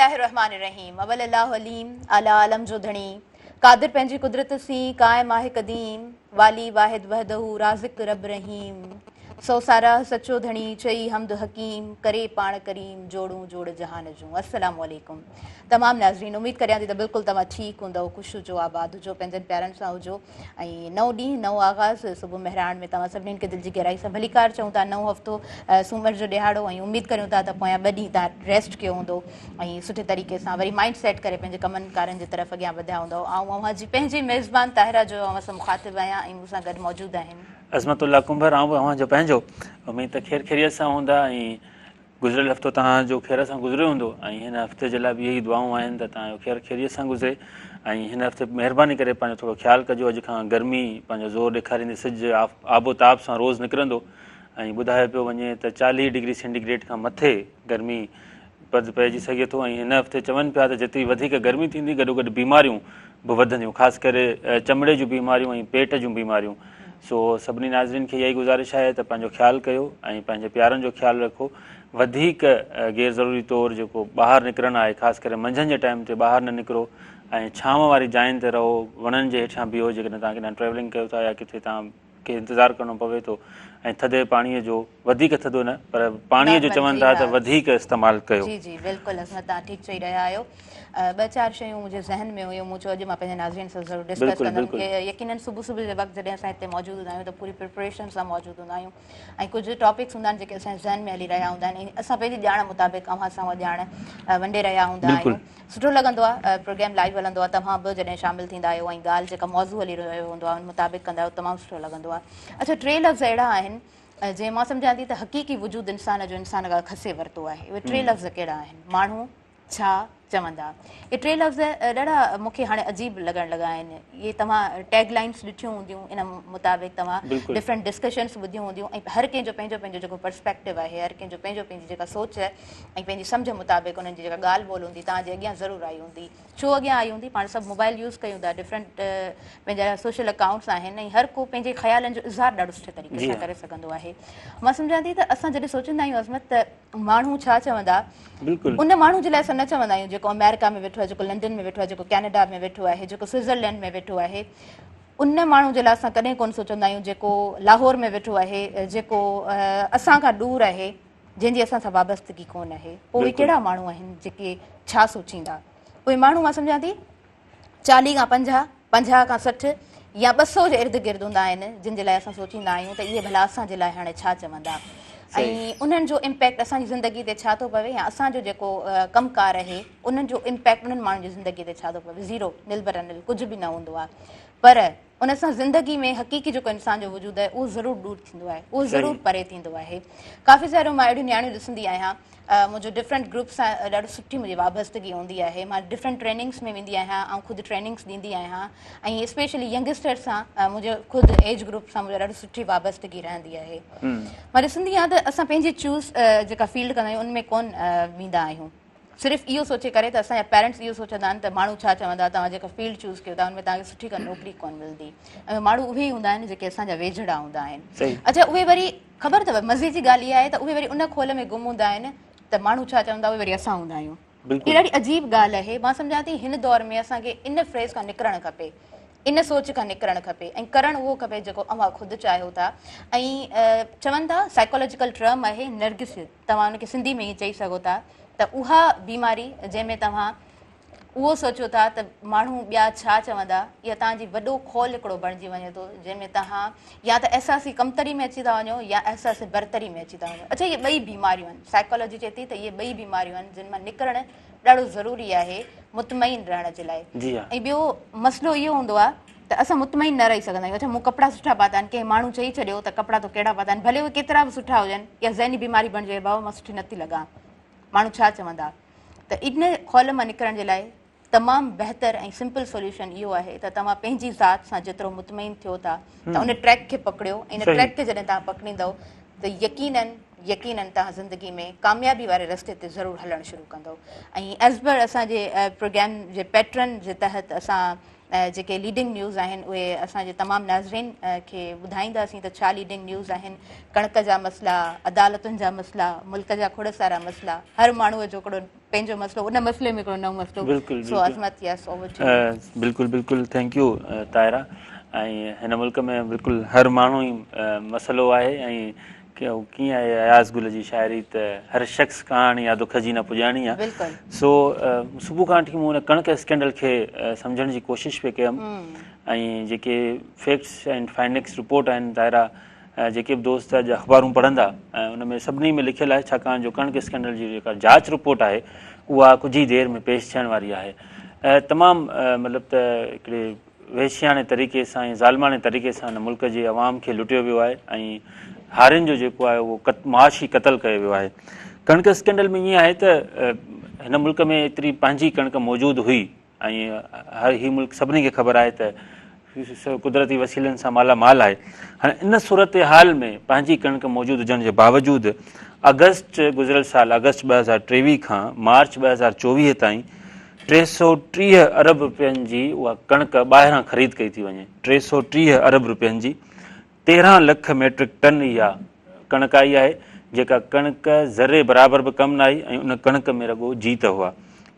الله الرحمٰن الرحيم اول الله عليم اعليٰ عالم جو ڌڻي قادر پنهنجي قدرت سين قائم آهي قديم والي واحد وحده رازق رب رحيم سو ساراهه سچو ڌڻي چئي حمد حڪيم ڪري پاڻ ڪريم جوڙون جوڙ جهان جون السلام عليڪم تمام ناظرين اميد ڪريان ٿي ته بلڪل توهان ٺيڪ هوندؤ خوش هجو آباد هجو پنهنجن پيارن سان هجو ۽ نئون ڏينهن نئون آغاز صبح مهراڻ ۾ توهان سڀني کي دل جي گهرائي سان ڀليڪار چئون ٿا نئون هفتو سومر جو ڏهاڙو ۽ اميد ڪريون ٿا ته پويان ٻه ڏينهن توهان ريسٽ ڪيو هوندو ۽ سٺي طريقي سان وري مائنڊ سيٽ ڪري پنهنجي ڪمن ڪارن جي طرف اڳيان وڌيا هوندؤ آئون اوهان جي پنهنجي ميزبان طاهره جو اوهان سان مخاطب آهيان ۽ مون سان گڏ موجود آهن. عظمت الله ڪنڀر آئون به اوهان جو پنهنجو اميد ته خير خيريت سان هوندا ۽ گذريل هفتو توهان جو خير سان گذريو هوندو ۽ هن هفتي جي لاء به اهي ئي دعائون آهن ته توهان جو خير خيريت سان گذري ۽ هن هفتي مهرباني ڪري پنهنجو ٿورو خيال ڪجو اڄ کان گرمي پنهنجو زور ڏيکاريندي سج آب و تاب سان روز نڪرندو ۽ ٻڌايو پيو وڃي ته 40 ڊگري سينٽي گريڊ کان مٿي گرمي پد پئجي سگهي ٿو ۽ هن هفتي چون پيا ته جيتري وڌيڪ گرمي ٿيندي گڏوگڏ بيماريون به وڌنديون خاص ڪري چمڙي جون بيماريون ۽ پيٽ جون بيماريون سو سڀني ناظرين کي اها ئي گذارش آهي ته پنهنجو خيال ڪيو ۽ پنهنجي پيارن جو خيال رکو وڌيڪ غير ضروري طور جيڪو ٻاهر نڪرڻ آهي خاص ڪري منجهند جي ٽائيم تي ٻاهر نه نڪرو ۽ ڇانو واري جاين تي رهو وڻن جي هيٺيان بيهو جيڪڏهن توهان ڪيڏانهن ٽريولنگ ڪيو ٿا يا ڪٿي توهان کي انتظار ڪرڻو پوي ٿو ۽ ٿڌي پاڻي جو وڌيڪ ٿڌو نه پر پاڻي جو چون ٿا ته وڌيڪ استعمال ڪيو. جي جي بلڪل عظمت توهان ٺيڪ چئي رهيا آهيو ٻه چار شيون منهنجي ذهن ۾ هيون مون چيو اڄ مان پنهنجي ناظرين سان ضرور ڊسڪس ڪندم يقينن صبح صبح جي وقت جڏهن اسان هتي موجود هوندا آهيون ته پوري پريپريشن سان موجود هوندا آهيون ۽ ڪجهه ٽاپڪس هوندا آهن جيڪي اسان جي ذهن ۾ هلي رهيا هوندا آهن ۽ اسان پنهنجي ڄاڻ مطابق اوهان سان اها ڄاڻ ونڊي رهيا هوندا آهيون سٺو لڳندو آهي پروگرام لائيو هلندو آهي توهان به جڏهن شامل ٿيندا آهيو ۽ ڳالهه جيڪا موضوع هلي رهيو هوندو آهي ان مطابق ڪندا آهيو تمام سٺو لڳندو آهي اڇا ٽي لفظ اهڙا آهن جنهن مان سمجهان ٿي ته حقيقي وجود انسان جو انسان کان کسي ورتو آهي اهي ٽي لفظ ڪهڙا آهن ماڻهو ڇا چوندا اهي ٽي لفظ ڏاڍا مون کي هاڻي عجيب لڳڻ لڳا آهن اهي توهان ٽيگ لائنس ڏٺيون هونديون ان مطابق توهان ڊفرنٽ ڊسڪشنس ٻڌيون هونديون ۽ هر ڪنهن جو پنهنجو پنهنجو جيڪو پرسپيڪٽو آهي هر ڪنهن جو پنهنجو پنهنجي جيڪا سوچ ۽ پنهنجي سمجهه مطابق انهن جي جيڪا ڳالهه ٻولهه هوندي توهان جي اڳيان ضرور آئي هوندي. ڇو اڳيان آئي هوندي؟ پاڻ سڀ موبائل يوز ڪيون ٿا، ڊفرنٽ پنهنجا سوشل اڪائونٽس آهن ۽ هر ڪو پنهنجي خيالن جو اظهار ڏاڍو سٺي طريقي سان ڪري سگهندو آهي. مان سمجهان ٿي ته اسان جڏهن سوچيندا آهيون عظمت ته ماڻهو ڇا چوندا، ان ماڻهو جي لاء اسان نه چوندا آهيون جيڪو آمريڪا ۾ ويٺو آهي، جيڪو لنڊن ۾ ويٺو آهي، جيڪو ڪينيڊا ۾ ويٺو آهي، جيڪو سوئٽزرلينڊ ۾ ويٺو آهي. ان ماڻهو جي لاء اسان ڪڏهن ڪونه سوچيندا آهيون جيڪو لاهور ۾ ويٺو آهي، جيڪو اسان کان ڏور آهي. جنهن جي اسان سان وابستگي ڪونه آهي پوء اهي ڪهڙا ماڻهو آهن جيڪي ڇا سوچيندا اهي ماڻهو مان سمجهان ٿي 40 کان 50 50 کان 60 يا 200 جي ارد گرد هوندا آهن جن جي لاء اسان سوچيندا آهيون ته اهي ڀلا اسان جي لاء هاڻي ڇا چوندا ۽ انهن جو امپيڪٽ اسان جي زندگي تي ڇا ٿو پوي يا اسان جو جيڪو ڪم ڪار آهي انهن جو امپيڪٽ انهن ماڻهن جي زندگي تي ڇا ٿو پوي زيرو نل برا نل ڪجهه به نه هوندو آهي پر ان سان زندگي ۾ حقيقي جيڪو انسان جو وجود آهي اهو ضرور ڏور ٿيندو آهي اهو ضرور پري ٿيندو آهي ڪافي ساريون مان اهڙيون نياڻيون ڏسندي آهيان منهنجو ڊفرنٽ گروپ سان ڏاڍو سٺي منهنجي وابستگي هوندي آهي مان ڊفرنٽ ٽريننگس ۾ ويندي آهيان ۽ خود ٽريننگس ڏيندي آهيان ۽ اسپيشلي ينگسٽر سان منهنجو خود ايج گروپ سان منهنجو ڏاڍو سٺي وابستگي رهندي آهي مان ڏسندي آهيان ته اسان پنهنجي چوز جيڪا فيلڊ ڪندا آهيون ان ۾ ڪون ويندا آهيون صرف اهو سوچي ڪري ته اسان جا پيرنٽس اهو سوچندا آهن ته ماڻهو ڇا چوندا توهان جيڪا فيلڊ چوز ڪيو ٿا ان ۾ توهان کي سٺي ڪا نوڪري ڪونه ملندي ۽ ماڻهو اهي ئي هوندا آهن جيڪي اسان جا ويجهڙا هوندا آهن اڇا اهي وري خبر اٿو مزي جي ڳالهه اها آهي ته اهي وري ان خول ۾ گم هوندا آهن ته ماڻهو ڇا چوندا اهي وري اسان هوندا آهيون هي ڏاڍي عجيب ڳالهه آهي مان سمجهان ٿي هن دور ۾ اسان کي ان فريز کان نڪرڻ کپي ان سوچ کان نڪرڻ کپي ۽ ڪرڻ اهو کپي جيڪو اوهان خود چاهيو ٿا ۽ چون ٿا سائيڪالاجيڪل ٽرم آهي نرگسيت توهان ان کي سنڌي ۾ ائين چئي سگهو ٿا ته اها بيماري جنهن ۾ توهان اهو سوچيو ٿا ته ماڻهو ٻيا ڇا چوندا اها توهان جي وڏو خول هڪڙو بڻجي وڃي ٿو جنهن ۾ توهان يا ته احساسي ڪمتري ۾ اچي ٿا وڃو يا احساسي برتري ۾ اچي ٿا وڃو اڇا اهي ٻئي بيماريون آهن سائيڪالاجي چئي ٿي ته اهي ٻئي بيماريون آهن جن مان نڪرڻ ڏاڍو ضروري آهي مطمئن رهڻ جي لاء ۽ ٻيو مسئلو اهو هوندو آهي ته اسان مطمئن نه رهي سگهندا آهيون اڇا مون ڪپڙا سٺا پاتا آهن ڪنهن ماڻهو چئي ڇڏيو ته ڪپڙا تو ڪهڙا پاتا آهن ڀلي اهي ڪيترا به سٺا هجن يا ذهني بيماري بڻجي وئي بابا مان سٺي نٿي لڳان ماڻهو ڇا چوندا ته ان خول مان نڪرڻ جي لاء تمام بهتر ۽ سمپل سوليوشن اهو آهي ته توهان پنهنجي ذات سان جيترو مطمئن ٿيو ٿا ته ان ٽريڪ کي پڪڙيو ۽ ان ٽريڪ کي جڏهن توهان پڪڙيندؤ ته يقينن يقينن توهان زندگي ۾ ڪاميابي واري رستي تي ضرور هلڻ شروع ڪندؤ ۽ ايز پر اسان جي پروگرام جي پيٽرن جي تحت اسان جيڪي ليڊنگ نيوز آهن اهي اسان جي تمام ناظرين کي ٻڌائينداسين ته ڇا ليڊنگ نيوز آهن. ڪڻڪ جا مسئلا، عدالتن جا مسئلا، ملڪ جا کوڙ سارا مسئلا، هر ماڻهوء جو هڪڙو پنهنجو مسئلو، ان مسئلي ۾ هڪڙو نئون مسئلو. بلڪل سو عظمت يس اوور ٽو you. بلڪل بلڪل thank you Tahira ۽ هن ملڪ ۾ بلڪل هر ماڻهو ئي مسئلو آهي ۽ ڪيئن آهي اياز گل جي شاعري ته هر شخص ڪهاڻي آ دک جي نه پڄاڻي آ. بلڪل. سو صبح کان وٺي مون ان ڪڻڪ اسڪينڊل کي سمجهڻ جي ڪوشش پئي ڪيم ۽ جيڪي فيڪٽس اينڊ فائنڊنگس رپورٽ آهن طاهره جيڪي به دوست اڄ اخبارون پڙهندا ۽ ان ۾ سڀني ۾ لکيل آهي ڇاڪاڻ جو ڪڻڪ اسڪينڊل جي جيڪا جاچ رپورٽ آهي اها ڪجهه ئي دير ۾ پيش ٿيڻ واري آهي تمام مطلب ته هڪڙي وحشياڻي طريقي سان ۽ ظالماڻي طريقي سان هن ملڪ جي عوام کي لٽيو ويو آهي ۽ هارين جو جيڪو آهي اهو معاشي قتل ڪيو ويو آهي. ڪڻڪ اسڪينڊل ۾ ائين آهي ته هن ملڪ ۾ ايتري پنهنجي ڪڻڪ موجود هئي ۽ هر هي ملڪ سڀني کي خبر آهي ته قدرتي وسيلن سان مالا مال آهي. هاڻي ان صورتحال ۾ پنهنجي ڪڻڪ موجود هجڻ جي باوجود آگسٽ گذريل سال آگسٽ 2023 کان مارچ 2024 تائين 330 ارب رپين جي اها ڪڻڪ ٻاهران خريد ڪئي ٿي وڃي، 330 ارب رپين جي 13 لک ميٽرڪ ٽن اها ڪڻڪ آئي آهي، جيڪا ڪڻڪ ذري برابر به ڪم نه آئي ۽ ان ڪڻڪ ۾ رڳو جيت هئا.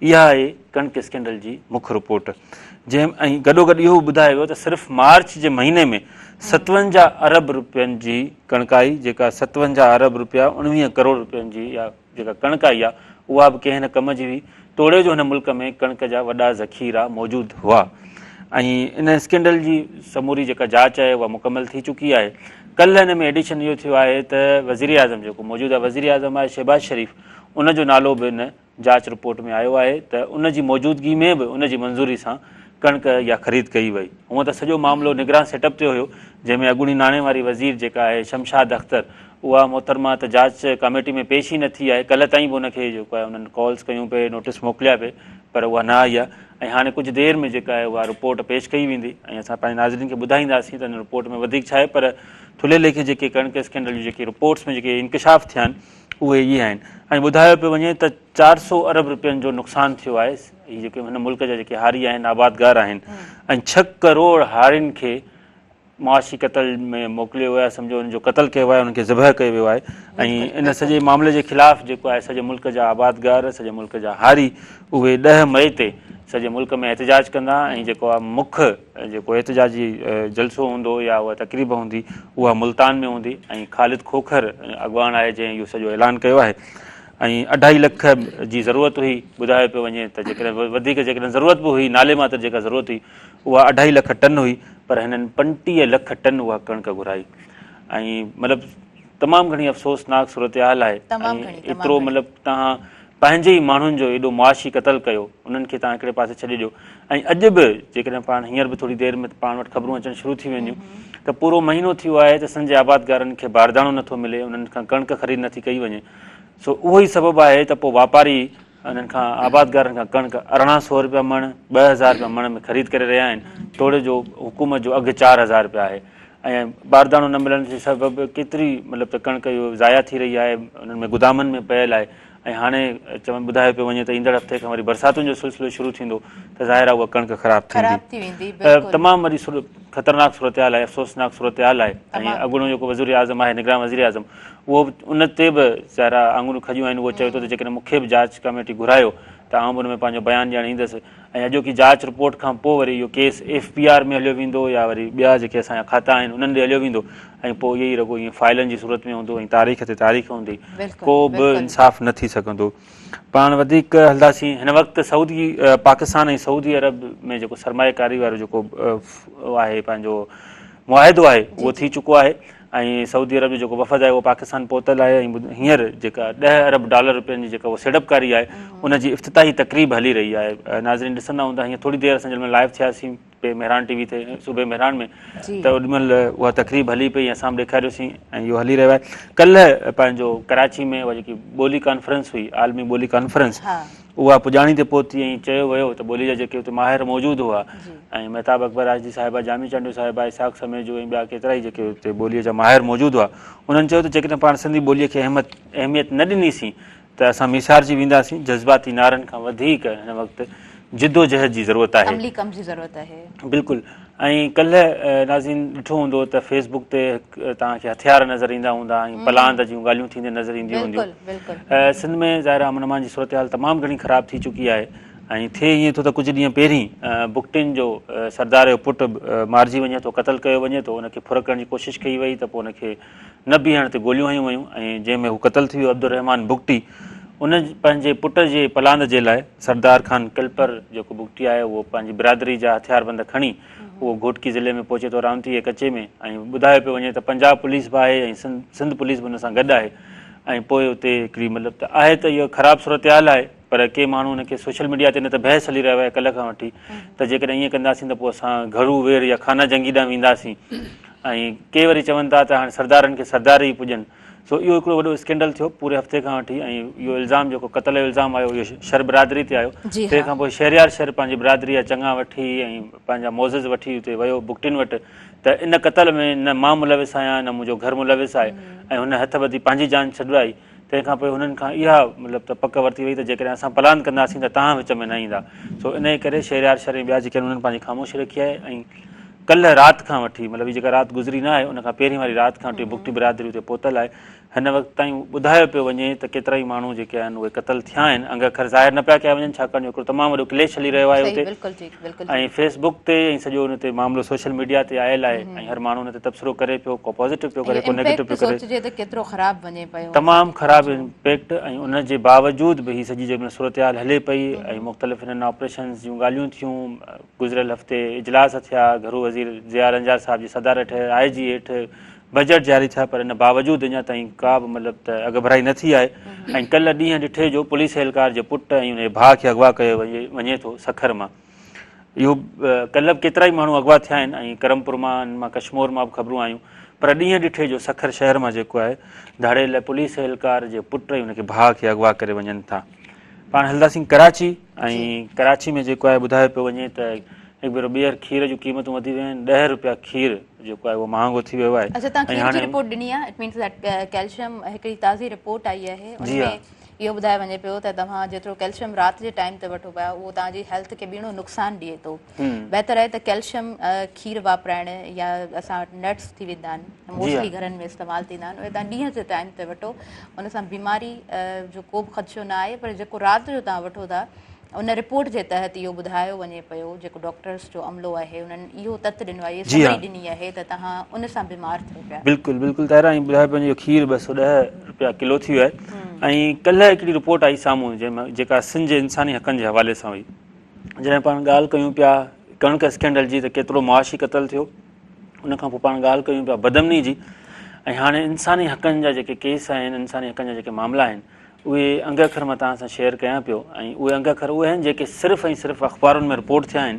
اها آهي ڪڻڪ اسڪينڊل جي مک رپورٽ جنهن ۽ گڏوگڏ اهو به ٻڌايو ويو ته صرف مارچ جي مهيني ۾ 57 ارب رپين جي ڪڻڪ آئي، جيڪا 57 ارب رپيا 19 ڪروڙ رپين جي اها جيڪا ڪڻڪ آئي آهي اها به ڪنهن نه ڪم جي هئي، توڙي جو هن ملڪ ۾ ڪڻڪ جا وڏا ذخيرا موجود هئا ۽ ان اسڪينڊل جي سموري جيڪا جاچ آهي اها مڪمل ٿي چڪي آهي. ڪلهه ان ۾ ايڊيشن اهو ٿيو آهي ته وزيراعظم جيڪو موجوده وزيراعظم آهي شهباز شريف ان جو نالو به ان جاچ رپورٽ ۾ آيو آهي ته ان جي موجودگي ۾ به ان جي منظوري سان ڪڻڪ يا خريد ڪئي وئي. هونء ته سڄو معاملو نگران سيٽ اپ تي هيو جنهن ۾ اڳوڻي ناڻي واري وزير جيڪا آهي شمشاد اختر اها محترمه ته جاچ ڪاميٽي ۾ پيش ئي نه ٿي آهي ڪلهه تائين به ان کي جيڪو آهي انهن ڪالز ڪيون پئي نوٽيس موڪليا پئي پر اها نه آئي آهي ۽ هاڻي ڪجهه دير ۾ جيڪا آهي اها رپورٽ پيش ڪئي ويندي ۽ اسان پنهنجي ناظرين کي ٻڌائينداسين ته ان رپورٽ ۾ وڌيڪ ڇا آهي پر ٿلهي ليکي جيڪي ڪڻڪ اسڪينڊل جون جيڪي رپورٽس ۾ جيڪي انڪشاف ٿيا آهن اهي اهي آهن ۽ ٻڌايو پيو وڃي ته 400 ارب رپين جو نقصان ٿيو آهي هي جيڪي هن ملڪ جا جيڪي هاري آهن آبادگار آهن ۽ 6 ڪروڙ هارين کي معاشي قتل ۾ موڪليو ويو آهي سمجهو ان جو قتل ڪيو آهي انهن کي ذبح ڪيو ويو آهي ۽ ان سڄي معاملي جي خلاف جيڪو آهي سڄي ملڪ جا آبادگار سڄي ملڪ جا هاري اهي 10 مئي تي سڄي ملڪ ۾ احتجاج ڪندا ۽ جيڪو آهي مک جيڪو احتجاجي جلسو هوندو يا اها تقريب هوندي اها ملتان ۾ هوندي ۽ خالد کوکر اڳواڻ آهي جنهن اهو سڄو اعلان ڪيو آهي ۽ اڍائي لک جي ضرورت هئي ٻڌايو پيو وڃي ته جيڪڏهن وڌيڪ جيڪڏهن ضرورت به هئي نالي ماتر جيڪا ضرورت هئي اها اڍائي لک ٽن هئي پر هنن 35 لک ٽن اها ڪڻڪ گهرائي ۽ مطلب تمام گهڻي افسوسناڪ صورتحال آهي ۽ ايترو مطلب تهان پنهنجي ئي ماڻهن جو ايڏو معاشي قتل ڪيو، انهن کي توهان هڪڙي پاسي ڇڏي ڏيو ۽ اڄ به جيڪڏهن پاڻ هينئر به ٿوري دير ۾ پاڻ وٽ خبرون اچڻ شروع ٿي وينديون ته پورو مهينو ٿي ويو آهي ته سنڌ جي آبادگارن کي بارداڻو نٿو ملي، انهن کان ڪڻڪ خريد نٿي ڪئي وڃي، سو اهو ئي سبب آهي ته پوء واپاري انهن کان آبادگارن کان ڪڻڪ 1800 رپيا مڻ، 2000 رپيا مڻ ۾ خريد ڪري رهيا آهن، توڙي جو حڪومت جو اگهه 4000 رپيا آهي ۽ بارداڻو نه ملڻ جي سبب ڪيتري مطلب ته ڪڻڪ اهو ضايع ٿي رهي آهي، انهن ۾ گدامن ۾ پيل آهي. ۽ هاڻي چون ٻڌايو پيو وڃي ته ايندڙ هفتي کان وري برساتن جو سلسلو شروع ٿيندو ته ظاهر آهي اها ڪڻڪ خراب ٿيندي. تمام وڏي خطرناڪ صورتحال آهي افسوسناڪ صورتحال آهي ۽ اڳوڻو جيڪو وزير اعظم آهي نگران وزير اعظم اهو به ان تي به ظاهر آهي آڱريون کڄيون آهن اهو چوي ٿو ته جيڪڏهن مون کي به جاچ ڪميٽي گهرايو ته آئون به ان ۾ پنهنجو بيان ڏيڻ ايندس ۽ اڄوڪي جاچ رپورٽ کان پوء وري اهو ڪيس ايف بي آر ۾ هليو ويندو يا وري ٻيا جيڪي اسان جا کاتا آهن انهن ڏي هليو ويندو ۽ پوء اهي ئي رڳو ائين فائلن جي صورت ۾ هوندو ۽ تاريخ تي تاريخ هوندي ڪو به انصاف نه ٿي سگهندو. پاڻ وڌيڪ هلنداسين هن وقت سعودي پاڪستان ۽ سعودي عرب ۾ جيڪو سرمايه ڪاري وارو جيڪو آهي پنهنجو معاهدو آهي اهو ٿي چڪو آهي ۽ سعودي عرب جو جيڪو وفد آهي اهو پاڪستان پهتل آهي ۽ هينئر جيڪا 10 ارب ڊالر روپين جي جيڪا اها سيڙپڪاري آهي ان جي افتتاحي تقريب هلي رهي آهي ناظرين ڏسندا هوندا هينئر ٿوري دير اسان جنهن مهل لائيو ٿياسين پي مهراڻ ٽي وي تي صبح مهراڻ ۾ ته اوڏي مهل اها تقريب هلي پئي اسان به ڏيکاريوسين ۽ اهو هلي رهيو آهي ڪلهه پنهنجو ڪراچي ۾ اها جيڪي ٻولي ڪانفرنس هئي عالمي ٻولي ڪانفرنس اها پڄاڻي تي پهتي ۽ چيو ويو ته ٻولي جا جيڪي اتي ماهر موجود هئا ۽ مهتاب اڪبر راشدي صاحبه، جامي چانڊيو صاحبه، اسحاق سميجو ۽ ٻيا ڪيترائي جيڪي اتي ٻوليء جا ماهر موجود هئا، انهن چيو ته جيڪڏهن پاڻ سنڌي ٻوليء کي اهميت نه ڏنيسين ته اسان ميسارجي وينداسين، جذباتي نعرن کان وڌيڪ هن وقت جدوجهد جي ضرورت آهي. عملي ڪم جي ضرورت آهي. بلڪل ۽ ڪلهه ناظرين ڏٺو هوندو ته فيس بڪ تي توهان کي هٿيار نظر ايندا هوندا ۽ پلاند جون ڳالهيون ٿيندي نظر اينديون هونديون. سنڌ ۾ ظاهر آهي امن امان جي صورتحال تمام گهڻي خراب ٿي چڪي آهي ۽ ٿئي ائين ٿو ته ڪجهه ڏينهن پهرين بگٽين جو سردار جو پٽ مارجي وڃي ٿو قتل ڪيو وڃي ٿو ان کي ڦر ڪرڻ جي ڪوشش ڪئي وئي ته پوء ان کي نه بيهڻ تي گوليون هنيون ويون ۽ جنهن ۾ هو قتل ٿي ويو عبدالرحمان بگٽي ان پنهنجي پٽ جي پلاند جي لاء سردار خان ڪلپر جيڪو بگٽي آهي اهو پنهنجي برادري جا هٿياربند کڻي اهو گهوٽڪي ضلعي ۾ پهچي ٿو رامتي جي ڪچي ۾ ۽ ٻڌايو پيو وڃي ته پنجاب پوليس به آهي ۽ سنڌ پوليس به ان سان گڏ آهي ۽ پوء اتي هڪڙي مطلب ته آهي ته اهو خراب صورتحال آهي پر ڪي ماڻهو ان کي سوشل ميڊيا تي نه ته بحث هلي رهيو آهي ڪلهه کان وٺي ته جيڪڏهن ائين ڪنداسين ته پوء اسان گهرو ويڙهه يا خانه جنگي ڏانهن وينداسين ۽ ڪي وري چون ٿا ته هاڻي سردارن کي سردار ئي پڄن سو اهو هڪڙو وڏو اسڪينڊل ٿيو پوري هفتي کان وٺي ۽ اهو الزام جيڪو قتل جو الزام آيو اهو شر برادري تي آيو تنهن کان پوء شهريار شر پنهنجي برادري جا چڱا وٺي ۽ پنهنجا معزز وٺي اتي ويو بگٽين وٽ ته ان قتل ۾ نه مان ملوث آهيان نه منهنجو گهر ملوث آهي ۽ هن هٿ ٻڌي پنهنجي جان ڇڏرائي تنهن کان پوء هنن کان اها مطلب ته پڪ ورتي وئي ته جيڪڏهن اسان پلاند ڪنداسين ته توهان وچ ۾ نه ايندا. سو انهيء ڪري شهريار شر ۽ ٻيا جيڪي آهن انهن پنهنجي خاموشي رکي آهي ۽ ڪلهه رات کان وٺي مطلب هي جيڪا رات گذري نه آهي ان کان پهرين واري رات کان وٺي بگٽي برادري اتي پهتل آهي. هن وقت تائين ٻڌايو پيو وڃي ته ڪيترائي ماڻهو جيڪي آهن اهي قتل ٿيا آهن. انگ اکر ظاهر نه پيا ڪيا وڃن ڇاڪاڻ جو هڪڙو تمام وڏو ڪليش هلي رهيو آهي اتي ۽ فيس بڪ تي ۽ سڄو ان تي معاملو سوشل ميڊيا تي آيل آهي ۽ هر ماڻهو ان تي تبصرو ڪري پيو ڪو پازيٽو پيو ڪري ڪو نيگيٽو پيو ڪري. سوچجي ته ڪيترو خراب وڃي پيو. تمام خراب امپيڪٽ ۽ ان جي باوجود به هي سڄي جيڪا صورتحال هلي پئي ۽ مختلف انهن آپريشنز جون ڳالهيون ٿيون گذريل هفتي اجلاس ٿيا گهرو وزير ضياء رنجار صاحب جي صدارت هيٺ آء جي هيٺ بجيٽ جاري ٿيا پر ان باوجود اڃا تائين ڪا به مطلب ته اڳڀرائي نه ٿي آهي ۽ ڪلهه ڏينهن ڏٺي جو پوليس اهلڪار جي پٽ ۽ ان جي ڀاء کي اغوا ڪيو وڃي ٿو سکر مان اهو ڪلهه به ڪيترائي ماڻهو اغوا ٿيا آهن ۽ ڪرمپور مان مان ڪشمور مان به خبرون آيون پر ڏينهن ڏٺي جو سکر شهر مان جيڪو آهي ڌاڙيل پوليس اهلڪار جي پٽ ۽ ان کي ڀاء کي اغوا ڪري وڃن ٿا پاڻ هلنداسين ڪراچي ۽ ڪراچي ۾ جيڪو آهي ٻڌايو پيو وڃي ته هڪ ڀيرو ٻيهر کير جون قيمتون وڌي ويون آهن 10 روپيا کير جيڪو آهي اهو مهانگو ٿي ويو آهي اچها تان کير جي رپورٽ ڏني آهي it means that calcium هڪڙي تازي رپورٽ آئي آهي ان ۾ اهو ٻڌايو وڃي پيو ته توهان جيترو ڪيلشم رات جي ٽائيم تي وٺو پيا اهو توهان جي هيلٿ کي ٻيڻو نقصان ڏئي ٿو بهتر آهي ته ڪيلشم کير واپرائڻ يا اسان وٽ نٽس ٿي ويندا آهن موسٽلي گهرن ۾ استعمال ٿيندا آهن اهي توهان ڏينهن جي ٽائيم تي وٺو ان سان بيماري جو ڪو به خدشو نه آهي پر جيڪو رات جو توهان وٺو ٿا ان رپورٽ جي تحت اهو ٻڌايو وڃي پيو جيڪو ڊاڪٽرس جو عملو آهي انهن اهو تت ڏنو آهي سمري ڏني آهي ته توهان ان سان بيمار ٿيو پيا. بلڪل بلڪل طاهره ۽ ٻڌايو پيو وڃي جو کير 210 رپيا ڪلو ٿي ويو آهي ۽ ڪلهه هڪڙي رپورٽ آئي سامهون جنهن ۾ جيڪا سنڌ جي انساني حقن جي حوالي سان هئي جڏهن پاڻ ڳالهه ڪيون پيا ڪڻڪ اسڪينڊل جي ته ڪيترو معاشي قتل ٿيو ان کان پوء پاڻ ڳالهه ڪيون پيا بدامني جي ۽ هاڻي انساني حقن جا جيڪي ڪيس آهن انساني حقن جا جيڪي معاملا آهن اهي انگ اکر مان توهان سان شيئر ڪيان پيو ۽ اهي انگ اکر اهي آهن جيڪي صرف ۽ صرف اخبارن ۾ رپورٽ ٿيا آهن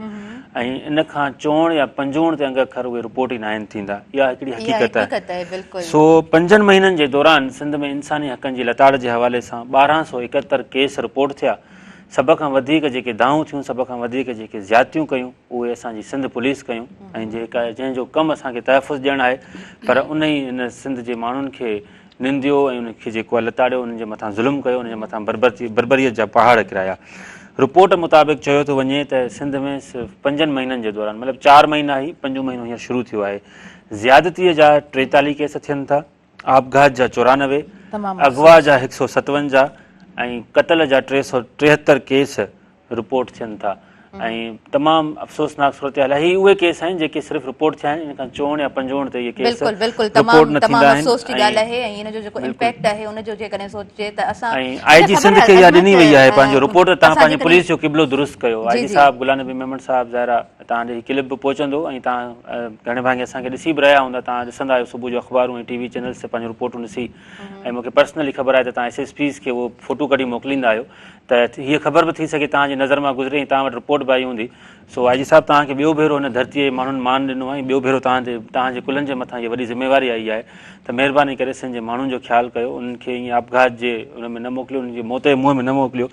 ۽ ان کان چوڻ يا پنجوڻ تي انگ اکر اهي رپورٽ ئي ناهن ٿيندا اها هڪڙي حقيقت آهي سو پنجن مهينن جي دوران سنڌ ۾ انساني حقن جي لتاڙ جي حوالي سان 1271 ڪيس رپورٽ ٿيا سڀ کان وڌيڪ جيڪي دانهون ٿيون سڀ کان وڌيڪ جيڪي زيادتيون ڪيون اهي اسان جي سنڌ پوليس ڪيون ۽ جيڪا جنهن جو ڪم اسان کي تحفظ ڏيڻ آهي پر ان ئي ان سنڌ جي ماڻهن کي ننديو ۽ انهن کي جيڪو آهي لتاڙيو، انهن جي مٿان ظلم ڪيو، انهن جي مٿان بربريت جا پهاڙ ڪرايا. رپورٽ مطابق چيو ٿو وڃي ته سنڌ ۾ صرف پنجن مهينن جي دوران مطلب چار مهينا هي پنجون مهينو هينئر شروع ٿيو آهي زيادتيء جا 43 ڪيس ٿين ٿا، آپگهات جا 94، اغوا جا 157 ۽ قتل جا 373 ڪيس رپورٽ ٿين ٿا ۽ تمام افسوسناڪ صورتحال آهي هي اهي ڪيس آهن جيڪي صرف رپورٽ ٿيا آهن ان کان چوڻ يا پنجوڻ تي اهي ڪيس بلڪل بلڪل تمام تمام افسوس جي ڳالهه آهي ۽ ان جو جيڪو امپيڪٽ آهي ان جو جيڪڏهن سوچجي ته اسان ۽ آء جي سنڌ کي اها ڏني وئي آهي پنهنجو رپورٽ ته توهان پنهنجي پوليس جو قبلو درست ڪيو آء جي صاحب غلام نبي ميمڻ صاحب ظاهر آهي توهان ڏي هي ڪلپ به پهچندو ۽ توهان گهڻي ڀاڱي اسان کي ڏسي به رهيا هوندا توهان ڏسندا آهيو صبح جو اخبارون ۽ ٽي وي چينلز تي پنهنجون رپورٽون ڏسي ۽ مون کي پرسنلي خبر آهي ته توهان ايس ايس پيز کي اهو فوٽو ڪڍي موڪليندا آهيو ته هيء خبر به ٿي سگهي توهان جي نظر مان گذري ۽ توهان وٽ رپورٽ به آئي هوندي. سو آء جي صاحب توهان کي ٻيو ڀيرو هن ڌرتيء جي ماڻهن مان ڏنو آهي ۽ ٻيو ڀيرو توهان تي توهان جي ڪلهن جي مٿان هيء وڏي ذميواري آئي آهي ته مهرباني ڪري سنڌ جي ماڻهن جو خيال ڪيو انهن کي ائين آپگهات جي ان ۾ نه موڪليو انهن کي موت جي منهن ۾ نه موڪليو.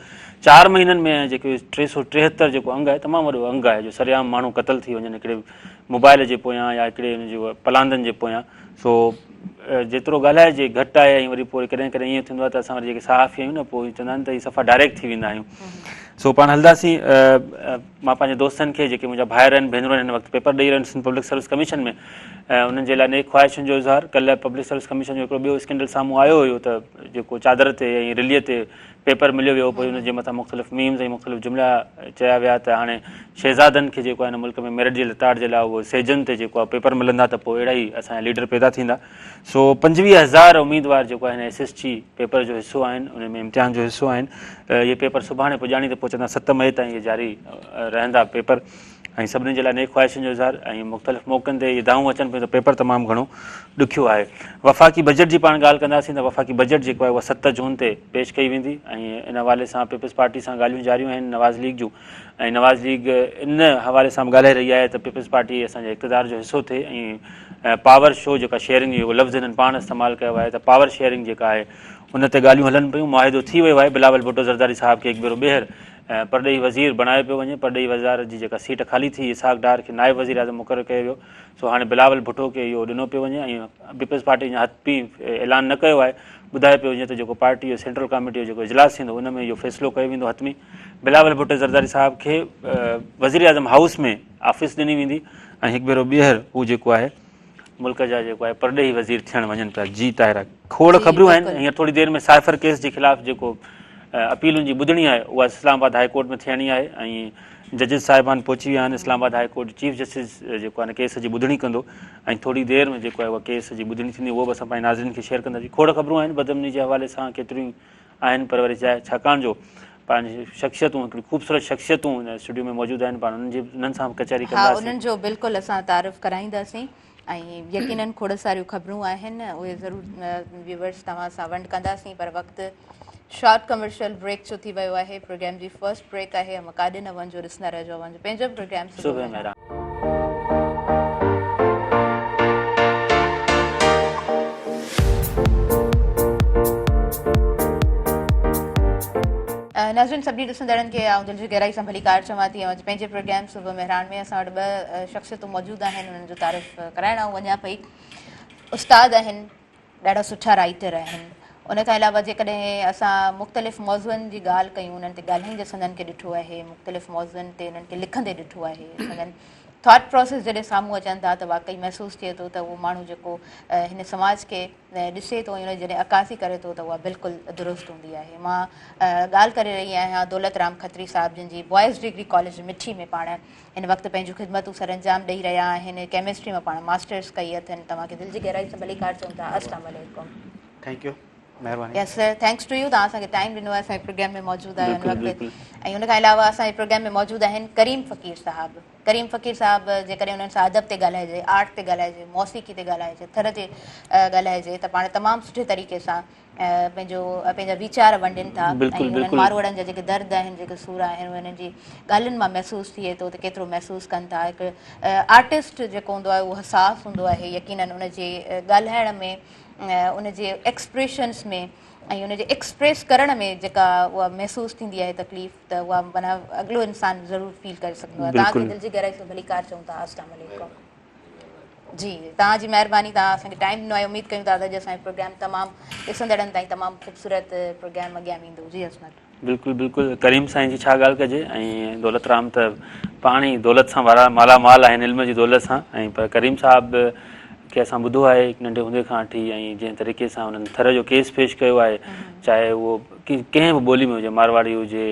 چار مهينن ۾ جيڪو 373 جيڪو انگ آهي تمام وڏو انگ آهي جو سرعام ماڻهو قتل ٿي وڃن هڪڙي موبائل جي پويان يا هڪڙي ان جي پلاندن جي پويان سو جيترو ڳالهائجي گهٽ آهي ۽ وري پوء ڪڏهن ڪڏهن ائين ٿيندو آهي ته اسان وري جيڪي صحافي آهيون نه پوء چوندا آهن ته هي صفا ڊائريڪٽ ٿي ويندا آهيون. سو پاڻ هلنداسين مان پنهنجي دوستن کي جيڪي منهنجا ڀائر آهن ڀينرون آهن هن وقت پيپر ڏئي رهيا آهن سنڌ پبلڪ سروس ڪميشن ۾ انهن جي لاء نيڪ خواهشن جو اظهار ڪلهه پبلڪ سروس ڪميشن جو هڪڙو ٻيو اسڪينڊل سامهون آيو هيو ته جيڪو چادر تي ۽ رلي تي پيپر مليو ويو پوء ان جي مٿان مختلف ميمز ۽ مختلف جملا چيا ويا ته هاڻي شهزادن کي جيڪو آهي هن ملڪ ۾ ميرٽ جي لتاڙ جي لاء اهو سيجن تي جيڪو آهي پيپر ملندا ته پوء اهڙا ئي اسان جا ليڊر پيدا ٿيندا سو 25 هزار اميدوار جيڪو آهي هن ايس ايس ٽي پيپر جو حصو آهن ان ۾ امتحان جو حصو آهن اهي پيپر سڀاڻي پڄاڻي تي پهچندا 7 مئي تائين اهي جاري رهندا پيپر ۽ سڀني جي لاء نيڪ خواهشن جو اظهار ۽ مختلف موقعن تي اهي دانهون اچن پيون ته پيپر تمام گهڻو ڏکيو آهي. وفاقي بجيٽ جي پاڻ ڳالهه ڪنداسين ته وفاقي بجيٽ جيڪو آهي اها 7 جون تي پيش ڪئي ويندي ۽ ان حوالي سان پيپلز پارٽي سان ڳالهيون جاريون آهن نواز ليگ جون ۽ نواز ليگ ان حوالي سان به ڳالهائي رهي آهي ته پيپلز پارٽي اسان جي اقتدار جو حصو ٿئي ۽ پاور شو جيڪا شيئرنگ جو لفظ هنن پاڻ استعمال ڪيو آهي ته پاور شيئرنگ جيڪا آهي ان تي ڳالهيون هلن پيون معاهدو ٿي ويو آهي بلاول ڀٽو زرداري صاحب کي هڪ ڀيرو ٻيهر پرڏيهي وزير بڻايو پيو وڃي، پرڏيهي وزارت جي جيڪا سيٽ خالي ٿي اسحاق ڊار کي نائب وزيراعظم مقرر ڪيو ويو، سو هاڻي بلاول ڀٽو کي اهو ڏنو پيو وڃي ۽ پيپلز پارٽي اڃا حتمي اعلان نه ڪيو آهي، ٻڌايو پيو وڃي ته جيڪو پارٽي جو سينٽرل ڪاميٽي جو جيڪو اجلاس ٿيندو ان ۾ اهو فيصلو ڪيو ويندو حتمي بلاول ڀٽو زرداري صاحب کي وزيراعظم هائوس ۾ آفيس ڏني ويندي ۽ هڪ ڀيرو ٻيهر هو جيڪو آهي ملڪ جا جيڪو آهي پرڏيهي وزير ٿيڻ وڃن پيا جي طاهره کوڙ خبريون آهن هينئر ٿوري دير ۾ سائفر ڪيس جي خلاف جيڪو اپيلن جي ٻڌڻي آهي اها اسلام آباد هاء ڪورٽ ۾ ٿيڻي آهي ۽ ججز صاحبان پهچي ويا آهن اسلام آباد هاء ڪورٽ چيف جسٽس جيڪو آهي ڪيس جي ٻڌڻي ڪندو ۽ ٿوري دير ۾ جيڪو آهي اها ڪيس جي ٻڌڻي ٿيندي اهو به اسان پنهنجي ناظرين کي شيئر ڪنداسين کوڙ خبرون آهن بدامني جي حوالي سان ڪيتريون آهن پر وري ڇاڪاڻ جو پنهنجي شخصيتون هڪڙي خوبصورت شخصيتون هن اسٽوڊيو ۾ موجود آهن پاڻ انهن جي انهن سان به ڪچهري ڪنداسين. ها انهن جو بلڪل اسان تعارف ڪرائينداسين ۽ يقينن کوڙ ساريون خبرون آهن اهي ضرور ويورز توهان سان ونڊ ڪنداسين پر وقت شارٽ ڪمرشل بريڪ جو ٿي ويو آهي پروگرام جي فرسٽ بريڪ آهي اوهان ڪاڏي نه وڃجو ڏسندا رهجو اوهان جو پنهنجو پروگرام صبح مهراڻ. ناظرين سڀني ڏسندڙن کي آئون دل جي گهرائي سان ڀليڪار چوان ٿي اوهان پنهنجي پروگرام صبح مهراڻ ۾ اسان وٽ ٻه شخصيتون موجود آهن انهن جو تعارف ڪرائڻ آئون وڃان پئي استاد آهن ڏاڍا سٺا رائيٽر آهن ان کان علاوه جيڪڏهن اسان مختلف موضوعن جي ڳالهه ڪيون انهن تي ڳالهائيندي سندن کي ڏٺو آهي مختلف موضوعن تي انهن کي لکندي ڏٺو آهي سندن ٿاٽ پروسيس جڏهن سامهون اچن ٿا ته واقعي محسوس ٿئي ٿو ته اهو ماڻهو جيڪو هن سماج کي ڏسي ٿو ۽ ان جي جڏهن عڪاسي ڪري ٿو ته اها بلڪل درست هوندي آهي مان ڳالهه ڪري رهي آهيان دولت رام کتري صاحب جن جي بوائز ڊگري ڪاليج مٺي ۾ پاڻ هن وقت پنهنجون خدمتون سرانجام ڏئي رهيا آهن ڪيمسٽري مان پاڻ ماسٽرس ڪئي اٿن توهان کي دل جي گهرائي سان ڀليڪار چئون ٿا السلام عليڪم. Thank you مهرباني. Yes sir thanks to you توهان اسان کي ٽائيم ڏنو آهي اسان جي پروگرام ۾ موجود آهيو هن وقت ۽ ان کان علاوه اسان جي پروگرام ۾ موجود آهن ڪريم فقير صاحب ڪريم فقير صاحب جيڪڏهن انهن سان ادب تي ڳالهائجي آرٽ تي ڳالهائجي موسيقي تي ڳالهائجي ٿر تي ڳالهائجي ته پاڻ تمام سٺي طريقي سان پنهنجو پنهنجا ويچار ونڊين ٿا ۽ انهن ماروئڙن جا جيڪي درد آهن جيڪي سور آهن اهي انهن جي ڳالهين مان محسوس ٿئي ٿو ته ڪيترو محسوس ڪن ٿا هڪ آرٽسٽ جيڪو هوندو آهي اهو حساس هوندو آهي يقينن ان جي ڳالهائڻ ۾ ان جي ايڪسپريشنس ۾ ۽ ان جي ايڪسپريس ڪرڻ ۾ جيڪا اها محسوس ٿيندي آهي تڪليف ته اها معنيٰ اڳلو انسان ضرور فيل ڪري سگهندو آهي توهان کي دل جي گهرائي سان ڀليڪار چئون ٿا السلام عليڪم. جي توهان جي مهرباني توهان اسان کي ٽائيم ڏنو آهي اميد ڪيون ٿا ته اڄ اسان جو پروگرام تمام ڏسندڙن تائين تمام خوبصورت پروگرام اڳيان ويندو جي عصمت. بلڪل بلڪل ڪريم سائين جي ڇا ڳالهه ڪجي ۽ دولت رام ته پاڻ ئي دولت سان وارا مالا مال آهن علم جي دولت سان ۽ پر ڪريم صاحب کي اسان ٻڌو آهي ننڍي هوندي کان وٺي ۽ جنهن طريقي سان انهن ٿر جو ڪيس پيش ڪيو آهي چاهي اهو ڪنهن به ٻولي ۾ هجي مارواڙي هجي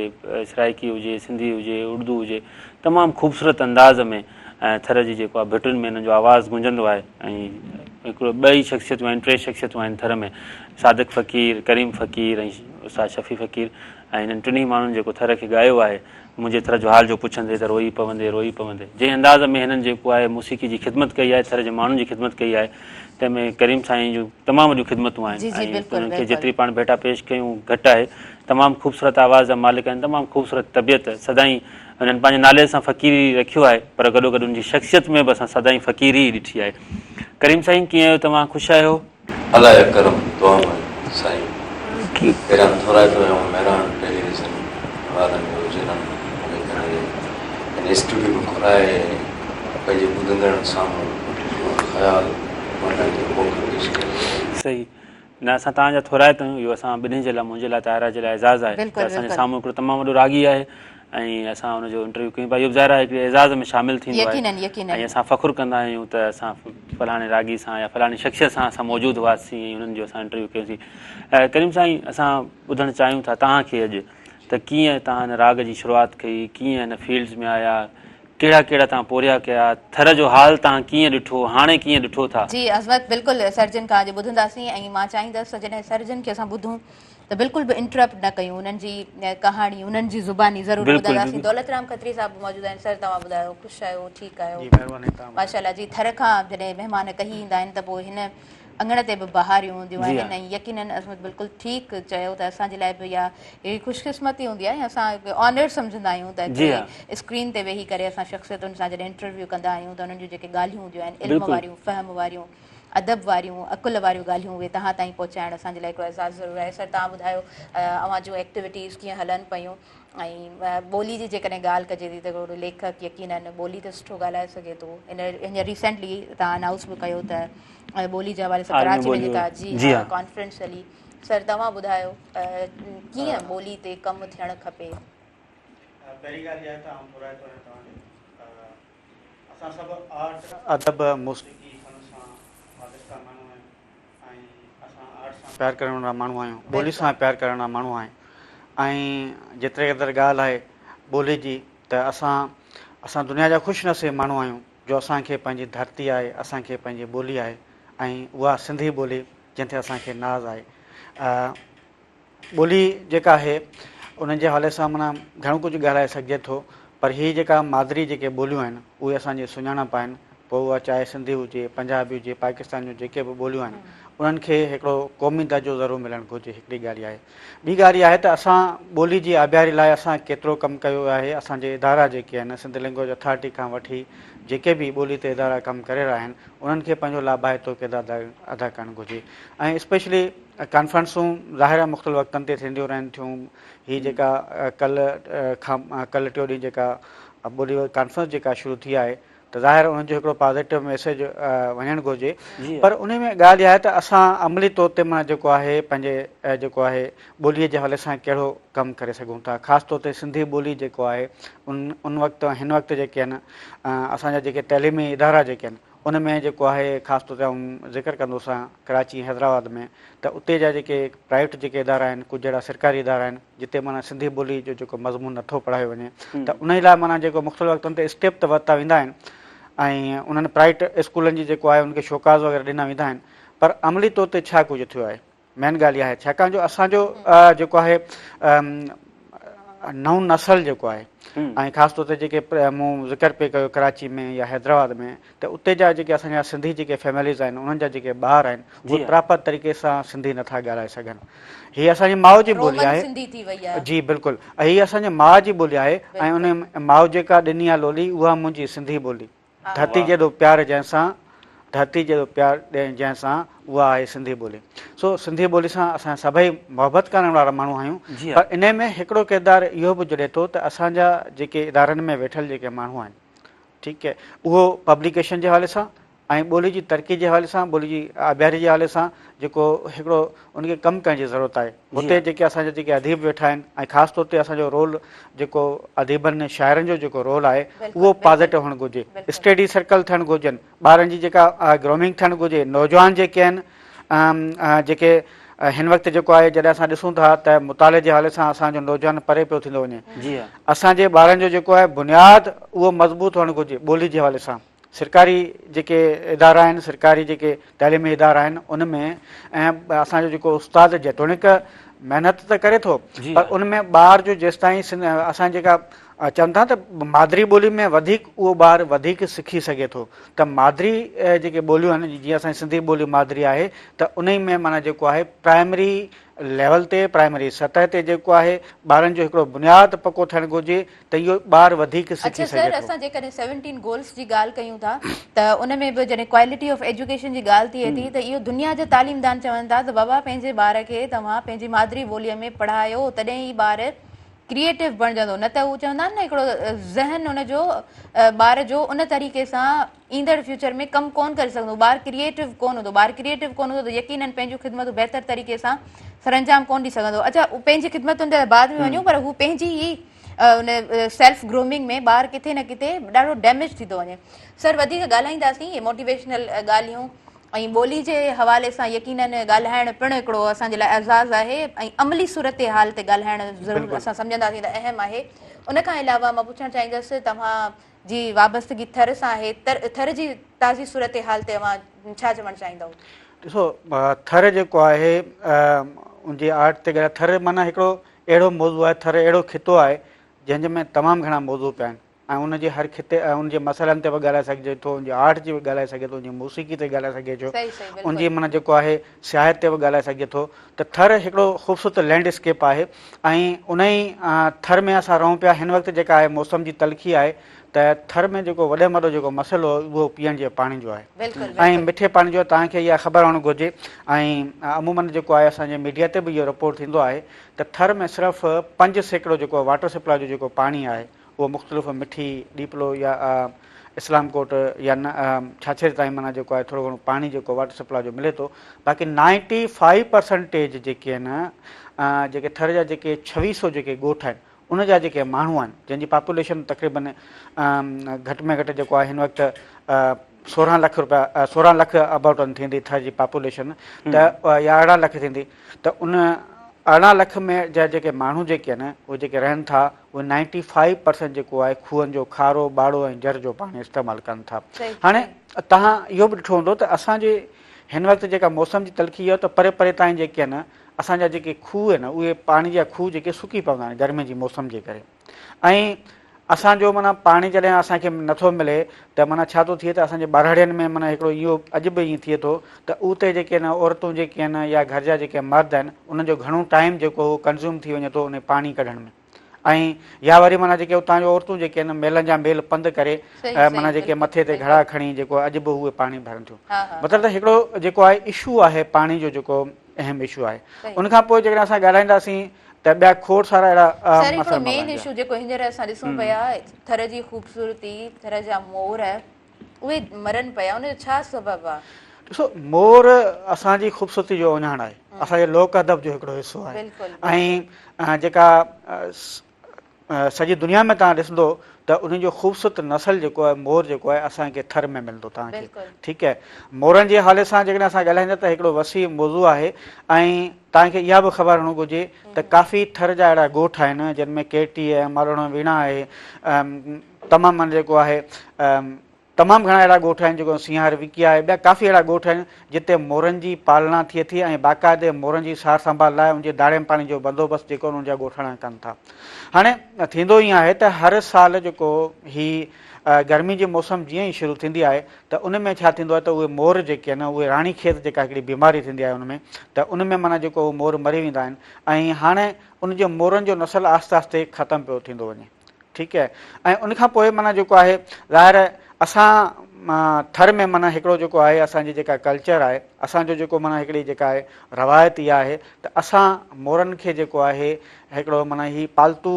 سرائيڪي هجي سنڌي هجي اردو هجي تمام خوبصورت انداز ۾ ۽ ٿر جي جيڪو آهي ڀٽن ۾ انهن جو آواز گونجندو آهي ۽ هڪڙو ٻه ئي شخصيتون آهن ٽي شخصيتون آهن ٿر ۾ صادق فقير ڪريم فقير ۽ استاد شفيع فقير ۽ انهن ٽنهي ماڻهن جيڪو ٿر کي ڳايو آهي منهنجي ٿر جو حال جو پڇندي ته روئي پوندي روئي پوندي جنهن انداز ۾ هنن جيڪو آهي موسيقي جي خدمت ڪئي آهي ٿر جي ماڻهن جي خدمت ڪئي آهي تنهن ۾ ڪريم سائين جون تمام وڏيون خدمتون آهن جي جي ۽ بلڪل انهن کي بلڪل جيتري پاڻ ڀيٽا پيش ڪيون گهٽ آهي تمام خوبصورت آواز جا مالڪ آهن تمام خوبصورت طبيعت سدائين هنن پنهنجي نالي سان فقيري رکيو آهي پر گڏوگڏ ان جي شخصيت ۾ به اسان سدائين فقيري ئي ڏٺي آهي. ڪريم سائين ڪيئن آهيو توهان خوش آهيو؟ الله جا ڪرم دعائون آهن سائين. پهريان ٿورائتو آهيان مهراڻ ٽيليويزن وارن جو جنھن مون کي پنھنجي ھن اسٽوڊيو ۾ گھرائي پنھنجي ٻڌندڙن سامھون خيال ونڊڻ جو موقعو پيش ڪيو. صحيح نه اسان توهان جا ٿورائتا آهيون اهو اسان ٻنهي جي لاء منهنجي لاء طاهره جي لاء اعزاز آهي ته اسان جي سامهون هڪڙو تمام وڏو راڳي آهي ۽ اسان ان جو انٽرويو ڪيون پيا اهو به ظاهر آهي هڪڙي اعزاز ۾ شامل ٿيندو آهي يقينن يقينن ۽ اسان فخر ڪندا آهيون ته اسان فلاڻي راڳي سان يا فلاڻي شخصيت سان اسان موجود هئاسين ۽ انهن جو اسان انٽرويو ڪيوسين ڪريم سائين اسان ٻڌڻ چاهيون ٿا توهان کي اڄ ته ڪيئن توهان هن راڳ جي شروعات ڪئي ڪيئن هن فيلڊز ۾ آيا ڪهڙا ڪهڙا توهان پورهيا ڪيا ٿر جو حال توهان ڪيئن ڏٺو هاڻي ڪيئن ڏٺو ٿا. جي عظمت بلڪل سر جن کان اڄ ٻڌنداسين ۽ مان چاهيندس ته جڏهن سر جن کي اسان ٻڌون ته بلڪل به انٽرپٽ نه ڪيون انهن جي ڪهاڻي انهن جي زباني ضرور ٻڌنداسين دولت رام کتري صاحب به موجود آهن سر توهان ٻڌايو خوش آهيو ٺيڪ آهيو جي مهرباني توهان ماشاء الله جي ٿر کان جڏهن مهمان ڪهي ايندا آهن ته پوء هن اڱڻ تي به بهاريون هونديون آهن ۽ يقينن عظمت بلڪل ٺيڪ چيو ته اسان جي لاء به اها هڪڙي خوش قسمتي هوندي آهي اسان آنر سمجهندا آهيون ته اسڪرين تي ويهي ڪري اسان شخصيتن سان جڏهن انٽرويو ڪندا آهيون ته انهن جون جيڪي ڳالهيون هونديون آهن علم واريون فهم واريون ادب واريون عقل واريون ڳالهيون اهي توهان تائين پهچائڻ اسان جي لاء هڪڙو اعزاز ضرور آهي سر توهان ٻڌايو اوهان جون ايڪٽيوٽيز ڪيئن هلن پيون ۽ ٻولي جي جيڪڏهن ڳالهه ڪجي ٿي ته هڪڙو ليکڪ يقينن ٻولي ته سٺو ڳالهائي سگهي ٿو هن هينئر ريسينٽلي توهان انائونس به ڪيو ته ٻولي جي حوالي سان ڪراچي ۾ جيڪا جي ها ڪانفرنس هلي سر توهان ٻڌايو ڪيئن ٻولي تي ڪم ٿيڻ کپي. پهرين ڳالهه اها آهي ته آئون ٿورائتو آهيان توهان جو اسان سڀ آرٽ، ادب، موسيقي، فن سان وابسته ماڻهو آهيون ۽ اسان آرٽ سان پيار ڪرڻ وارا ماڻهو آهيون، ٻولي سان پيار ڪرڻ وارا ماڻهو آهيون ۽ جيتري قدر ڳالهه آهي ٻولي جي ته اسان اسان دنيا جا خوش نصيب ماڻهو آهيون جو اسان کي پنهنجي ڌرتي آهي، اسان کي پنهنجي ٻولي آهي ۽ اها سنڌي ٻولي جنهن تي اسان کي ناز آهي. ٻولي جيڪا آهي ان جي حوالي سان معنيٰ گهڻو ڪجهه ڳالهائي سگهجي ٿو پر هي جيڪا مادري جيڪي ٻوليون آهن اهي اسان جي سڃاڻپ آهن پوء اها چاهي سنڌي هجي پنجابي هجي پاڪستان جون جيڪي به ٻوليون آهن انهن کي هڪڙو قومي درجو ضرور ملڻ گهرجي هڪڙي ڳالهه اها آهي ٻي ڳالهه اها آهي ته اسان ٻولي جي آبياري لاء اسان ڪيترو ڪم ڪيو آهي اسان جي ادارا جيڪي آهن سنڌ لينگويج اٿارٽي کان وٺي جيڪي به ٻولي تي ادارا ڪم ڪري رهيا آهن انهن کي پنهنجو لاڀائتو ڪردار ادا ڪرڻ گهرجي ۽ اسپيشلي ڪانفرنسون ظاهر آهي مختلف وقتن تي ٿينديون رهن ٿيون. هي جيڪا ڪلهه کان ڪلهه ٽيون ڏينهن جيڪا ٻولي ڪانفرنس جيڪا شروع ٿي آهي ته ظاهر انهن جو هڪڙو پازيٽو ميسيج وڃڻ گهرجي پر ان ۾ ڳالهه اها آهي ته اسان عملي طور تي معنيٰ جيڪو آهي پنهنجي جيڪو آهي ٻوليء جي حوالي سان ڪهڙو ڪم ڪري سگهون ٿا خاص طور تي سنڌي ٻولي جيڪو آهي ان ان وقت هن وقت جيڪي آهن اسان جا جيڪي تعليمي ادارا جيڪي آهن ان ۾ جيڪو آهي خاص طور تي آئون ذڪر ڪندوسان ڪراچي ۽ حيدرآباد ۾ ته اتي جا جيڪي پرائيوٽ جيڪي ادارا آهن ڪجهه اهڙا سرڪاري ادارا آهن جتي معنيٰ سنڌي ٻولي جو جيڪو مضمون نٿو پڙهايو وڃي ته انهي لاء معنيٰ جيڪو مختلف وقتن تي اسٽيپ ته ورتا ويندا آهن ۽ انهن پرائيوٽ اسڪولن جي جيڪو آهي ان کي شوڪاز وغيره ڏنا ويندا آهن پر عملي طور تي ڇا ڪجهه ٿيو آهي مين ڳالهه اها آهي ڇاڪاڻ جو اسان جو جيڪو آهي نئون نسل جيڪو آهي ۽ خاص طور تي جيڪي مون ذڪر پئي ڪيو ڪراچي ۾ يا حيدرآباد ۾ ته اتي جا جيڪي اسان جا سنڌي جيڪي فيمليز آهن انهن جا جيڪي ٻار آهن اهي پراپر طريقي سان سنڌي نٿا ڳالهائي سگهن هي اسان جي ماء جي ٻولي آهي جي بلڪل هي اسان جي ماء جي ٻولي آهي ۽ ان ماء جيڪا ڏني آهي لولي اها منهنجي سنڌي ٻولي ڌرتي جيڏو پيار جنهن سان، ڌرتي جيڏو پيار جنهن سان، اها آهي سنڌي ٻولي. سو سنڌي ٻولي سان اسان سڀئي محبت ڪرڻ وارا ماڻهو آهيون پر انهي ۾ هڪڙو ڪردار اهو به جڙي ٿو ته اسان جا جيڪي ادارن ۾ ويٺل جيڪي ماڻهو آهن ٺيڪ اهو پبليڪيشن جي حوالي سان ۽ ٻولي جي ترقي جي حوالي سان ٻولي جي آبياري جي حوالي سان جيڪو هڪڙو ان کي ڪم ڪرڻ جي ضرورت آهي هتي جيڪي اسان جا جيڪي اديب ويٺا آهن ۽ خاص طور تي اسان جو رول جيڪو اديبن شاعرن جو جيڪو رول آهي اهو پازيٽو هئڻ گهرجي اسٽڊي سرڪل ٿيڻ گهرجن ٻارن جي جيڪا گرومنگ ٿيڻ گهرجي نوجوان جيڪي آهن جيڪي هن وقت جيڪو آهي جڏهن اسان ڏسون ٿا ته مطالعي جي حوالي سان اسان جو نوجوان پري پيو ٿيندو وڃي اسان جي ٻارن جو جيڪو آهي بنياد اهو مضبوط هئڻ گهرجي ٻولي جي حوالي سان سرڪاري جيڪي ادارا آهن سرڪاري جيڪي تعليمي ادارا آهن ان ۾ ۽ اسان جو جيڪو استاد جيتوڻيڪ محنت ته ڪري ٿو پر ان ۾ ٻار جو جيستائين اسان جيڪا چون ٿا ته مادري ٻولي ۾ وڌيڪ اهو ٻار وڌيڪ سکي سگهي ٿو ته مادري جيڪي ٻوليون آهن جيئن اسان جي سنڌي ٻولي مادري آهي ته انهي ۾ معنيٰ جيڪو آهي پرائمري ليول تي پرائمري سطح تي جيڪو آهي ٻارن جو هڪڙو بنياد پڪو ٿيڻ گهرجي ته اهو ٻار وڌيڪ سکي اڇا سگهي سر ٿو. اسان جيڪڏهن سيونٽين گولس جي ڳالهه ڪيون ٿا ته ان ۾ به جڏهن ڪوالٽي آف ايجوڪيشن جي ڳالهه ٿئي ٿي ته اهو دنيا جا تعليمدان چون ٿا ته بابا پنهنجي ٻار کي توهان پنهنجي مادري ٻوليء ۾ پڙهايو تڏهن ئي ٻار ڪريئيٽو بڻجندو نه ته هو چوندا آهن نه هڪڙو ذهن ان جو ٻار جو ان طريقي سان ايندڙ فيوچر ۾ ڪم ڪون ڪري سگهندو ٻار ڪريئيٽو ڪون هوندو ٻار ڪريئيٽو ڪون هوندو ته يقينن پنهنجون خدمتون بهتر طريقي سان سرانجام ڪون ڏئي سگهندو اڇا پنهنجي خدمتن تي بعد ۾ وڃون پر هو پنهنجي ئي ان سيلف گرومنگ ۾ ٻار ڪٿي نه ڪٿي ڏاڍو ڊيميج ٿي ٿو وڃي. سر وڌيڪ ڳالهائينداسين اهي موٽيويشنل ڳالهيون ۽ ٻولي جي حوالي سان يقينن ڳالهائڻ پڻ هڪڙو اسان جي لاء اعزاز آهي ۽ عملي صورتحال تي ڳالهائڻ ضرور اسان سمجهنداسين ته اهم آهي. ان کان علاوه مان پڇڻ چاهيندس توهان جي وابستگي ٿر سان آهي ٿر جي تازي صورتحال تي اوهان ڇا چوڻ چاهيندؤ؟ ڏسو ٿر جيڪو آهي ان جي آرٽ تي ڳالهايان ٿر معنيٰ هڪڙو اهڙو موضوع آهي ٿر اهڙو خطو آهي جنهن جي ۾ تمام گهڻا موضوع پيا آهن ۽ ان جي هر خطي ۽ ان جي مسئلن تي به ڳالهائي سگهجي ٿو ان جي آرٽ جي به ڳالهائي سگهجي ٿو ان جي موسيقي تي ڳالهائي سگهجي ٿو ان جي معنيٰ جيڪو آهي سياحت تي به ڳالهائي سگهجي ٿو ته ٿر هڪڙو خوبصورت لينڊ اسڪيپ آهي ۽ ان ئي ٿر ۾ اسان رهون پيا هن وقت جيڪا آهي موسم جي تلخي آهي ته ٿر ۾ جيڪو وڏي ۾ وڏو جيڪو مسئلو اهو پيئڻ جي پاڻي جو آهي ۽ مٺي پاڻي جو توهان کي اها خبر هئڻ گهرجي ۽ عمومن جيڪو آهي اسان جي ميڊيا تي به اهو رپورٽ ٿيندو آهي ته ٿر ۾ صرف 5% جيڪو واٽر سپلاء جو جيڪو پاڻي آهي اهو مختلف مٺي، ڏيپلو يا اسلام ڪوٽ يا ڇاڇري تائين معنيٰ جيڪو آهي ٿورو گهڻو پاڻي جيڪو واٽر سپلاء جو ملي ٿو باقي نائنٽي فائيو پرسنٽيج جيڪي آهن جيڪي ٿر جا جيڪي ڇويهه سو جيڪي ڳوٺ آهن ان جا جيڪي ماڻهو آهن جن جي پاپوليشن تقريبن گهٽ ۾ گهٽ جيڪو آهي هن وقت 16 لک روپيا 16 لک ابائوٽ ٿيندي ٿر جي پاپوليشن ته يا 18 لک ٿيندي ته ان 18 لک ۾ جا جيڪي ماڻهو جيڪي آهن اهي جيڪي رهن ٿا اهي نائنٽي فائيو پرسنٽ جيڪو آهي کوهن جو کارو، ٻاڙو ۽ جر جو پاڻي استعمال ڪن ٿا. هاڻي توهان اهو به ڏٺو هوندو ته اسان جي هن وقت جيڪا موسم جي تلخي آهي ته پري پري تائين جيڪي آهن اسان جا جيڪي کوهه آهن اهي پاڻي جا کوهه جيڪي سڪي پوندا آهن گرمي جي موسم جي ڪري ۽ اسان جو معنيٰ پاڻي جڏهن اسان کي نٿو ملي ته معنيٰ ڇا ٿو ٿئي ته اسان جي ٻهراڙين ۾ معنيٰ هڪڙو اهو اڄ به ائين ٿئي ٿو ته اتي جيڪي آهن عورتون جيڪي آهن يا گهر جا جيڪي مرد آهن انهن جو گهڻو ٽائيم جيڪو هو ڪنزيوم ٿي وڃي ٿو ان پاڻي ڪڍڻ ۾ ۽ يا وري معنيٰ جيڪي اتان جون عورتون جيڪي آهن ميلن جا ميل پنڌ ڪري معنيٰ جيڪي مٿي تي گهڙا کڻي جيڪو اڄ به اهي پاڻي ڀرن ٿيون مطلب ته هڪڙو جيڪو آهي اشو آهي پاڻي جو جيڪو اهم اشو آهي ان کان پوء جيڪڏهن اسان ڳالهائينداسين ته ٻيا کوڙ سارا اهڙا سر هڪڙو مين اشو جيڪو هينئر اسان ڏسون پيا ٿر جي خوبصورتي ٿر جا مور اهي مرن پيا ان جو ڇا سبب آ؟ ڏسو مور اسان جي خوبصورتي جو اهڃاڻ آهي اسان جي لوڪ ادب جو هڪڙو حصو آهي ۽ جيڪا سڄي دنيا ۾ توهان ڏسندو ته انهن جو خوبصورت نسل جيڪو آهي مور جيڪو آهي اسان کي ٿر ۾ ملندو توهان کي ٺيڪ آهي مورن جي حوالي سان جيڪڏهن اسان ڳالهائيندا ته هڪڙو وسيع موضوع آهي ۽ توهان کي اها به خبر هئڻ گهرجي ته ڪافي ٿر جا اهڙا ڳوٺ آهن جن ۾ ڪيٽي ۽ مالوڻ ويڻا آهي تمام معنيٰ جيڪو آهي تمام گهڻا اهڙا ڳوٺ آهن جيڪو سينهار وڪي آهي ٻيا ڪافي اهڙا ڳوٺ آهن جتي مورن جي پالنا ٿئي ٿي ۽ باقاعدي مورن جي سار سنڀال لاء ان جي داڻي پاڻي جو بندوبست جيڪو انهن جا ڳوٺاڻا ڪن ٿا هاڻي ٿيندو ائين آهي ته هر سال جيڪو هي گرمي جي موسم جيئن ئي شروع ٿيندي آهي ته ان ۾ ڇا ٿيندو آهي ته اهي مور جيڪي آهن اهي راڻي کيت جيڪا هڪڙي بيماري ٿيندي آهي ان ۾ ته ان ۾ معنيٰ جيڪو مور مري ويندا آهن ۽ هاڻي ان جي مورن جو نسل آهستي آهستي ختم پيو ٿيندو وڃي. ٺيڪ آهي ۽ ان کان پوء معنيٰ جيڪو آهي ظاهر آهي اسان ٿر ۾ معنيٰ هڪڙو جيڪو آهي اسان جي جيڪا ڪلچر آهي اسان جو جيڪو معنيٰ هڪڙي جيڪا آهي روايت اها آهي ته اسان مورن کي جيڪو آهي هڪڙو معنيٰ هي پالتو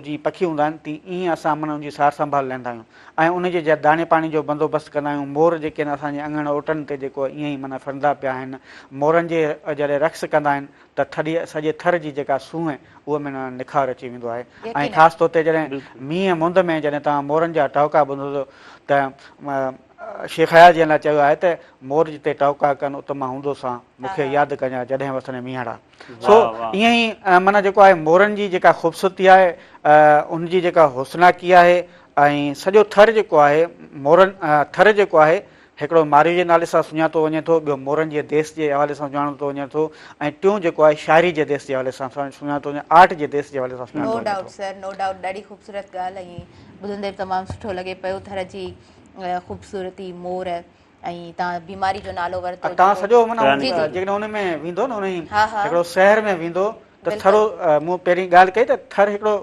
جي پکي هوندا آهن تي ائين اسان معنيٰ ان جي سار سنڀال لهندا آهيون ۽ ان جي داڻي پاڻي جو بندوبست ڪندا آهيون مور جيڪي آهن اسان جي اڱڻ اوٽن تي جيڪو ائين ئي معنيٰ ڦرندا پيا آهن مورن جي جڏهن رقص ڪندا آهن ته ٿڏي سڄي ٿر جي جيڪا سونهن اهو ۾ نکار اچي ويندو آهي ۽ خاص طور تي جڏهن مينهن مند ۾ جڏهن توهان مورن جا ٽهوڪا ٻڌندو ته شيخ اياز جنهن لاء چيو آهي ته مور جتي ٽهوڪا ڪن ات مان هوندو سان مون کي ياد ڪجان جڏهن وسن مينهڙا سو ائين ئي معنيٰ جيڪو آهي مورن جي جيڪا خوبصورتي آهي ان جي جيڪا حسناڪي آهي ۽ سڄو ٿر جيڪو آهي مورن ٿر جيڪو آهي هڪڙو مارئي جي نالي سان سڃاتو وڃي ٿو، ٻيو مورن جي ديس جي حوالي سان سڃاڻتو وڃي ٿو ۽ ٽيون جيڪو آهي شاعري جي ديس جي حوالي سان سڃاتو وڃي آرٽ جي ديس جي حوالي سان سڃاتو نو وڃي ڊائوٽ ٿو. سر نو ڊائوٽ ڏاڍي خوبصورت ڳالهه ۽ ٻڌندي به تمام سٺو لڳي پيو ٿر جي خوبصورتي مور ۽ تان بيماري جو نالو ورتو تان جيڪو سڄو معنيٰ جي جي جيڪڏهن ان ۾ ويندو نه انهي ها ها هڪڙو شهر ۾ ويندو ته ٿرو مون پهرين ڳالهه ڪئي ته ٿر هڪڙو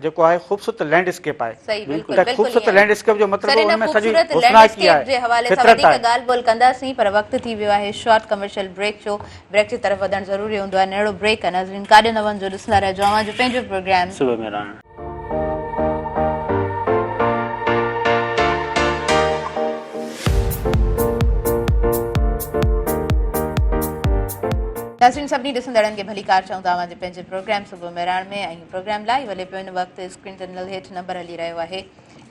جيڪو آهي خوبصورت لينڊ اسڪيپ آهي صحيح بلڪل ته بلڪل خوبصورت ائين لينڊ اسڪيپ جو مطلب سر ان ان ۾ سڄي خوبصورت لينڊ حسناڪي اسڪيپ آهي جي حوالي سان فطرت وڌيڪ آهي ڳالهه ٻولهه ڪنداسين پر وقت ٿي ويو آهي شارٽ ڪمرشل بريڪ جو بريڪ جي طرف وڌڻ ضروري هوندو آهي نهڙو بريڪ آهي ناظرين ڪاڏي نه وڃجو ڏسندا رهجو اوهان جو پنهنجو پروگرام صبح ۾ رهڻ. ناظرين سڀني ڏسندڙن کي ڀليڪار چئون ٿا اوهان جي پنهنجي پروگرام صبح مهراڻ ۾ ۽ پروگرام لائيو هلي پيو هن وقت اسڪرين تي ڏنل هيٺ نمبر هلي رهيو آهي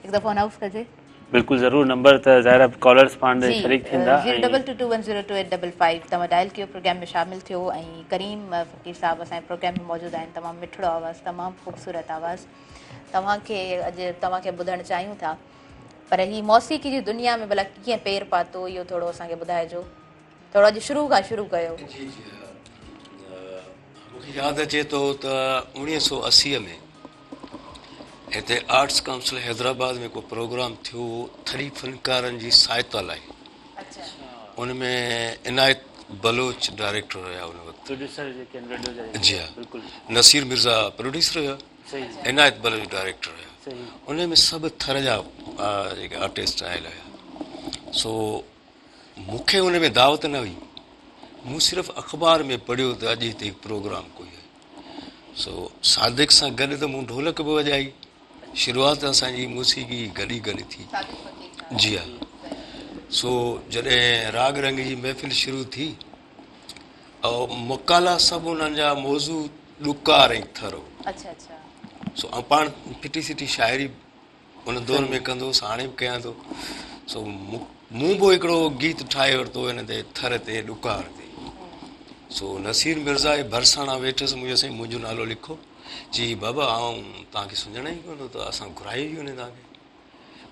هڪ دفعو انائونس ڪجي. بلڪل ضرور نمبر ته ظاهر آهي ڪالرز پاڻ ڏي شريڪ ٿيندا zero double two two one zero two eight double five توهان ڊائل ڪيو پروگرام ۾ شامل ٿيو ۽ ڪريم فقير صاحب اسان جي پروگرام ۾ موجود آهن تمام مٺڙو آواز تمام خوبصورت آواز توهان کي اڄ توهان کي ٻڌڻ چاهيون ٿا پر هي موسيقي جي دنيا ۾ ڀلا ڪيئن پير پاتو اهو ٿورو اسان کي ٻڌائجو ٿورو اڄ شروع کان شروع ڪيو. جي جي ها مون کي ياد اچي ٿو ته 1980 ۾ هتي آرٽس ڪائونسل حيدرآباد ۾ ڪو پروگرام ٿيو هو ٿري فنڪارن جي سهائتا لاء ان ۾ عنايت بلوچ ڊائريڪٽر هيا ان وقت پروڊيوسر جيڪي آهن ريڊيو جا جي ها نصير مرزا پروڊيوسر هيا عنايت بلوچ ڊائريڪٽر هيا ان ۾ سڀ ٿر جا جيڪي آرٽسٽ آيل هيا سو مون کي ان ۾ دعوت نه هئي. مون صرف اخبار ۾ پڙهيو ته اڄ هتي هڪ پروگرام ڪوئي آهي. سو صادق سان گڏ ته مون ڍولڪ به وڄائي. شروعات اسان جي موسيقي گڏ ئي گڏ ٿي. جي ها. سو جڏهن راڳ رنگ جي محفل شروع ٿي او مقالا سڀ انهن جا موضوع ڏڪار ۽ ٿر هو. سو آئون پاڻ ڦٽي سٽي شاعري ان دور ۾ ڪندو هوس هاڻي به ڪيان ٿو سو مون به هڪڙو گيت ٺاهي ورتو ان تي ٿر تي ڏڪار تي سو نصير مرزا جي ڀرسان آئون ويٺس مون چيو سائين منهنجو نالو لکو چي بابا آئون توهان کي سڃاڻان ئي ڪونه ٿو ته اسان گهرايو ئي ڪونهي توهان کي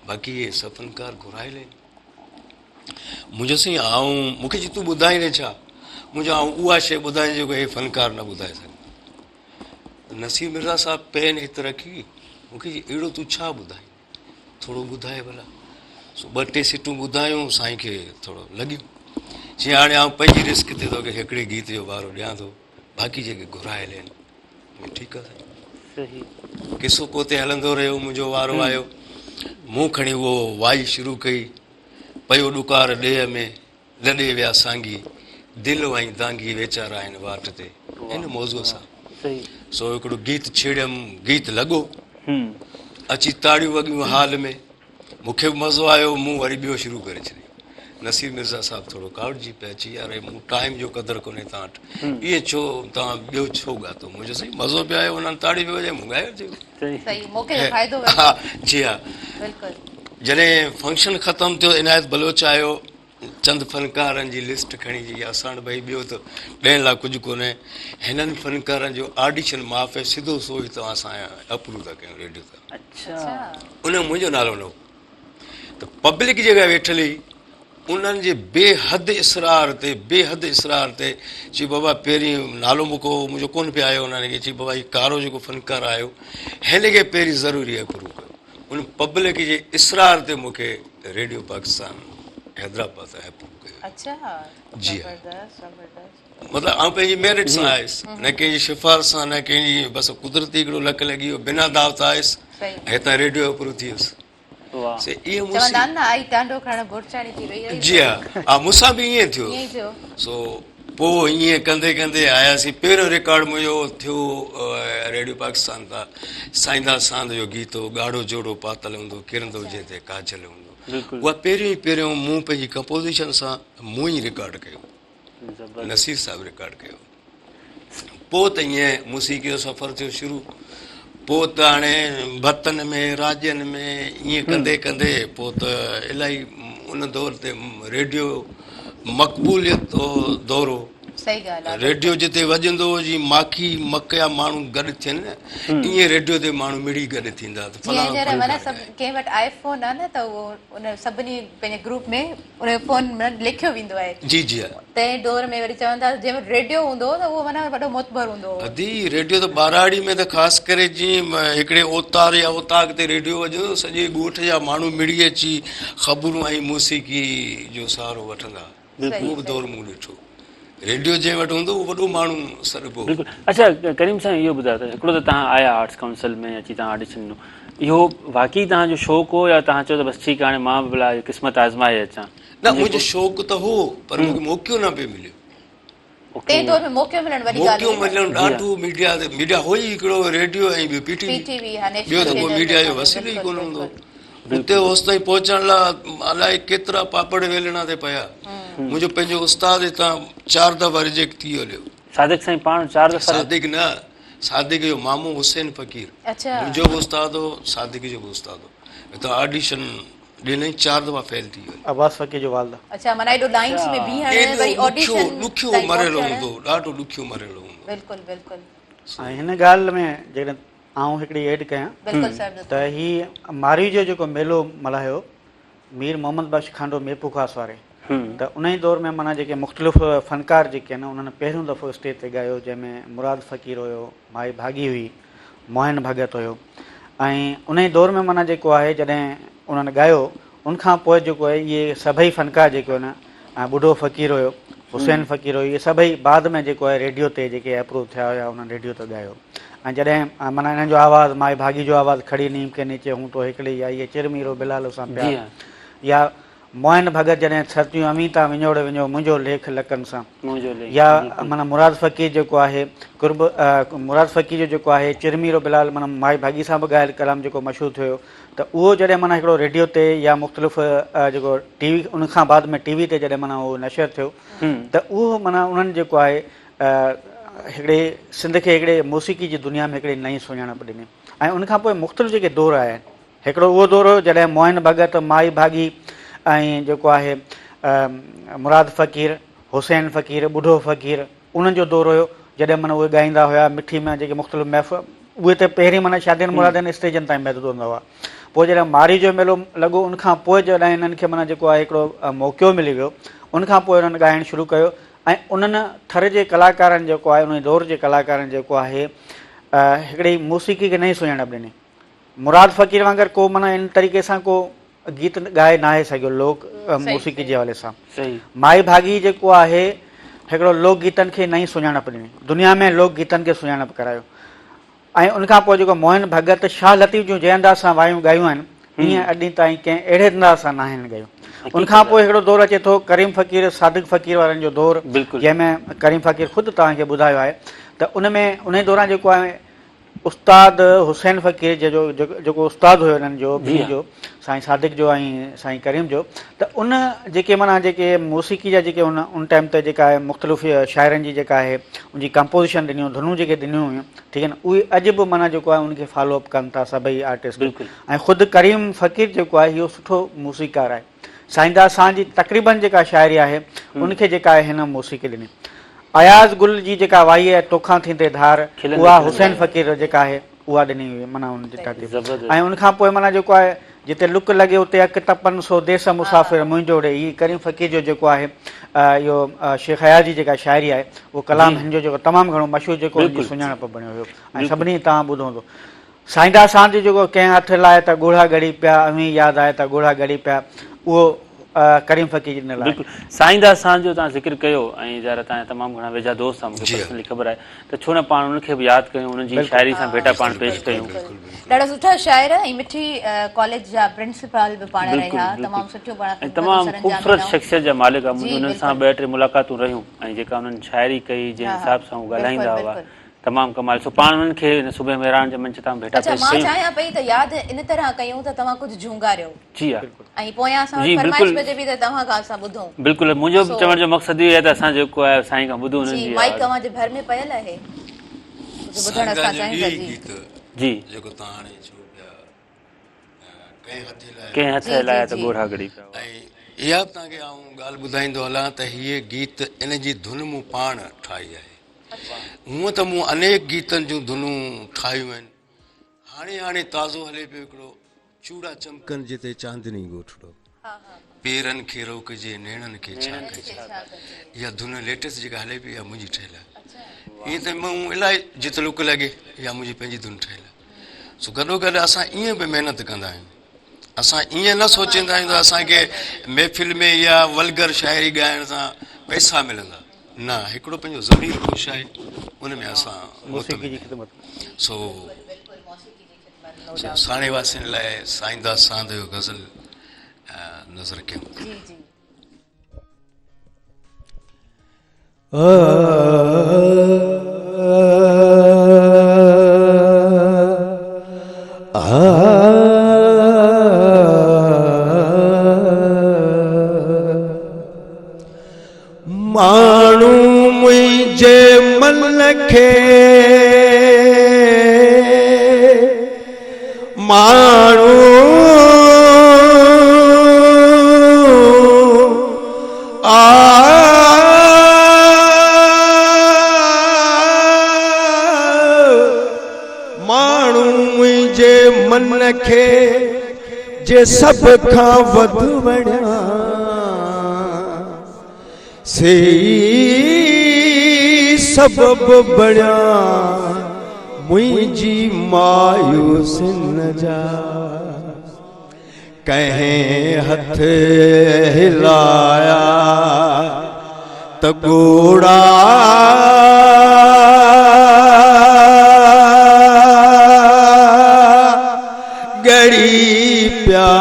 باقي اهي سڀ فنڪار گهرايل آهن مون چيو سائين آئون مون کي چي تون ٻڌائيندين ڇا مون چيو آئون اها شيء ٻڌائين جيڪو هي فنڪار نه ٻڌائي سگهندا نصير مرزا صاحب پين هت رکي مون کي چي اهڙو تون ڇا ٻڌائين ٿورو ٻڌاء ڀلا سو ٻه ٽي سٽون ٻڌايون سائين کي ٿورو لڳيون چي هاڻي آئون پنهنجي رسڪ تي توکي هڪڙي گيت جو وارو ڏيان ٿو باقي جيڪي گهرايل آهن ٺيڪ آهي سائين قصو پوئتي هلندو رهيو منهنجو وارو آيو مون کڻي اهو وائي شروع ڪئي پيو ڏڪار ڏيهه ۾ لڏي ويا سانگي، دل ۽ دانگي ويچارا آهن واٽ تي. ان موضوع سان سو هڪڙو گيت ڇيڙيم، گيت لڳو، اچي تاڙيون وڳيون هال ۾، مون کي به مزو آيو، مون وري ٻيو شروع ڪري ڇڏيو. نصير مرزا صاحب ٿورو ڪاوڙجي پيا، چي يار هي مون ٽائيم جو قدر ڪونهي توهان وٽ، ائين ڇو توهان ٻيو ڇو ڳاتو؟ مون چيو سائين مزو پيو آيو، انهن تاڙي پئي وڄائي، مون ڳايو ٿي. صحيح موقعي جو فائدو ورتو. جي ها. بلڪل. جڏهن فنڪشن ختم ٿيو عنايت بلوچ آيو چند فنڪارن جي لسٽ کڻي چي اسان وٽ ڀئي ٻيو ته ڏيڻ لاء ڪجهه ڪونهي هنن فنڪارن جو آڊيشن معاف آهي سڌو سو ئي توهان سان اپروو ٿا ڪيون ريڊيو تان. اڇا. ان ۾ منهنجو نالو نه هو ته پبلڪ جيڪا ويٺل هئي انهن جي بي حد اصرار تي بي حد اصرار تي چي بابا پهرين نالو مون ڪو منهنجو ڪونه پيو آيو انهن کي چي بابا هي ڪارو جيڪو فنڪار آيو هن کي پهرين ضروري اپروو ڪيو ان پبلڪ جي اصرار تي مون کي ريڊيو پاڪستان حيدرآباد تان اپروو ڪيو اڇا جي ها زبردست زبردست مطلب آئون پنهنجي ميرٽ سان آيس نه ڪنهن جي سفارش سان نه ڪنهن جي بس قدرتي هڪڙو لڪ لڳي ويو بنا دعوت آيس هتان ريڊيو اپروو ٿي ويس سي اهي مون چوندا آهن نه آئي ٽانڊو کڻ بورچاڻي ٿي وئي آهي. جي ها ها مون سان به ائين ٿيو. ائين ئي ٿيو. سو پوء ائين ڪندي ڪندي آياسين پهريون رڪارڊ منهنجو ٿيو ريڊيو پاڪستان تان سائينداد ساند جو گيت هو ڳاڙهو جوڙو پاتل هوندو ڪرندو جنهن تي ڪاجل هوندو اها پهريون ئي پهريون مون پنهنجي ڪمپوزيشن سان مون ئي رڪارڊ ڪيو نصير صاحب رڪارڊ ڪيو. پوء ته ائين موسيقيء جو سفر ٿيو شروع. پوء ته هاڻي ڀتن ۾ راڄن ۾ ائين ڪندي ڪندي پوء ته الائي ان دور تي ريڊيو مقبوليت جو دور هو. صحيح ڳالهه آهي. ريڊيو جتي وڄندو هو جيئن ماکي مڪ جا ماڻهو گڏ ٿين نه ائين ريڊيو تي ماڻهو مڙي گڏ ٿيندا ته جيئن فلاڻو هينئر فنڪار معنيٰ سڀ ڳائي. ڪنهن وٽ آئي فون آهي نه ته اهو ان سڀني پنهنجي گروپ ۾ ان جو فون ۾ لکيو ويندو آهي. جي جي ها. تنهن دور ۾ وري چون ٿا جنهن وٽ ريڊيو هوندو هو ته اهو معنيٰ وڏو معتبر هوندو هو. ادي ريڊيو ته ٻهراڙي ۾ ته خاص ڪري جيئن هڪڙي اوتار يا اوطاق تي ريڊيو وڄندو هو سڄي ڳوٺ جا ماڻهو مڙي اچي خبرون ۽ موسيقي جو سهارو وٺندا. اهو به دور مون ڏٺو. ريڊيو جنهن وٽ هوندو اهو وڏو ماڻهو سڏبو هو. بلڪل اڇا ڪريم سائين اهو ٻڌايو ته هڪڙو ته توهان آيا آرٽس ڪائونسل ۾ اچي توهان آڊيشن ڏنو اهو واقعي توهان جو شوق هو يا توهان چيو ته بس ٺيڪ هاڻي مان به ڀلا قسمت آزمائي اچان. نه منهنجو شوق ته هو پر مونکي موقعو نه پئي مليو. تنهن دور ۾ موقعو ملڻ وڏي ڳالهه موقعو ملڻ ڏاڍو ميڊيا تي ميڊيا هو ئي هڪڙو ريڊيو ۽ ٻيو پي ٽي وي ٻيو ته ڪو ميڊيا جو وسيلو ئي ڪونه هوندو هو. اتي اوستائين پهچڻ لاء الائي ڪيترا پاپڙ ويلڻا تي پيا. منهنجو پنهنجو استاد هتان چار دفعا رجيڪٽ ٿي هليو. صادق سائين پاڻ چار دفعا صادق نه صادق جو مامو حسين فقير منهنجو به استاد هو صادق جو به استاد هو ته آڊيشن ڏنائين چار دفعا فيل ٿي ويو. عباس فقير جو والد. اڇا معنيٰ ايڏو لائنس ۾ بيهڻ وري آڊيشن ڏکيو مرحلو هوندو هو ڏاڍو ڏکيو مرحلو هوندو هو. بلڪل بلڪل. ۽ هن ڳالهه ۾ جيڪڏهن آئون هڪڙي ايڊ ڪيان ته هي مارئي جو جيڪو ميلو ملهايو مير محمد بخش کانڊو ميرپورخاص واري ته انهي دور ۾ معنيٰ جيڪي مختلف فنڪار جيڪي آهن انهن پهريون دفعو اسٽيج تي ڳايو جنهن ۾ مراد فقير هيو مائي ڀاڳي هئي موهن ڀڳت هيو ۽ انهي دور ۾ معنيٰ جيڪو آهي جڏهن انهن ڳايو ان کان پوء جيڪو آهي اهي سڀئي فنڪار جيڪي آهن ۽ ٻڍو فقير هيو حسين فقير هيو اهي سڀئي بعد ۾ جيڪو آهي ريڊيو تي جيڪي اپروو ٿيا هيا انهن ريڊيو تي ڳايو ۽ جڏهن معنيٰ انهن جو آواز مائي ڀاڳي جو آواز کڙي نيم ڪي نيچي هون تو هيڪڙي يا اهي چر ميرو بلال سان پيار يا موهن ڀڳت جڏهن سرتيون اوهين تان وڃوڙ وڃو منهنجو ليک لڪن سان يا معنيٰ مراد فقير جيڪو آهي قرب مراد فقير جو جيڪو آهي چرميرو بلال معنيٰ مائي ڀاڳي سان به ڳايل ڪلام جيڪو مشهور ٿيو ته اهو جڏهن معنيٰ هڪڙو ريڊيو تي يا مختلف جيڪو ٽي وي ان کان بعد ۾ ٽي وي تي جڏهن معنيٰ اهو نشر ٿيو ته اهو معنيٰ انهن جيڪو آهي هڪڙي سنڌ کي هڪڙي موسيقي جي دنيا ۾ هڪڙي نئين سڃاڻپ ڏني ۽ ان کان پوء مختلف جيڪي دور آيا آهن هڪڙو اهو دور هيو جڏهن موهن ڀڳت، مائي ڀاڳي ۽ جيڪو آهي مراد فقير، حسين فقير، ٻڍو فقير انهن جو دور هيو جڏهن معنيٰ اهي ڳائيندا هيا مٺي ۾ جيڪي مختلف محفل اهي ته پهرين معنيٰ شادين مرادين اسٽيجن تائين محدود هوندا هئا پوء جڏهن مارئي جو ميلو لڳو ان کان پوء جڏهن انهن کي معنيٰ جيڪو آهي هڪڙو موقعو ملي ويو ان کان پوء انهن ڳائڻ شروع ڪيو ۽ انهن ٿر جي ڪلاڪارن جيڪو آهي انهي دور جي ڪلاڪارن جيڪو آهي هڪڙي موسيقي کي نئين سڃاڻپ ڏني. مراد فقير وانگر ڪو معنيٰ ان طريقي سان ڪو گيت ڳائي ناهي سگهيو لوڪ موسيقي جي حوالي سان. مائي ڀاڳي جيڪو آهي هڪڙو لوڪ گيتن کي نئين سڃاڻپ ڏني دنيا ۾ لوڪ گيتن کي سڃاڻپ ڪرايو ۽ ان کان پوء جيڪو موهن ڀڳت شاهه لطيف جون جنهن انداز سان وايون ڳايون آهن ايئن اڄ ڏينهن تائين ڪنهن اهڙي انداز سان ناهن ڳايون. ان کان پوء هڪڙو دور اچي ٿو ڪريم فقير صادق فقير وارن جو دور جنهن ۾ ڪريم فقير خود توهان کي ٻڌايو آهي ته ان ۾ انهي دوران جيڪو آهي استاد حسين فقير جي جو جيڪو استاد هيو انهن جو ٻنهي جو سائين صادق جو ۽ سائين ڪريم جو ته ان جيڪي معنيٰ جيڪي موسيقي جا جيڪي ان ان ٽائيم تي جيڪا آهي مختلف شاعرن جي جيڪا آهي ان جي ڪمپوزيشن ڏنيون ڌنون جيڪي ڏنيون هيون ٺيڪ آهن اهي اڄ به معنيٰ جيڪو آهي ان کي فالو اپ ڪن ٿا سڀئي آرٽسٽ ۽ خود ڪريم فقير جيڪو آهي اهو سٺو موسيقار آهي سائينداد سان جي تقريبن جيڪا شاعري آهي ان کي جيڪا آهي هن موسيقي ڏني. اياز گل جي جيڪا وائي آهي توکان ٿيندي ڌار اها حسين فقير جيڪا آهي اها ڏني هئي معنيٰ ان جي ترتيب ۽ ان کان پوء معنيٰ جيڪو آهي جتي لڪ لڳي اتي اک تپن سو ديس مسافر منهنجو ڙي هي ڪريم فقير جو جيڪو آهي اهو شيخ اياز جي جيڪا شاعري آهي اهو ڪلام هن جو جيڪو تمام گهڻو مشهور جيڪو هن جي سڃاڻپ بڻيو هيو ۽ سڀني توهان ٻڌو هوندو. سائيندا ساند جيڪو ڪنهن هٿ لاء ته ڳوڙها ڳڙي پيا اوهين ياد آئي ته ڳوڙها ڳڙي پيا اهو ڪريم فقير جي ڏنل آهي. بلڪل سائيندا ساند جو توهان ذڪر ڪيو ۽ ظاهر آهي توهان جا تمام گهڻا ويجها دوست آهن مونکي پرسنلي خبر آهي ته ڇو نه پاڻ انهن کي به ياد ڪيون انهن جي شاعري سان ڀيٽا پاڻ پيش ڪيون. ڏاڍا سٺا شاعر ۽ مٺي ڪاليج جا پرنسپال به پاڻ رهيا تمام سٺيون پاڻ ۽ خدمتون تمام سرانجام خوبصورت ڏنائون. شخصيت جا مالڪ آهن جي منهنجون انهن سان بلڪل. ٻه ٽي ملاقاتون رهيون ۽ جيڪا انهن شاعري ڪئي جنهن حساب سان هو بلڪل ڳالهائيندا هئا بلڪل. تمام ڪمال سو پاڻ انهن کي هن صبح مهراڻ جي منچ تان ڀيٽا اڇا پيش مان ڪيون. چاهيان پئي ته ياد ان طرح ڪيون ته توهان ڪجهه جهونگاريو. جي ها. ۽ پويان اسان وٽ جي فرمائش بلڪل. به اچي پئي ته توهان کان اسان ٻڌون. بلڪل منهنجو به سو چوڻ جو مقصد اهو ئي آهي ته اسان جيڪو آهي سائين کان ٻڌون انهن جي جي مائيڪ آواز. اوهان جي ڀر ۾ پيل آهي ڪجهه ٻڌڻ سائين اسان جو چاهيون ٿا اهو ئي جي. گيت جي. جيڪو توهان هاڻي چئو پيا ڪنهن هٿ لايا. ڪنهن هٿ جي جي لايا ته جي. ڳوڙها ڳڙي پيا. ۽ اها به توهان کي آئون ڳالهه ٻڌائيندو هلان ته هيء گيت ان جي ڌن مون پاڻ ٺاهي آهي. هونء ته مون انيڪ گيتن جون ڌنون ٺاهيون آهن. هاڻي هاڻي تازو هلي پيو هڪڙو چوڙا چمڪن جتي چاندني ڳوٺڙو، پيرن کي روڪجي نيڻن کي ڇا ڪجي. اها ڌن ليٽيسٽ جيڪا هلي پئي اها منهنجي ٺهيل آهي. ائين ته مون الائي جت لڪ لڳي اها منهنجي پنهنجي ڌن ٺهيل آهي. سو گڏوگڏ اسان ائين به محنت ڪندا آهيون. اسان ائين نه سوچيندا آهيون ته اسان کي محفل ۾ يا ولگر شاعري ڳائڻ سان پئسا ملندا. نه هڪڙو پنهنجو ضمير خوش آهي ان ۾ اسان موسيقي جي خدمت سو ساڻي واسين لاء سائين داس ساند جو غزل نظر ڪيم. جي جي. ماڻهو منهنجي من کي ماڻهو آ ماڻهو منهنجي من کي جي سڀ کان وڌ وڻيا سي ئي سبب بڻيا منهنجي مايوسين جا. ڪنهن هٿ هلايا ته ڳوڙها ڳڙي پيا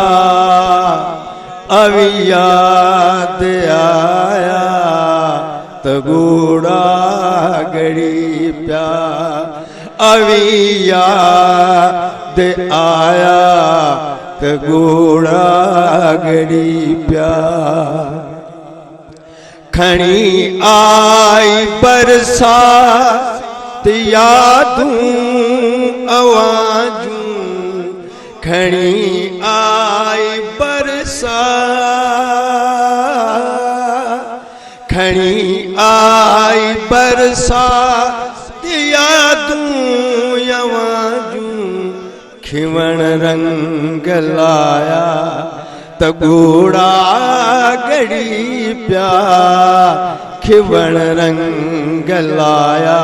اوهين ياد آيا ته ڳوڙها ڳڙي پيا اوهين ياد آيا ته ڳوڙها ڳڙي پيا. کڻي آئي برسات يادون اوهان جون کڻي آئي برسات کڻي آئي برسات يادون اوهان جون کيوڻ رنگ لايا ته ڳوڙها ڳڙي پيا کيوڻ رنگ لايا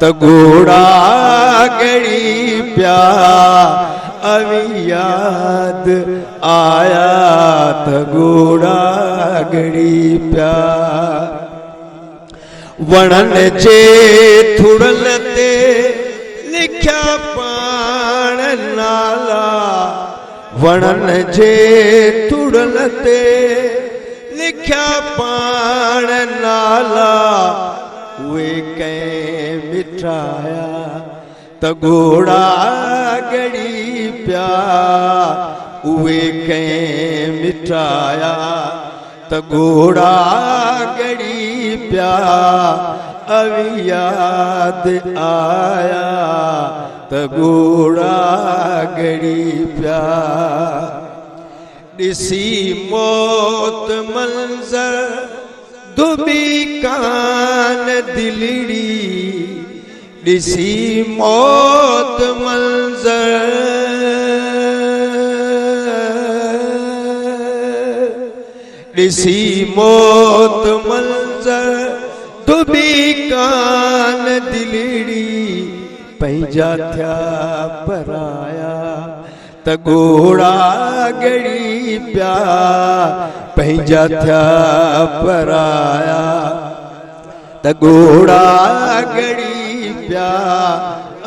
ته ڳوڙها ڳڙي پيا اوهين ياد آيا ته ڳوڙها ڳڙي پيا. وڻن جي ٿڙن تي لکيا پاڻ نالا وڻن جي ٿڙن تي لکيا پاڻ نالا اهي ڪنهن مٽايا ته ڳوڙها ڳڙي پيا اهي ڪنهن مٽايا ته ڳوڙها ڳڙي پيا اوهين ياد آيا ته ڳوڙها ڳڙي پيا ڏسي موت منظر دٻي ڪان دلڙي ڏسي موت منظر ڏسي موت منظر دٻي ڪان دلڙي پنهنجا ٿيا پرايا ته ڳوڙها ڳڙي پيا پنهنجا ٿيا پرايا ته ڳوڙها ڳڙي پيا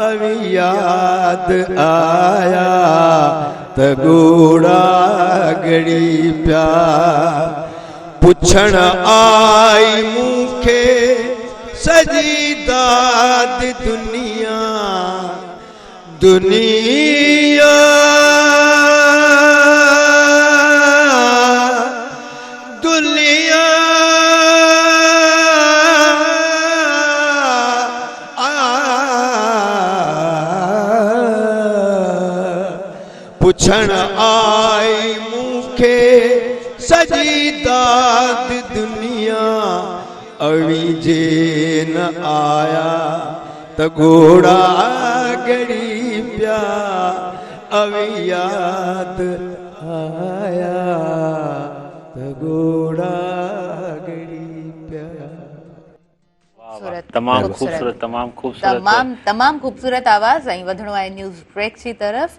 اوهين ياد آيا ته ڳوڙها ڳڙي پيا پڇڻ آئي مون کي سڄي داد دنيا دنيا دنيا پڇڻ آئي مون کي سڄي داد دنيا اوهين جي نه آيا ته ڳوڙها ڳڙي پيا اوهين ياد آيا ته ڳوڙها ڳڙي پيا. تمام خوبصورت تمام خوبصورت تمام تمام خوبصورت آواز ۽ وڌڻو آهي نيوز بريڪ جي طرف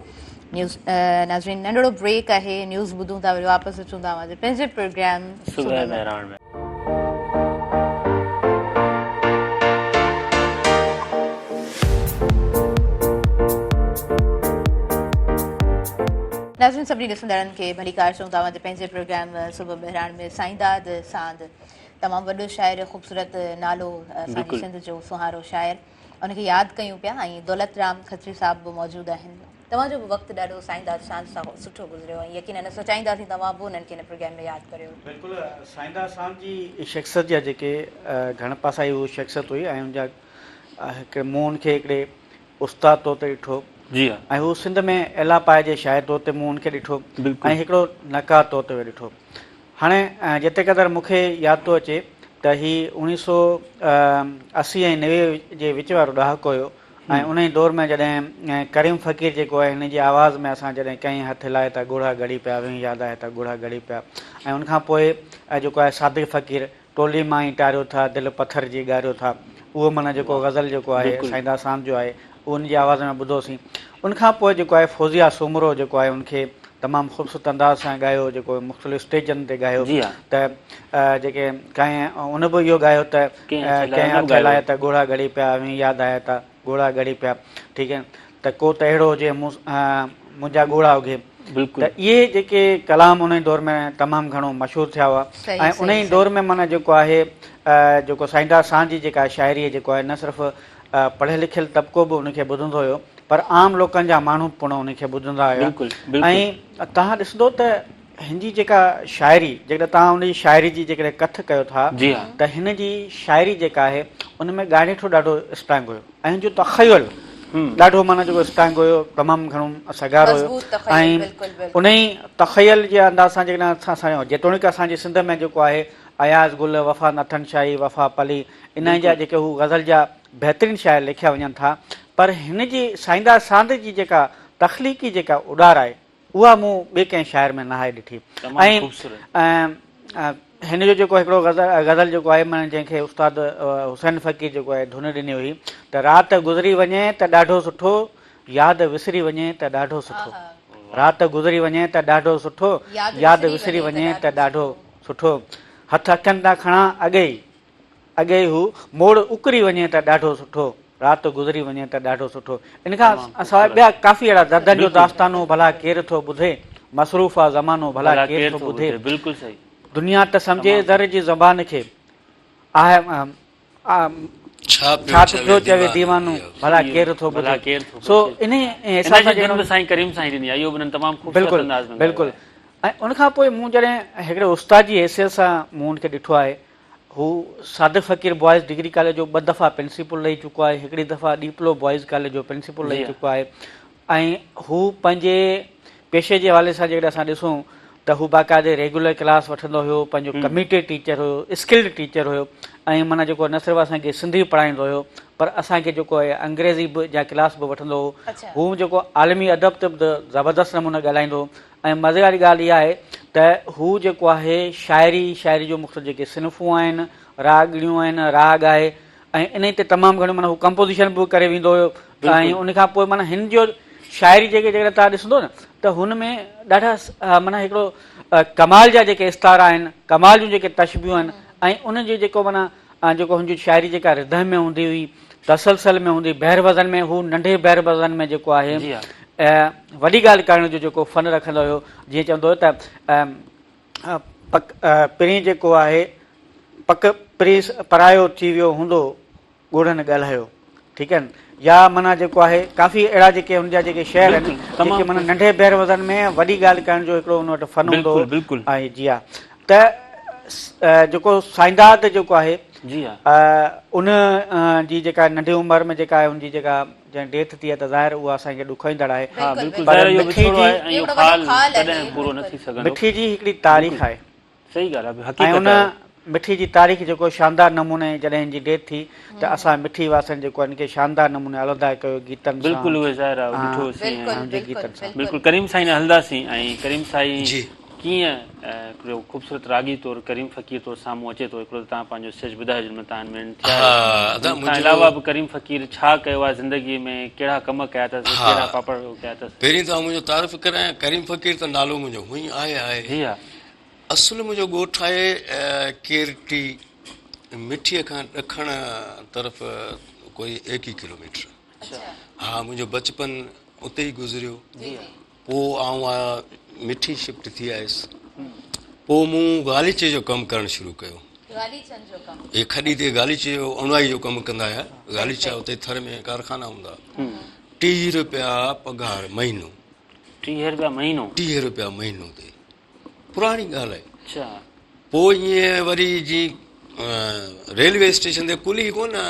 نيوز ناظرين ننڍڙو بريڪ آهي نيوز ٻڌون ٿا وري واپس اچون ٿا اوهان جي پنهنجي پروگرام صبح مهراڻ ۾. ناظرين سڀني ڏسندڙن کي ڀليڪار چئون ٿا اوهان جي پنهنجي پروگرام صبح مهراڻ ۾ سائينداد ساند تمام وڏو شاعر خوبصورت نالو اسان جي سنڌ جو سهارو شاعر ان کي ياد ڪيون پيا ۽ دولت رام کتري صاحب به موجود آهن توهان جو به وقت ڏاڍو سائينداد ساند سان سٺو گذريو ۽ يقينن اسان چاهينداسين توهان به انهن کي هن پروگرام ۾ ياد ڪريو. بلڪل سائينداد ساند جي شخصيت جا جيڪي گهڻ پاسائي هو شخصيت هئي ۽ ان جا هڪ مون ان کي هڪڙي استاد طور تي ڏٺو جي ها ۽ هو سنڌ ۾ اعليٰ پائي جي شاعر طور تي مون ان کي ڏٺو ۽ هڪڙو نقاد طور تي به ڏٺو. هاڻي جيتري قدر مون کي ياد ٿو اچي ته هي اوڻيهه سو 80 ۽ 90 جي وچ وارو ڏهاڪو هيو ۽ انهي دور ۾ جڏهن ڪريم فقير جيڪو آهي هن جي آواز ۾ اسان جڏهن ڪئين هٿ هلائي ته ڳوڙها ڳڙي پيا ويهين ياد آهي ته ڳوڙها ڳڙي پيا ۽ ان کان پوء جيڪو آهي صادق فقير ٽولي مان ئي ٽاريو ٿا دل پٿر جي ڳاريو ٿا اهو معنيٰ جيڪو غزل جيڪو آهي سائينداد ساند جو آهي اهو ان جي آواز ۾ ٻڌوسين ان کان پوء جيڪو آهي فوزيه سومرو جيڪو آهي ان کي تمام خوبصورت انداز سان ڳايو جيڪو مختلف اسٽيجن تي ڳايو ته جيڪي ڪنهن ان به اهو ڳايو ته ڪنهن هٿ هلايا ته ڳوڙها ڳڙي پيا اوهين ياد آيا ته ڳوڙها ڳڙي پيا ٺيڪ آهي ته ڪو ته اهڙو هجي مون منهنجا ڳوڙها اگهي ته اهي جيڪي ڪلام انهي دور ۾ تمام گهڻو مشهور ٿيا هئا ۽ انهي دور ۾ معنيٰ جيڪو آهي جيڪو سائينداد سان جي جيڪا شاعري جيڪو آهي نه صرف پڙهيل لکيل طبقو به ان کي ٻڌندو هيو پر عام لوڪن جا ماڻهو پڻ ان کي ٻڌندا هيا ۽ توهان ڏسندو ته هن جي جيڪا شاعري جيڪڏهن توهان ان جي شاعري جي جيڪڏهن ڪٿ ڪيو ٿا ته هن جي شاعري جيڪا آهي ان ۾ ڳاڻيٺو ڏاڍو اسٽرانگ هيو ۽ هن جو تخيل ڏاڍو معنيٰ جيڪو اسٽرانگ هيو تمام گهڻو سگهارو هيو ۽ ان ئي تخيل جي انداز سان جيڪڏهن اسان جيتوڻيڪ اسان جي سنڌ ۾ جيڪو آهي اياز گل وفا نٿن شاهي وفا پلي انهن جا جيڪي هو غزل جا بهترين شاعر ليکيا وڃن ٿا پر هن جي سائينداد ساند جي جيڪا تخليقي جيڪا اڏار آهي اها مون ٻئي ڪنهن شاعر ۾ ناهي ڏٺي ۽ هن جو جيڪو هڪڙو غزل غزل جيڪو آهي معنيٰ جنهن کي استاد حسين فقير جيڪو آهي ڌن ڏني هئي ته رات گذري وڃي ته ڏاڍو سٺو ياد وسري وڃي ته ڏاڍو سٺو رات گذري وڃي ته ڏاڍو سٺو ياد وسري وڃي ته ڏاڍو سٺو هٿ اکين تان کڻان اڳي ئي اڳي ئي هو موڙ اڪري وڃي ته ڏاڍو سٺو رات گذري وڃي ته ڏاڍو سٺو ان کان سواء ٻيا ڪافي اهڙا دردن جو داستانو ڀلا ڪير ٿو ٻڌي مصروف آ زمانو ڀلا ڪير ٿو ٻڌي دنيا ته سمجهي زر جي زبان کي آهه ڇا ڇا پيو چوي ديوانو ڀلا ڪير ٿو ٻڌي سو انهي حساب سان جيڪڏهن سائين ڪريم سائين ڏني آهي اهو به انهن تمام خوبصورت انداز ۾ بلڪل ۽ ان کان پوء مون جڏهن هڪڙي استاد جي حيثيت سان مون ان کي ڏٺو آهي هو Sadiq Faqir boys degree college جو ٻه دفعا پرنسپل رهي چڪو آهي هڪڙي دفعا ڏيپلو بوائز ڪاليج جو پرنسپل رهي چڪو آهي ۽ هو پنهنجي پيشي جي حوالي سان جيڪڏهن اسان ڏسون ته هو باقاعدي ريگيولر ڪلاس وٺندو هيو پنهنجو ڪميٽيڊ ٽيچر هيو اسڪلڊ ٽيچر هيو ۽ معنيٰ جيڪو نه صرف اسان کي سنڌي پڙهائيندو هيو پر اسان کي جيڪو آهي انگريزي به جا ڪلاس به وٺندو هو هو جيڪو عالمي ادب تي به زبردست نموني ڳالهائيندو هو ۽ مزي واري ڳالهه اها آهي ته هو جيڪو آهي شاعري شاعري جو مختلف جيڪي صنفون آهن راڳڻيون آهن راڳ آهي ۽ انهي تي تمام گهڻو معنيٰ هو ڪمپوزيشن به ڪري ويندو هيو ۽ ان کان پوء معنيٰ هن جو شاعري جيڪي جيڪڏهن توهان ڏسندو نه ته هن ۾ ڏاڍا معنيٰ هڪڙو ڪمال جا جيڪي استعارا آهن ڪمال جون جيڪي تشبيهون آهن ۽ ان جو جيڪو معنيٰ جيڪو هن جي شاعري جيڪا ردم ۾ هوندي هئي تسلسل ۾ هوندي بحر وزن ۾ هو ننڍي بحر وزن ۾ جيڪو آهي وڏي ڳالهه ڪرڻ جو جيڪو فن رکندو هيو جيئن چوندو هيو ته پڪ پرين جيڪو آهي پڪ پرين پرايو ٿي ويو هوندو ڳوڙهن ڳالهايو ٺيڪ آهي يا معنيٰ جيڪو آهي ڪافي اهڙا جيڪي هن جا جيڪي شعر آهن جيڪي معنيٰ ننڍي بحر وزن ۾ وڏي ڳالهه ڪرڻ جو هڪڙو هن وٽ فن هوندو هو ۽ جي ها ته جيڪو سائينداد جيڪو آهي جي ها ان جي جيڪا ننڍي عمر ۾ جيڪا آهي ان جي جيڪا جنهن ڊيٿ ٿي آهي ته ظاهر اها اسان کي ڏکوئيندڙ آهي ها بلڪل ظاهر اهو وڇوڙو آهي ۽ اهو خال ڪڏهن پورو نه ٿي سگهندو. مٺي جي هڪڙي تاريخ آهي. صحيح ڳالهه آهي حقيقت ۽ ان مٺي جي تاريخ جيڪو شاندار نموني جڏهن هن جي ڊيٿ ٿي ته اسان مٺي واسين جيڪو هن کي شاندار نموني الوداع ڪيو گيتن سان بلڪل اهي ظاهر آهي ڏٺو سين ۽ جي گيتن سان بلڪل ڪريم سائين ڏانهن هلنداسين ۽ ڪريم سائين ڪيئن هڪڙو خوبصورت راڳي طور ڪريم فقير طور سامهون اچي ٿو هڪڙو ته توهان پنهنجو اسٽيج ٻڌايو جن ۾ توهان انوينٽ ٿيا آهيو ان کان علاوه به ڪريم فقير ڇا ڪيو آهي زندگي ۾ ڪهڙا ڪم ڪيا اٿس ڪهڙا پاپڙ ڪيا اٿس. پهرين ته آئون منهنجو تعارف ڪرايان ڪريم فقير ته نالو منهنجو هونئن آهي آهي جي ها. اصل منهنجو ڳوٺ آهي ڪيرٽي مٺيء کان ڏکڻ طرف ڪوئي ايڪيهه ڪلوميٽر. ها منهنجو بچپن اتي ئي گذريو. پوء آئون مٺي شفٽ ٿي آيس. پوء مون غاليچي جو ڪم ڪرڻ شروع ڪيو. غاليچن جو ڪم. هي کڏي تي غاليچي جو اڻائي جو ڪم ڪندا هيا. غاليچا اتي ٿر ۾ ڪارخانا هوندا. 30 روپيا پگهار مهينو. 30 روپيا مهينو. 30 روپيا مهينو تي. پراڻي ڳالهه آهي. اڇا. پوء ائين وري جي ريلوي اسٽيشن تي ڪلي ڪونه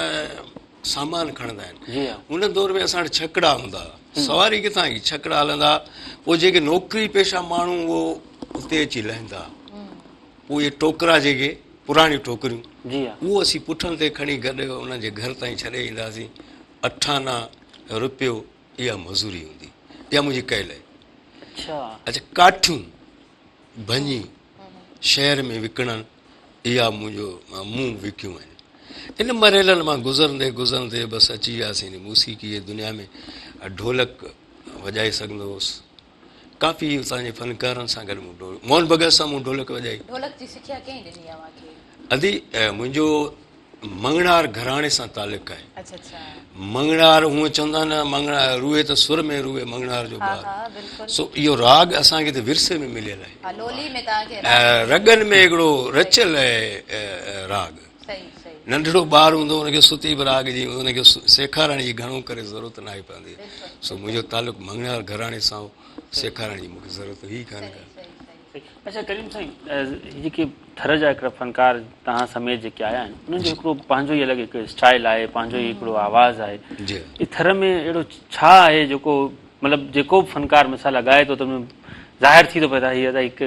سامان کڻندا آهن. ان دور ۾ اسان وٽ ڇڪڙا هوندا هئا. سواري ڪٿان ايندي؟ ڇڪڙا هلندا هئا. پوء جيڪي نوڪري پيشه ماڻهو اهو اتي اچي لهندا هئا. پوء اهي ٽوڪرا جيڪي پراڻيون ٽوڪريون اهو اسين پٺن تي کڻي گڏ انهن جي گهر تائين ڇڏي اينداسين. اٺ آنا رپيو اها مزوري هوندي. اها منهنجي ڪيل آهي. اڇا ڪاٺيون ڀڃي شهر ۾ وڪڻڻ اها منهنجو مون وڪيون آهن. ان مرحلن مان گذرندي گذرندي بس اچي وياسين ان موسيقي جي دنيا ۾ ڍولڪ وڄائي سگهندو هوس. ڪافي اتان جي فنڪارن سان گڏ مون ڍول موهن ڀڳت سان مون ڍولڪ وڄائي. ڍولڪ جي سکيا ڪنهن ڏني اوهان کي؟ ادي منهنجو مڱڻهار گهراڻي سان تعلق آهي. مڱڻهار هونء چوندا آهن نه مڱڻهار روئي ته سر ۾ روئي مڱڻهار جو ٻار. سو اهو راڳ اسان کي ته ورثي ۾ مليل آهي. رڳن ۾ هڪڙو رچيل آهي راڳ. ننڍڙو ٻار هوندو ان کي ستي به راڳ جي ان کي سيکارڻ جي گهڻو ڪري ضرورت ناهي پوندي. سو منهنجو تعلق مڱڻهار گهراڻي سان هو سيکارڻ جي مون کي ضرورت هئي ڪانه ڪا. اڇا ڪريم سائين هي جيڪي ٿر جا هڪڙا فنڪار توهان سميت جيڪي آيا آهن انهن جو هڪڙو پنهنجو ئي الڳ هڪ اسٽائل آهي پنهنجو ئي هڪڙو آواز آهي هي ٿر ۾ اهڙو ڇا آهي جيڪو مطلب جيڪو به فنڪار مثال ڳائي ٿو ته ظاهر ٿي ٿو پئي ته هي ادا هڪ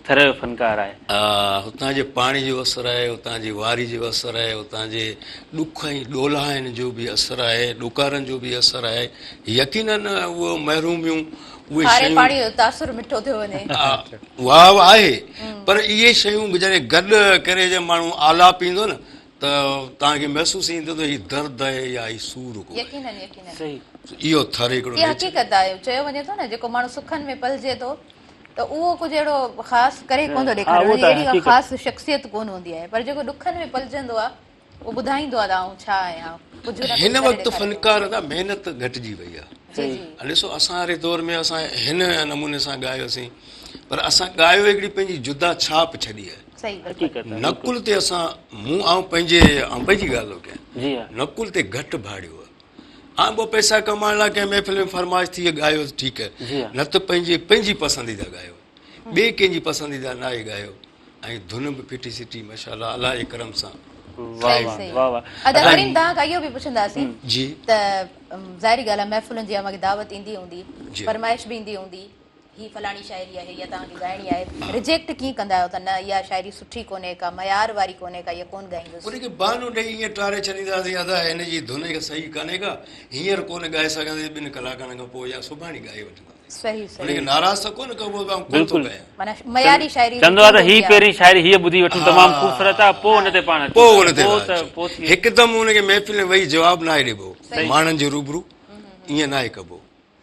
ٿر جو فنڪار آهي. هتان جي پاڻي جو اثر آهي هتان جي واري جو اثر آهي هتان جي ڏک ۽ ڏولاهن جو به اثر آهي ڏڪارن جو به اثر آهي يقينن اهو محروميون اهي کاري شيون پاڻي جو تاثر مٺو ٿيو وڃي. اها به آهي پر اهي شيون جڏهن گڏ ڪري جڏهن ماڻهو آلاپيندو نه ته توهان کي محسوس ايندو ته هي درد آهي يا هي سور ڪو آهي. يقينن يقينن. صحيح. اهو ٿر هڪڙو اها حقيقت آهي چيو وڃي ٿو نه جيڪو ماڻهو سکن ۾ پلجي ٿو ته اهو ڪجهه اهڙو خاص ڪري ڪونه ٿو ڏيکاري ان جي اهڙي ڪا خاص شخصيت ڪونه هوندي آهي پر جيڪو ڏکن ۾ پلجندو آهي اهو ٻڌائيندو آهي ته آئون ڇا آهيان ڪجهه نه هن ڪجهه ڪري وقت ڏيکاري ٿو. فنڪار ادا محنت گهٽجي وئي آهي جي جي. ڏسو اسان واري دور ۾ اسان هن نموني سان ڳايوسين پر اسان ڳايو هڪڙي پنهنجي جدا ڇاپ ڇڏي آهي صحيح بلڪل نقل تي اسان مون آئون پنهنجي آئون پنهنجي ڳالهه ٿو ڪيان جي ها نقل تي گهٽ ڀاڙيو آهي آئون ٻه پئسا ڪمائڻ لاء ڪنهن محفل ۾ فرمائش ٿي ڳايو ٺيڪ آهي نه ته پنهنجي پنهنجي پسنديده ڳايو ٻئي ڪنهن جي پسنديده ناهي ڳايو ۽ ڌن به ڦٽي سٽي ماشاءالله الله جي ڪرم سان واه واه واه واه ادا ڪريم توهان کان اهو به پڇنداسين جي ته ظاهري ڳالهه آهي محفلن جي اوهان کي دعوت ايندي هوندي فرمائش به ايندي هوندي هي فلاڻي شاعري آهي اها توهان کي ڳائڻي آهي ريجيڪٽ ڪيئن ڪندا آهيو ته نه اها شاعري سٺي ڪونهي ڪا معيار واري ڪونهي ڪا اها ڪونه ڳائيندس. ان کي بهانو ڏئي ائين ٽاري ڇڏينداسين ادا هن جي ڌن صحيح ڪانهي ڪا هينئر ڪونه ڳائي سگهندس ٻن ڪلاڪن کان پوء يا سڀاڻي ڳائي وٺنداسين. صحيح صحيح ان کي ناراض ته ڪونه ڪبو ته آئون ڪونه ٿو ڳايان. معنيٰ معياري شاعري چوندو آهي ته هي پهرين شاعري هيء ٻڌي وٺون تمام خوبصورت آهي پوء ان تي پاڻ اچون پوء ان تي اچون هڪدم ان کي محفل ۾ ويهي جواب ناهي ڏبو ماڻهن جي روبرو ائين ناهي ڪبو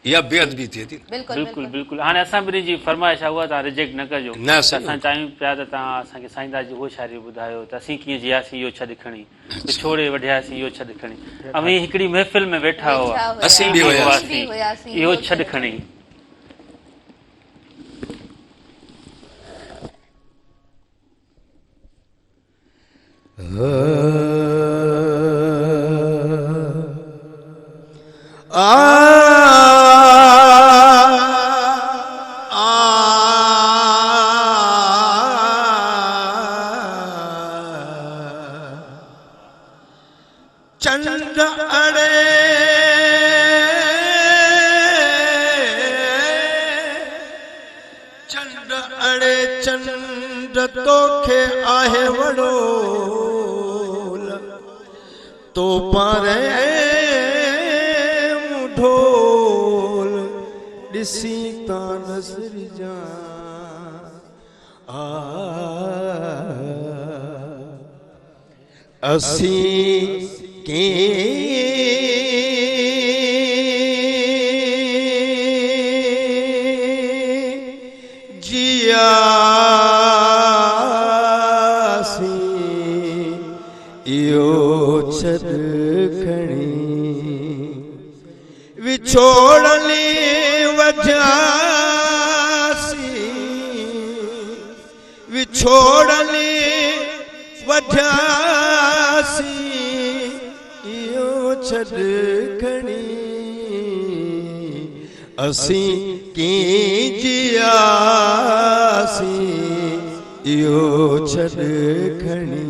اها بي ادبي ٿئي ٿي بلڪل بلڪل هاڻي اسان ٻنهي جي فرمائش آهي اها توهان ريجيڪٽ نه ڪجو اسان چاهيون پيا ته توهان اسان کي سائينداد جي اها شاعري ٻڌايو ته اسين ڪيئن جياسين اهو ڇڏ کڻي وڇوڙي وڍياسين اهو ڇڏ کڻي. اوهين هڪڙي محفل ۾ ويٺا هئا. اسين به هياسين اهو ڇڏ کڻي. چنڊ اڙي چنڊ اڙي چنڊ توکي آهي وڙول تو پاري مون ڍول ڏسي تان نظرجان آ اسين ڪين جياسين اهو ڇڏ کڻي وڇوڙن وجهاسين وڇوڙن وڍياسين اهو ڇڏ کڻي اسين ڪين جياسين اهو ڇڏ کڻي.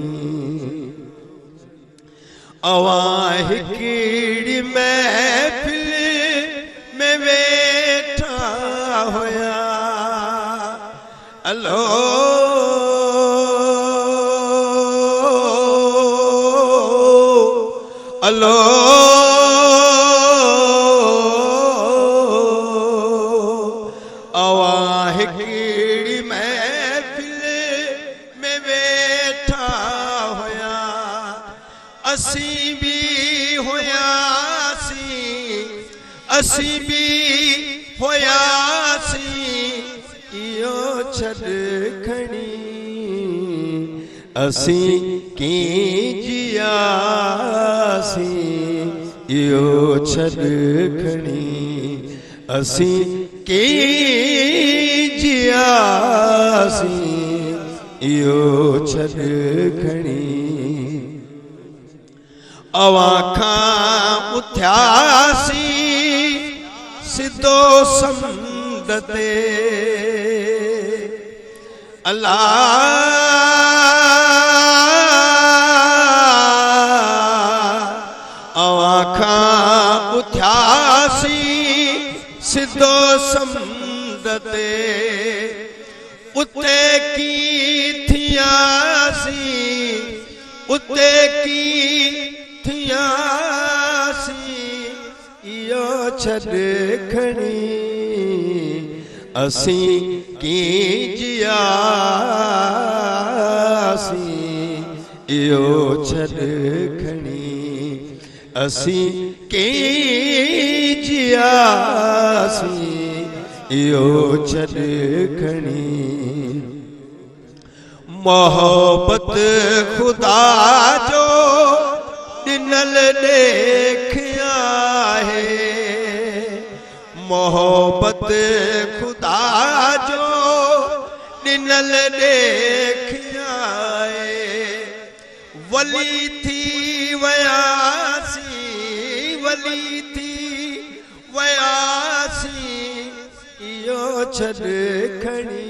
اوهان هڪڙي محفل ۾ ويٺا هيا الو الو اوهان هڪڙي محفل ۾ ويٺا هيا اسين به هياسين اسين به هياسين اهو ڇڏ کڻي اسين ڪين جياسين اهو ڇڏ کڻي اسين ڪين جياسين اهو ڇڏ کڻي اوهان کان اٿياسين سڌو سمنڊ تي الله اوهان کان اٿياسين سڌو سمنڊ تي اتي ڪي ٿياسين اتي ڪي ٿياسين اهو ڇڏ کڻي اسين ڪين جياسين اهو ڇڏ کڻي اسين ڪين جياسين اهو ڇڏ کڻي محبت خدا جو ڏنل ڏيک آهي محبت خدا جو ڏنل ڏيک آهي ولي ٿي وياسين ولي ٿي وياسين اهو ڇڏ کڻي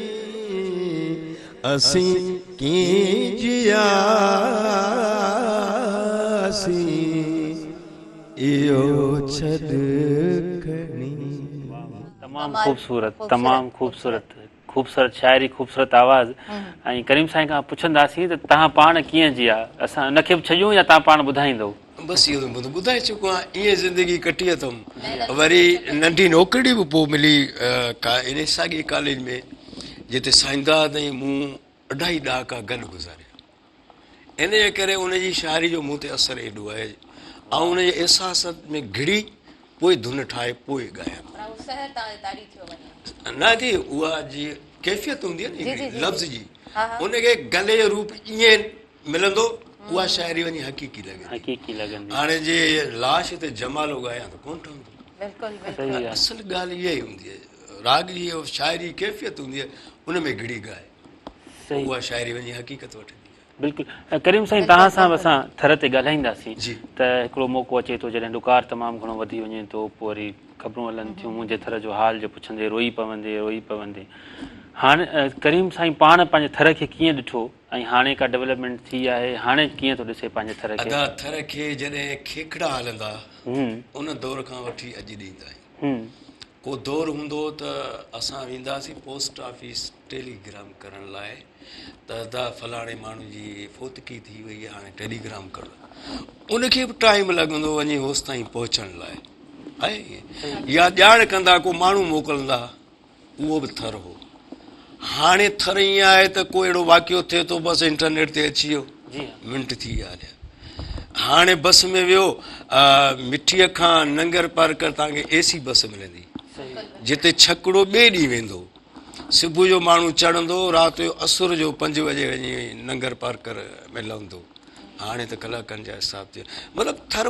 اسين ڪين جياسين اهو ڇڏ کڻي. تمام خوبصورت تمام خوبصورت خوبصورت شاعري خوبصورت آواز ۽ ڪريم سائين کان پڇنداسين ته تهان پاڻ ڪيئن جيا اسان ان کي به ڇڏيون يا تهان پاڻ ٻڌائيندو. بس اهو ته ٻڌائي چڪو آهيان ائين زندگي ڪٽي اٿم وري ننڍي نوڪري به پوء ملي انهي ساڳي ڪاليج ۾ جتي سائينداد ۽ مون اڍائي ڏهاڪا گڏ گذاريا ان جي ڪري ان جي شاعري جو مون تي اثر ايڏو آهي آئون ان جي احساس ۾ گهڙي پوء ڌن ٺاهي پوء ڳايان نه جي اها جي ڪيفيت هوندي آهي نه لفظ جي ان کي گلي جو روپ ائين ملندو اها شاعري وڃي حقيقي لڳندي حقيقي لڳندي هاڻي جي لاش تي جمالو ڳايان ته ڪون ٺهندو بلڪل بلڪل اصل ڳالهه اها ئي هوندي آهي راڳ جي شاعري ڪيفيت هوندي آهي ان ۾ گهڙي ڳائي اها شاعري وڃي حقيقت وٺندي آهي. بلڪل ڪريم سائين توهان سان به اسان ٿر تي ڳالهائينداسين ته هڪڙو موقعو اچي ٿو جڏهن ڏڪار تمام گهڻو وڌي وڃي ٿو پوء وري خبرون هلن ٿيون منهنجي ٿر جو حال جو پڇندي روئي پوندي روئي پوندي هاڻ ڪريم سائين پاڻ پنهنجي ٿر کي ڪيئن ڏٺو ۽ هاڻي ڪا ڊولپمينٽ ٿي آهي هاڻي ڪيئن ٿو ڏسي پنهنجي ٿر کي. ادا ٿر کي جڏهن کيکڙا هلندا ان دور کان وٺي اڄ ڏينهن تائين ڪو دور هوندو ته اسان وينداسين پوسٽ آفيس ٽيلي گرام ڪرڻ لاء ته ادا فلاڻي ماڻهو جي فوتگي ٿي وئي آهي هاڻي ٽيلي گرام ڪرو ان کي به ٽائيم لڳندو وڃي هوستائين پهچڻ لاء آهي يا ڄاڻ ڪندا ڪو ماڻهو موڪلندا اهو به ٿر هو هاڻي ٿر ائين آهي ته ڪو اهڙو واقعو ٿئي ٿو بس انٽرنيٽ تي اچي ويو منٽ ٿي ويا هليا هاڻي بس ۾ ويو مٺيء کان ننگر پارڪر توهان کي اي سي بس ملندي جتي ڇڪڙو ٻئي ڏينهن ويندو صبح جو ماڻهو چڙهندو رات جو اسر جو 5 وڄي وڃي ننگر پارڪر ۾ لهندو هاڻي ته ڪلاڪن جا حساب ٿي مطلب ٿر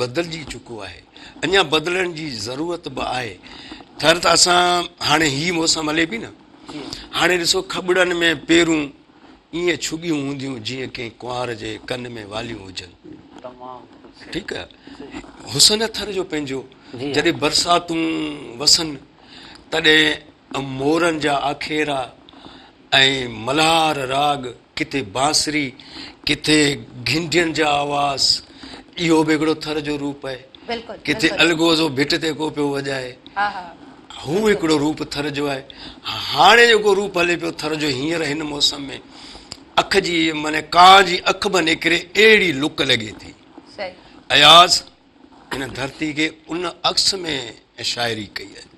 بدلجي چڪو آهي اڃا بدلڻ جي ضرورت به آهي ٿر ته اسان هاڻي هي موسم هلي پئي نه هاڻي ڏسو کٻڙن ۾ پيرون ائين ڇڳيون هونديون جيئن ڪنهن ڪنوار جي ڪن ۾ واليون هجن ٺيڪ آهي حسن ٿر جو پنهنجو جڏهن برساتون وسن تڏهن مورن جا آکيرا ۽ ملهار راڳ، ڪٿي بانسري، ڪٿي گهنڊين جا آواز، اهو به هڪڙو ٿر جو روپ آهي. ڪٿي الغوزو ڀٽ تي ڪو پيو وڄائي. هو هڪڙو روپ ٿر جو آهي. هاڻي جيڪو روپ هلي پيو ٿر جو هينئر هن موسم ۾ اک جي معنيٰ ڪانء جي اک به نڪري اهڙي لڪ لڳي ٿي. اياز هن ڌرتي کي ان عڪس ۾ شاعري ڪئي آهي.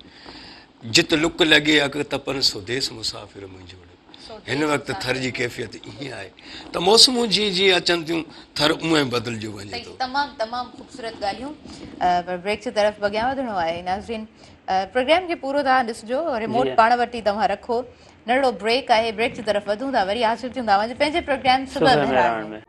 جت لڪ لڳي اک تپن سو ديس مسافر منهنجو ڙي. هن وقت ٿر جي ڪيفيت ائين آهي ته موسمون جيئن جيئن اچن ٿيون ٿر اونئن بدلجيو وڃي ٿو. تمام تمام خوبصورت ڳالهيون پر بريڪ جي طرف به اڳيان وڌڻو آهي ناظرين پروگرام کي پورو توهان ڏسجو ريموٽ پاڻ وٽ ئي توهان رکو ننڍڙو بريڪ آهي بريڪ جي طرف وڌون ٿا وري حاضر ٿيون ٿا اوهان جي پنهنجي پروگرام صبح مهراڻ ۾.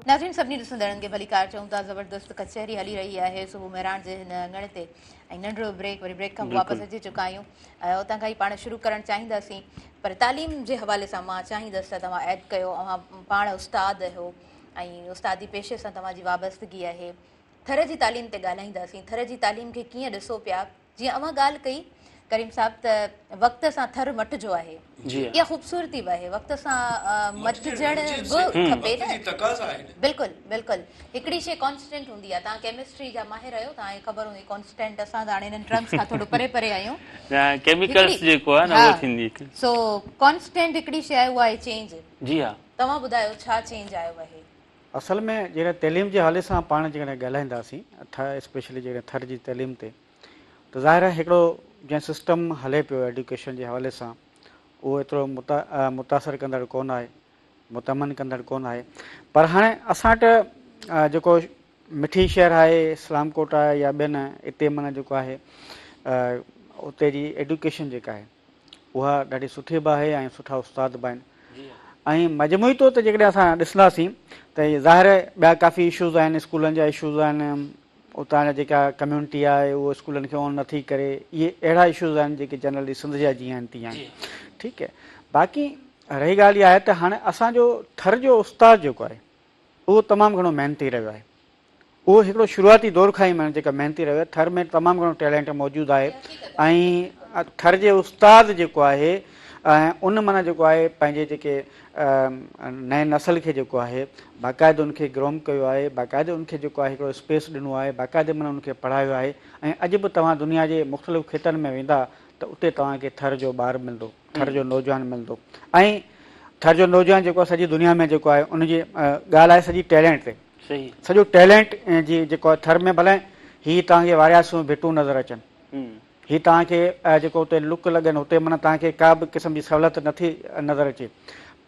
ناظرين سڀني ڏسندڙن کي ڀليڪار چئون ٿا زبردست ڪچهري هلي رهي آهي صبح مهراڻ جي هن اڱڻ تي ۽ ننڍڙو بريڪ وري بريڪ کان واپس اچي چڪا آهيون اتان کان ئي پاڻ شروع ڪرڻ چاهينداسين پر تعليم جي حوالي سان مان چاهيندس ته توهان ايڊ ڪيو اوهان پاڻ استاد آهيو ۽ استادي پيشي سان توهان جي وابستگي آهي ٿر جي تعليم تي ڳالهائينداسين ٿر جي تعليم کي ڪيئن ڏسو پيا جيئن اوهان ڳالهه ڪئي ڪريم صاحب ته وقت سان ٿر مٽجو آهي اها خوبصورتي به آهي وقت سان مٽجڻ به کپي نه بلڪل بلڪل هڪڙي شي ڪانسٽنٽ هوندي آهي توهان ڪيمسٽري جا ماهر آهيو توهان کي خبر هوندي ڪانسٽنٽ اسان ته هاڻي انهن ٽرمز کان ٿورو پري پري آهيون ڪيميڪلز جيڪو آهي نه اهو ٿيندي سو ڪانسٽنٽ هڪڙي شي آهي اها آهي چينج جي ها توهان ٻڌايو ڇا چينج آيو آهي؟ اصل ۾ جيڪڏهن تعليم جي حوالي سان پاڻ جيڪڏهن ڳالهائينداسين ٿر اسپيشلي جيڪڏهن ٿر جي تعليم تي ته ظاهر آهي هڪڙو جنهن سسٽم هلي پيو ايڊيوڪيشن جي حوالي سان اهو ايترو متاثر ڪندڙ ڪونه آهي مطمئن ڪندڙ ڪونه آهي پر هاڻي اسان وٽ جيڪو مٺي شهر آهي اسلام ڪوٽ آهي يا ٻين اتي معنيٰ جيڪو آهي اتي جي ايڊيوڪيشن جيڪا آهي اها ڏاڍي سٺي به آهي ۽ سٺا استاد به آهن ۽ مجموعي طور تي جيڪڏهن اسان ڏسنداسين ته ظاهر آهي ٻيا ڪافي اشوز آهن اسڪولن جا اشوز آهن اتان جا جيڪا ڪميونٽي آهي اهو اسڪولن کي آن نٿي ڪري اهي اهڙا اشوز آهن جيڪي جنرلي سنڌ جا جيئن آهن تيئن آهن ٺيڪ آهي باقي رهي ڳالهه اها آهي ته هاڻي اسان جو ٿر جو استاد جيڪو آهي اهو تمام گهڻو محنتي رهيو آهي اهو هڪڙو شروعاتي دور کان ئي معنيٰ جيڪا محنتي رهيو آهي ٿر ۾ تمام گهڻو ٽيلنٽ موجود آهي ۽ ٿر جي استاد جيڪو آهي ان معنيٰ جيڪو آهي پنهنجي جيڪي نئين نسل کي جيڪو آهي باقاعده ان کي گروم ڪيو آهي باقاعده ان کي جيڪو آهي هڪڙو اسپيس ڏنو آهي باقاعده معنيٰ ان کي پڙهايو آهي ۽ اڄ به توهان دنيا جي مختلف خطن ۾ ويندا ته اتي توهان کي ٿر جو ٻار ملندو ٿر جو نوجوان ملندو ۽ ٿر جو نوجوان جيڪو سڄي دنيا ۾ جيڪو آهي ان جي ڳالهه آهي سڄي ٽيلنٽ تي سڄو ٽيلنٽ جي جيڪو آهي ٿر ۾ ڀلي هي توهان کي وارياسيون ڀٽون نظر اچن هي توهان کي جيڪو اتي لڪ لڳن اتي معنيٰ توهان کي ڪا به قسم جي سهولت نٿي نظر اچي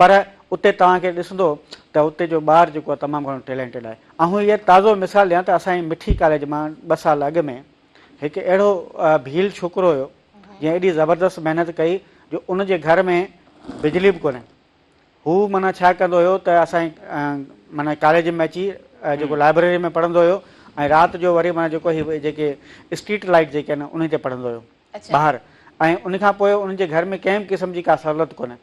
پر اتي توهان کي ڏسندو ته اتي جو ٻار جيڪو آهي تمام گهڻو ٽيلنٽيڊ آهي آئون هي تازو مثال ڏيان ته اسان جي مٺي ڪاليج مان ٻه سال اڳ ۾ هڪ اهڙو ڀيل ڇوڪرو هيو جنهن ايڏي زبردست محنت ڪئي جو ان جي گهر ۾ بجلي به ڪونهي هو معنيٰ ڇا ڪندو هيو ته اسان جي معنيٰ ڪاليج ۾ اچي جيڪو لائبريري ۾ پڙهندو هيو ۽ رات جو وري معنيٰ جيڪو هي جيڪي اسٽريٽ لائيٽ جيڪي آهن انهي تي پڙهندو هيو ٻاهر ۽ ان کان پوء ان جي گهر ۾ ڪنهن به قسم جي ڪا سهولت ڪونهي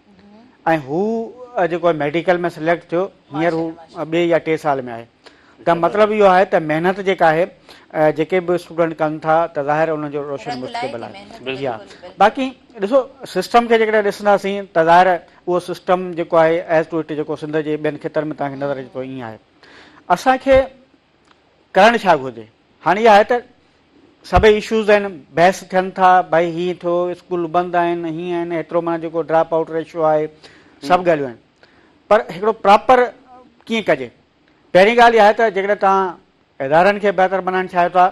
۽ هو جيڪو ميڊيڪل ۾ سليڪٽ ٿيو هينئر هو ٻئي يا ٽي سال ۾ آهي ته مطلب اهو آهي ته محنت جيڪا آهي جيڪي به اسٽوڊنٽ ڪن ٿا ته ظاهر انهن جو روشن مستقبل آهي جي ها باقي ڏسو سسٽم کي جيڪڏهن ڏسنداسين ته ظاهر اهو سسٽم جيڪو آهي ايز ٽو it جيڪو سنڌ جي ٻين خطن ۾ توهان کي نظر اچي ٿو ائين آهي اسان کي ڪرڻ ڇا گهرجي هاڻي اها آهي ته سڀئي اشوز آهن بحث ٿين ٿا ڀائي هي ٿيو اسڪول بند آهن هي آهن هيترو معنيٰ جيڪو ڊراپ آئوٽ ريشو آهي سڀ ڳالهيون آهن پر هڪڙو پراپر ڪيئن ڪجي پهرين ڳالهه اها آهي ته جيڪڏهن توهان ادارن کي بهتر بنائڻ چاهيو ٿا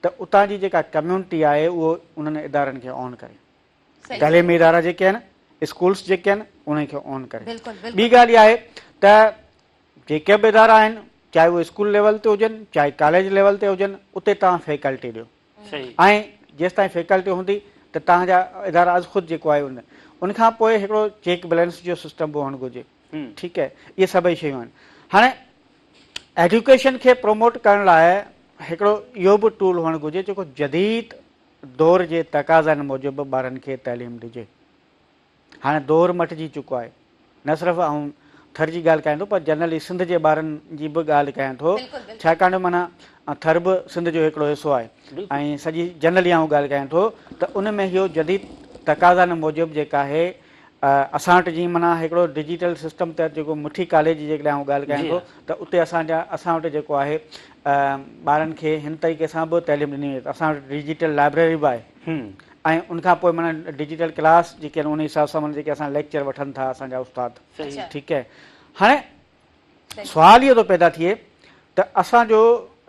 ته اتان جي جيڪا ڪميونٽي آهي اهو انهن ادارن کي آن ڪري. تعليمي ادارا جيڪي آهن، اسڪولس جيڪي آهن انهن کي آن ڪري. ٻي ڳالهه اها آهي ته جيڪي به ادارا آهن چاهي اهي اسڪول ليول تي هجن چاهي ڪاليج ليول تي هجن اتي توهان فيڪلٽي ڏيو ۽ جيستائين فيڪلٽي هوندي ته توهان جا ادارا از خود جيڪو آهي ان ان کان پوء هڪڙو چيڪ بيلنس جو سسٽم به هئڻ گهرجي. ٺيڪ آهي اهي سڀئي شيون آهن هاڻي ايڊيوڪيشن کي پروموٽ ڪرڻ لاء هڪڙو اهو به ٽول هئڻ گهرجي جيڪو جديد دور جي تقاضائن موجب ٻارن کي تعليم ڏجي هاڻي دور مٽجي چڪو آهي نه صرف آئون ٿر جي ڳالهه ڪيان ٿو پر جنرلي سنڌ جي ٻارن جي به ڳالهه ڪيان ٿو ڇاڪاڻ جو معنيٰ ٿر به سنڌ جو هڪڙو حصو آهي ۽ سڄي جنرلي آئون ڳالهه ڪيان ٿو ته ان ۾ اهو جديد تقاضائن موجب جيڪا آهي اسان وٽ جيئن معنيٰ هڪڙو ڊجيٽل سسٽم تحت جيڪو مٺي ڪاليج جي جيڪڏهن آئون ڳالهه ڪيان ٿو ته اتي اسان جا اسان وٽ جيڪو آهي ٻارن کي هن طريقي سان به تعليم ڏني وڃي ٿي اسان وٽ ڊجيٽل لائبريري به آهي ۽ ان کان پوء معنيٰ ڊجيٽل ڪلاس جيڪي آهن ان حساب سان معنيٰ جيڪي اسان ليڪچر وٺن ٿا اسان جا استاد ٺيڪ آهي هاڻي سوال اهو ٿو پيدا ٿئي ته اسان جو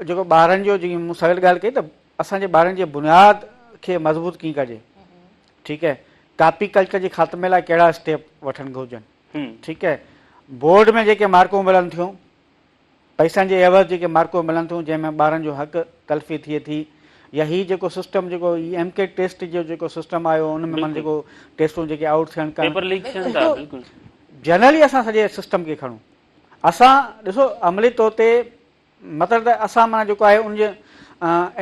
جيڪو ٻارن جو جيئن مون سويل ڳالهه ڪئي ته اسان جي ٻارن جي بنياد کي مضبوط ڪيئن ڪجي ٺيڪ آهي ڪاپي ڪلچر جي خاتمي لاء ڪهڙا اسٽيپ وٺڻ گهرجن ٺيڪ آهي بورڊ ۾ جيڪي مارڪون ملن ٿيون پئسن جي عيوض جيڪي مارڪون ملن ٿيون جنهن ۾ ٻارن جو حق تلفي ٿئي ٿي يا هي جيڪو سسٽم جيڪو هي ايم ڪي ٽيسٽ جو جيڪو سسٽم آيو ان ۾ معنيٰ جيڪو ٽيسٽون جيڪي آئوٽ ٿيڻ ڪن پيپر ليڪ ٿين ٿا بلڪل جنرلي اسان سڄي سسٽم کي کڻون اسان ڏسو عملي طور تي مطلب ته اسان معنيٰ جيڪو آهي ان جي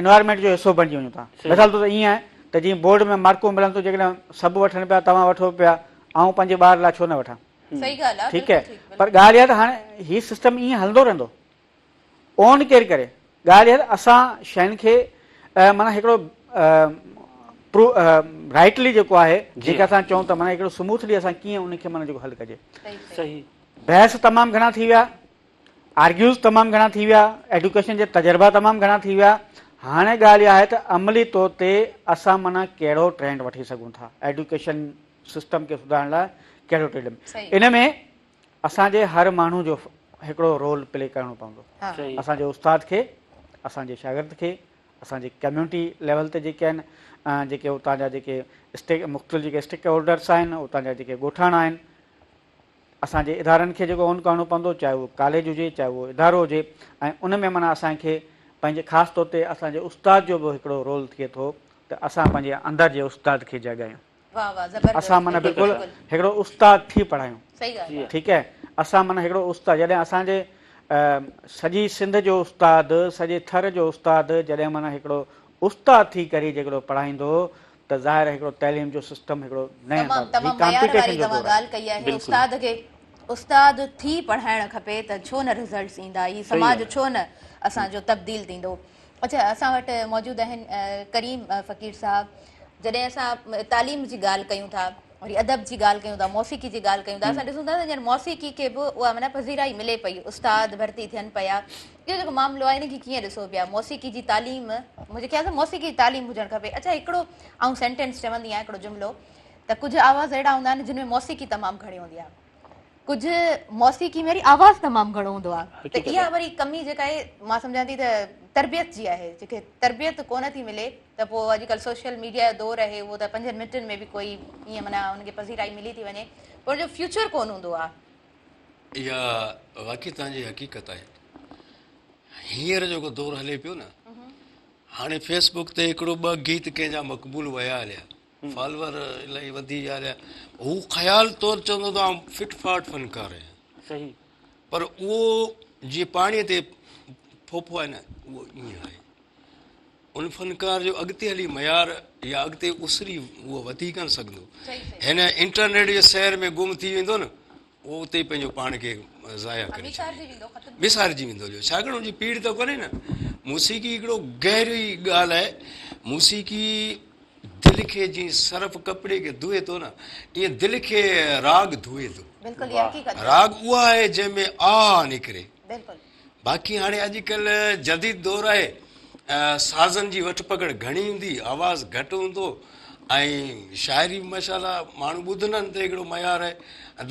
انوائرمينٽ جو حصو بڻجي وڃون ٿا مثال طور ائين آهي ته جيئن بورڊ ۾ مارڪون ملن ٿيون جيڪڏهن سڀ وٺن پيا توهان وٺو پيا آئون پنهنجي ٻار لاء ڇو نه وٺان صحيح ڳالهه آهي ٺيڪ آهي پر ڳالهه اها ته هاڻي هي سسٽم ائين هلندو رهندو اون ڪير ڪري ڳالهه اها ته اسان شين کي معنيٰ هڪڙو رائٽلي جيڪو آهي جيڪي اسان چئون ته معنيٰ هڪڙو سموٿلي اسان ڪيئن ان کي معنيٰ جيڪو حل ڪجي صحيح بحث تمام گهڻا ٿي ويا آرگيوز تمام گهڻا ٿي ويا ايڊيوڪيشن جي تجربا تمام گهڻا ٿي ويا هاڻي ڳالهه اها آهي ته عملي طور تي اسان معنيٰ ڪهڙو ٽرينڊ وٺي سگهون ٿا ايڊيوڪيشن سسٽم کي سڌارڻ لاء ڪهڙو ٽرينڊ ان ۾ اسان جي هر ماڻهو جو هڪڙو رول پلي ڪرڻو پوندو اسان جي استاد کي اسان جي شاگرد کي اسان جي ڪميونٽي ليول تي جيڪي آهن جيڪي اتان جا جيڪي اسٽيڪ مختلف جيڪي اسٽيڪ هولڊرس آهن اتان جا جيڪي ڳوٺاڻا آهن اسان جي ادارن کي جيڪو اون ڪرڻو پوندو چاهي اهو ڪاليج هجي چاهي اهو ادارو هجي ۽ ان ۾ معنيٰ اسان کي پنهنجي خاص طور تي اسان جي استاد جو به هڪڙو رول ٿئي ٿو ته اسان پنهنجي اندر جي استاد کي جاڳايون اسان معنيٰ بلڪل هڪڙو استاد ٿي پڙهايون ٺيڪ آهي اسان معنيٰ هڪڙو استاد جڏهن اسان جي سڄي سنڌ جو استاد سڄي ٿر جو استاد جڏهن معنيٰ هڪڙو استاد ٿي ڪري جيڪڙو پڙهائيندو ته ظاهر هڪڙو تعليم جو سسٽم هڪڙو نئين تمام تمام معيار واري توهان ڳالهه ڪئي آهي استاد کي استاد ٿي پڙهائڻ کپي ته ڇو نه رزلٽس ايندا هي سماج ڇو نه اسان جو تبديل ٿيندو اڇا اسان وٽ موجود آهن ڪريم فقير صاحب جڏهن اسان تعليم جي ڳالهه ڪيون ٿا وري ادب جي ڳالهه ڪيون ٿا موسيقي جي ڳالهه ڪيون ٿا اسان ڏسون ٿا ته ڄڻ موسيقي کي به اها معنيٰ پذيرائي ملي پئي استاد ڀرتي ٿين پيا اهو جيڪو معاملو آهي ان کي ڪيئن ڏسو پيا موسيقي جي تعليم منهنجي خيال سان موسيقي جي تعليم هجڻ کپي اڇا هڪڙو آئون سينٽينس چوندي آهيان هڪڙو جملو ته ڪجهه آواز اهڙا هوندا آهن جن ۾ موسيقي تمام گهڻي هوندي آهي ڪجهه موسيقي ۾ وري آواز تمام گهڻو هوندو آهي ته اها وري ڪمي جيڪا آهي مان سمجهان ٿي ته تربيت جي آهي جيڪي تربيت ڪونه ٿي ملي ته پوء اڄڪلهه سوشل ميڊيا جو دور آهي اهو ته پنجن منٽن ۾ به ڪوئي ائين معنيٰ ان کي پذيرائي ملي ٿي وڃي پر ان جو فيوچر ڪونه هوندو آهي. اها واقعي توهان جي حقيقت آهي هينئر جيڪو دور هلي پيو نه هاڻي فيس بڪ تي هڪڙو ٻه گيت ڪنهن جا مقبول ويا هليا فالوور الاهي وڌي ويا هليا هو خيال طور چوندو ته آئون فٽ فاٽ فنڪار آهيان صحيح پر اهو جيئن پاڻي تي ڦوڦو آهي نه اهو ائين آهي ان فنڪار جو اڳتي هلي معيار يا اڳتي اسري اهو وڌي ڪونه سگهندو هن انٽرنيٽ جي سير ۾ گم ٿي ويندو نه اهو اتي ئي پنهنجو پاڻ کي ضايع ڪري ڇڏيندو وسارجي ويندو جو ڇاڪاڻ ان جي پيڙهه ته ڪونهي نه موسيقي هڪڙو گهري ڳالهه آهي موسيقي دل کي جيئن سرف ڪپڙي کي ڌوئي ٿو نه ائين دل کي راڳ ڌوئي ٿو راڳ اها آهي جنهن ۾ آه نڪري باقي هاڻي اڄڪلهه جديد دور آهي سازن جي وٺ پڪڙ گهڻي هوندي آواز گهٽ هوندو ۽ شاعري به ماشاء الله ماڻهو ٻڌندا آهن ته هڪڙو معيار آهي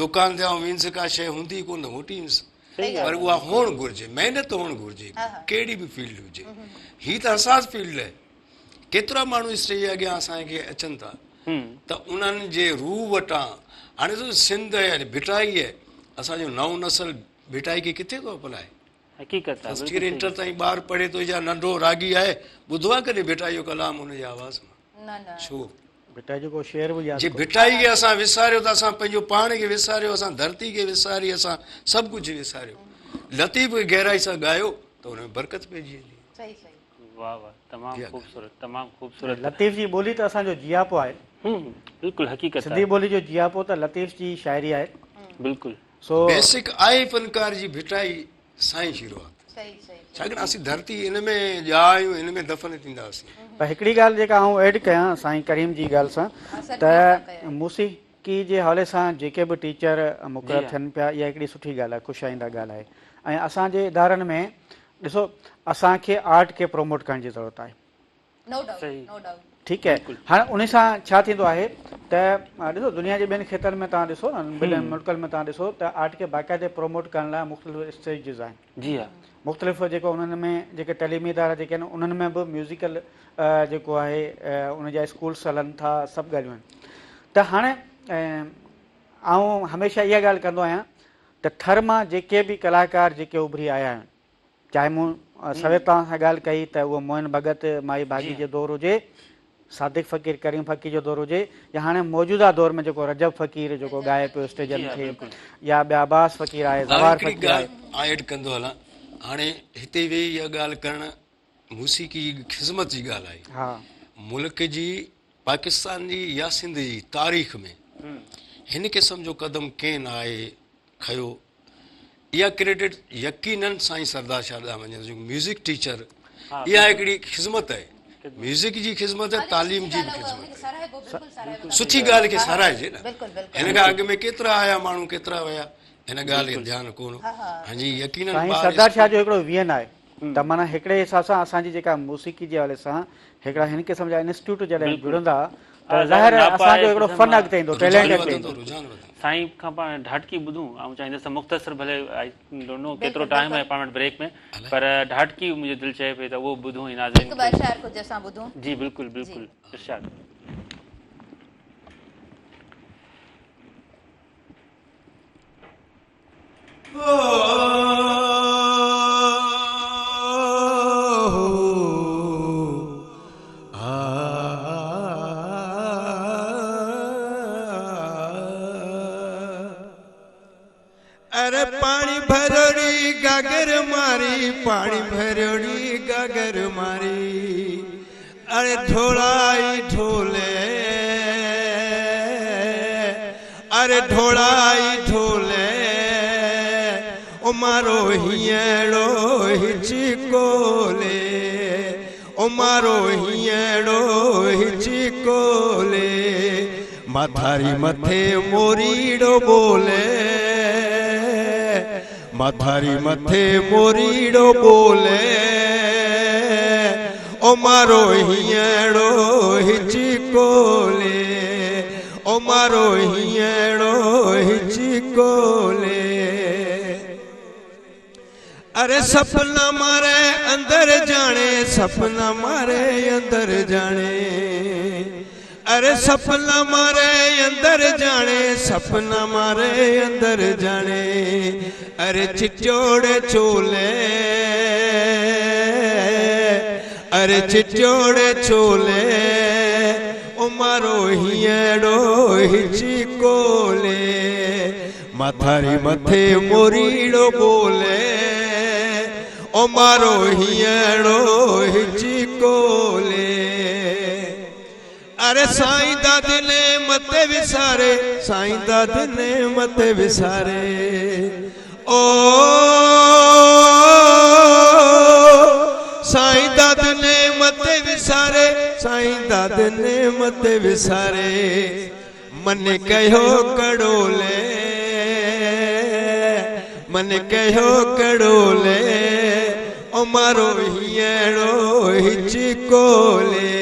دڪان تي آئون ويندس ڪا شيء هوندي ڪونه ته موٽي ايندس پر اها هئڻ گهرجي محنت هئڻ گهرجي ڪهڙي به فيلڊ هجي هي ته حساس فيلڊ آهي ڪيترا ماڻهو اسٽيج جي اڳيان اسان کي اچن ٿا ته انهن جي روح وٽان هاڻي ڏسو سنڌ آهي ڀٽائي آهي اسان جو نئون نسل ڀٽائي کي ڪٿي ٿو اپنائي؟ حقيقت آ فرسٽ ايئر انٽر تائين ٻار پڙهي ٿو يا ننڍو راڳي آهي ٻڌو آهي ڪڏهن ڀٽائي جو ڪلام ان جي آواز مان؟ نه نه. ڇو؟ ڀٽائي جو ڪو شعر به ياد جي ڀٽائي کي اسان وساريو ته اسان پنهنجو پاڻ کي وساريو اسان ڌرتي کي وساري اسان سڀ ڪجهه وساريو لطيف کي گهرائي سان ڳايو ته ان ۾ برڪت پئجي ويندي. صحيح صحيح. واه واه تمام خوبصورت تمام خوبصورت. لطيف جي ٻولي ته اسان جو جياپو آهي. بلڪل حقيقت سنڌي ٻولي جو جياپو ته لطيف جي شاعري آهي. بلڪل. سو بيسڪ آهي فنڪار جي ڀٽائي سائين شروعات. ڇاڪاڻ اسين ڌرتي ان ۾ ڄا آهيون ان ۾ دفن ٿينداسين. پر هڪڙي ڳالهه جيڪا آئون ايڊ ڪيان سائين ڪريم جي ڳالهه سان ته موسيقي جي حوالي سان جيڪي به ٽيچر مقرر ٿين پيا اها هڪڙي سٺي ڳالهه آهي خوش آئنده ڳالهه آهي ۽ اسان جي ادارن ۾ ڏسو اسان کي آرٽ کي پروموٽ ڪرڻ جي ضرورت آهي. ٺيڪ آهي هاڻي انهي سان ڇا ٿيندو آهي ته ڏسو دنيا جي ٻين خطن ۾ توهان ڏسو نه ٻين ملڪن ۾ توهان ڏسو ته آرٽ کي باقاعدي پروموٽ ڪرڻ لاء مختلف اسٽيجز آهن جي ها مختلف جيڪو انهن ۾ جيڪي تعليمي ادارا جيڪي آهن انهن ۾ به ميوزيڪل جيڪو آهي ان جا اسڪولس هلن ٿا سڀ ڳالهيون آهن ته هاڻي آئون هميشه اها ڳالهه ڪندو آهيان ته ٿر مان جيڪي به ڪلاڪار جيڪي اڀري آيا آهن چاهي مون سوير توهان سان ڳالهه ڪئي ته اهو موهن ڀڳت، مائي ڀاڳي جو دور هجي، صادق فقير، ڪريم فقير جو دور هجي يا هاڻي موجوده دور ۾ جيڪو رجب فقير جيڪو ڳائي پيو اسٽيجن تي يا ٻيا عباس فقير آهي، زوار هڪڙي فقير آهي. ڳالهه آئون ايڊ ڪندو هلان، هاڻي هتي ويهي اها ڳالهه ڪرڻ موسيقي جي خذمت جي ڳالهه آهي. ملڪ جي، پاڪستان جي يا سنڌ جي تاريخ ۾ هن قسم جو قدم ڪنهن نه آهي کنيو. اها ڪريڊٽ يقينن سائين سردار شاهه ڏانهن وڃي ٿو جيڪو ميوزڪ ٽيچر اها هڪڙي خدمت آهي ميوزڪ جي خدمت آهي تعليم جي به خدمت آهي سٺي ڳالهه کي ساراهجي نه هن کان اڳ ۾ ڪيترا آيا ماڻهو ڪيترا ويا هن ڳالهه کي ڌيان ڪونه هان جي يقينن سائين سردار شاهه جو هڪڙو ويئن آهي ته معنيٰ هڪڙي حساب سان اسان جي جيڪا موسيقي جي حوالي سان هڪڙا هن قسم جا انسٽيٽيوٽ جڏهن جڙندا ته ظاهر آهي اسان جو هڪڙو فن اڳتي ايندو ٽيلنٽ اڳتي ايندو. سائين کان پاڻ ڍاٽڪي ٻڌون آئون چاهيندس ته مختصر ڀلي I don't know ڪيترو ٽائيم آهي پاڻ وٽ بريڪ ۾ پر ڍاٽڪي منهنجي دل چئي پئي ته اهو ٻڌون ۽ ناظرين هڪ ٻه اشعار ڪجهه اسان ٻڌون. جي بلڪل بلڪل ارشاد. اري پاڻي ڀريوڙي گاگر ماري پاڻي ڀريوڙي گاگر ماري اري ڍوڙائي ڍولي اري ڍوڙائي ڍولي او مارو هينئڙو هچڪولي او مارو هينئڙو هچڪولي ماٿاري مٿي موريڙو ٻولي ماٿاري مٿي موريڙو ٻولي او مارو هينئڙو هچڪولي او مارو هينئڙو هچڪولي. اري سپنا ماري اندر جاڻي سپنا ماري اندر جاڻي اري سپنا ماري اندر جاڻي سپنا ماري اندر جاڻي اري چچوڙي چولي اري چچوڙي چولي او مارو هينئڙو هچڪولي ماٿاري مٿي موريڙو ٻولي او مارو هينئڙو هچڪولي اري سائين داد نعمت وساري سائين داد نعمت وساري او سائين داد نعمت وساري سائين داد نعمت وساري من ڪيو ڪڙولي من ڪيو ڪڙولي او مارو هينئڙو هچڪولي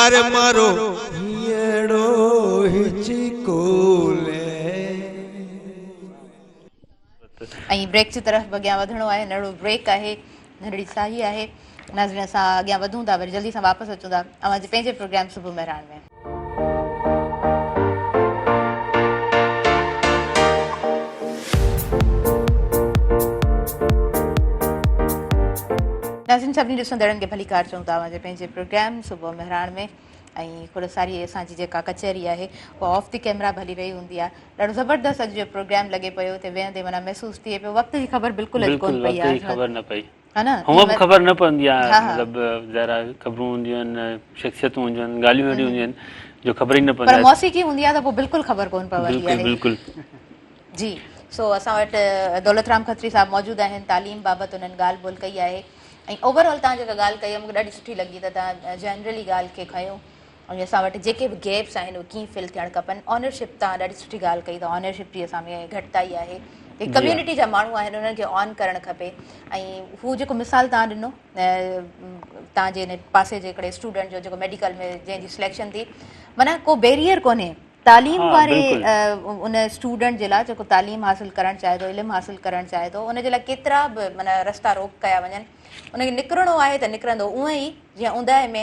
اري مارو هينئڙو هچڪولي. ۽ بريڪ جي طرف به اڳيان وڌڻو آهي ننڍڙو بريڪ آهي ننڍڙي ساهي آهي ناظرين اسان اڳيان وڌون ٿا وري جلدي سان واپس اچون ٿا اوهان جي پنهنجي پروگرام صبح مهراڻ ۾. ناظرين سڀني ڏسندڙن کي ڀليڪار چئون ٿا اوهان جي پنهنجي پروگرام صبح مهراڻ ۾ ۽ کوڙ ساري اسان جي جيڪا ڪچهري آهي اها آف the camera به هلي رهي هوندي آهي ڏاڍو زبردست اڄ جو پروگرام لڳي پيو اتي ويهندي معنيٰ محسوس ٿئي پيو وقت جي خبر بلڪل اڄ ڪونه پئي آهي خبر نه پئي ها نه هونء به خبر نه پوندي آهي مطلب ظاهر آهي خبرون هونديون آهن شخصيتون هونديون آهن ڳالهيون اهڙيون هونديون آهن جو خبر ئي نه پوندي آهي پر موسيقي هوندي آهي ته پوء بلڪل خبر ڪونه پوندي آهي بلڪل بلڪل جي. سو اسان وٽ دولت رام کتري صاحب موجود آهن تعليم بابت انهن ڳالهه ٻولهه ڪئي آهي ۽ اوور آل توهان جيڪا ڳالهه ڪئي آهي مونکي ڏاڍي سٺي لڳي ته توهان جنرلي ڳالهه کي کنيو ۽ اسان وٽ جيڪي به گيپس آهن اهي ڪيئن فل ٿيڻ کپن اونرشپ توهان ڏاڍي سٺي ڳالهه ڪئي ته اونرشپ جي اسان ۾ گهٽتائي آهي جيڪي ڪميونٽي جا ماڻهو آهن انهن کي آن ڪرڻ کپي ۽ هو جيڪو مثال توهان ڏنو توهان جي ان پاسي جي هڪڙي اسٽوڊنٽ جو جيڪو ميڊيڪل ۾ جنهن جي سليڪشن ٿي معنيٰ ڪو بيريئر ڪونهي تعليم واري ان اسٽوڊنٽ جي لاء جيڪو تعليم حاصل ڪرڻ چاهي ٿو علم حاصل ڪرڻ چاهي ٿو ان جي لاء ڪيترا به معنيٰ رستا روڪ ڪيا وڃن ان کي نڪرڻو آهي ته نڪرندو اونئن ئي جيئن اونداهي ۾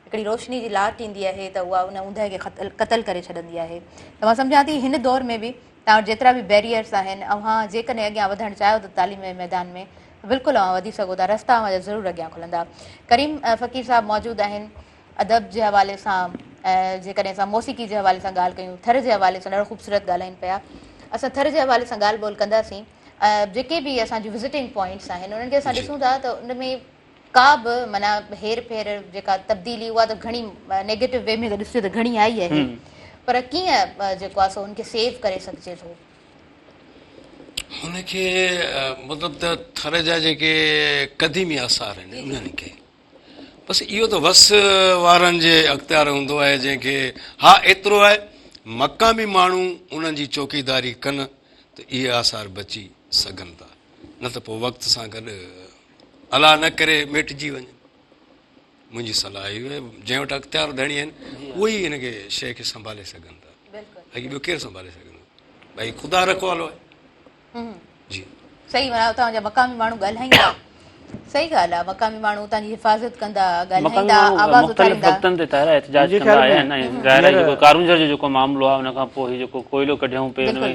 هڪڙي روشني جي لاٽ ايندي آهي ته اها ان اوندهه کي قتل ڪري ڇڏندي آهي ته مان سمجهان ٿي هن دور ۾ به توهان وٽ جيترا به بيريئرس آهن اوهان جيڪڏهن اڳيان وڌڻ چاهيو ته تعليم جي ميدان ۾ بلڪل اوهان وڌي سگهو ٿا رستا اوهان جا ضرور اڳيان کلندا ڪريم فقير صاحب موجود آهن ادب جي حوالي سان جيڪڏهن اسان موسيقي جي حوالي سان ڳالهه ڪيون ٿر جي حوالي سان ڏاڍو خوبصورت ڳالهائين پيا اسان ٿر جي حوالي سان ڳالهه ٻولهه ڪنداسين جيڪي به اسان جون وزٽنگ پوائنٽس آهن انهن کي اسان ڏسون ٿا ته ان ۾ ڪا به معنيٰ هير ڦير جيڪا تبديلي اها ته گهڻي نيگيٽو وي ۾ ته ڏسجي ته گهڻي آئي آهي پر ڪيئن جيڪو آهي سو ان کي سيو ڪري سگهجي ٿو؟ هن کي مطلب ته ٿر جا جيڪي قديمي آثار آهن انهن کي بس اهو ته وس وارن جي اختيار هوندو آهي جنهن کي ها ايترو آهي مقامي ماڻهو انهن جي چوڪيداري ڪن ته اهي آثار بچي سگهن ٿا نه ته پوء وقت سان گڏ الله نه ڪري ميٽجي وڃن. منهنجي صلاح اهو آهي جنهن وٽ اختيار ڌڻي آهن اهي ئي هن کي شيء کي سنڀالي سگهن ٿا باقي ٻيو ڪير سنڀالي سگهندو ڀائي خدا رکوالو آهي جي صحيح معنيٰ اتان جا مقامي ماڻهو ڳالهائيندا صحيح ڳالهه آهي مقامي ماڻهو اتان جي حفاظت ڪندا ڳالهائيندا آواز مختلف اٿاريندا وقتن تي طاهره احتجاج منهنجي ڪندا خيال آيا ۾ آهن ۽ ظاهر آهي هينئر جيڪو ڪارونجهر جو جيڪو معاملو آهي ان کان پوء هي جيڪو ڪوئلو ڪڍيائون پئي ان ۾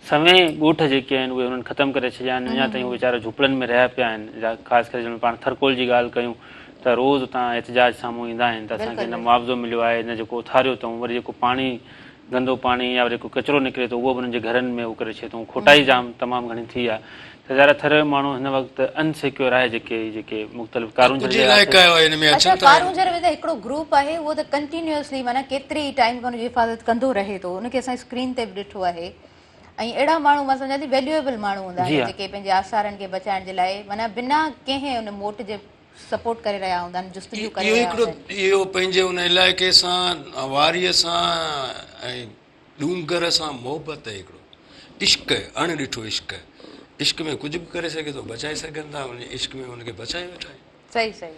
سوين ڳوٺ جيڪي آهن اهي انهن ختم ڪري ڇڏيا آهن اڃا تائين اهي ويچارا جهوپڙن ۾ رهيا پيا آهن خاص ڪري جنهن مهل پاڻ ٿرڪول جي ڳالهه ڪيون ته روز اتان احتجاج سامهون ايندا آهن ته اسان کي نه معاوضو مليو آهي نه جيڪو اٿاريو اٿئون وري جيڪو پاڻي گندو پاڻي يا وري جيڪو ڪچرو نڪري ٿو اهو به انهن جي گهرن ۾ اهو ڪري ڇڏي ٿو کوٽائي جام تمام گهڻي ٿي آهي ته ظاهر آهي ٿر جو ماڻهو هن وقت ان سيڪيور آهي جيڪي جيڪي مختلف ڪارونجهر ڪجهه جي علائقا آهي ان ۾ اڇا اچن ٿا ڪارونجهر ۾ ته هڪڙو گروپ آهي اهو ته ڪنٽينيوسلي معنيٰ ڪيتري ئي ٽائيم کان ان جي حفاظت ڪندو رهي ٿو ان کي اسان اسڪرين تي به ڏٺو آهي ۽ اهڙا ماڻهو مان سمجهان ٿي ويليوئيبل ماڻهو هوندا جي آهن ها. جيڪي پنهنجي آثارن کي بچائڻ جي لاء معنيٰ بنا ڪنهن ان موٽ جي سپورٽ ڪري رهيا هوندا آهن جستجو ڪري اهو رهيا هڪڙو هوندا آهن. اهو پنهنجي ان علائقي سان واريء سان ۽ ڏونگر سان محبت آهي هڪڙو عشق آهي اڻ ڏٺو عشق آهي عشق ۾ ڪجهه به ڪري سگهي ٿو بچائي سگهن ٿا ان عشق ۾ ان کي بچائي ويٺا آهن. صحيح صحيح.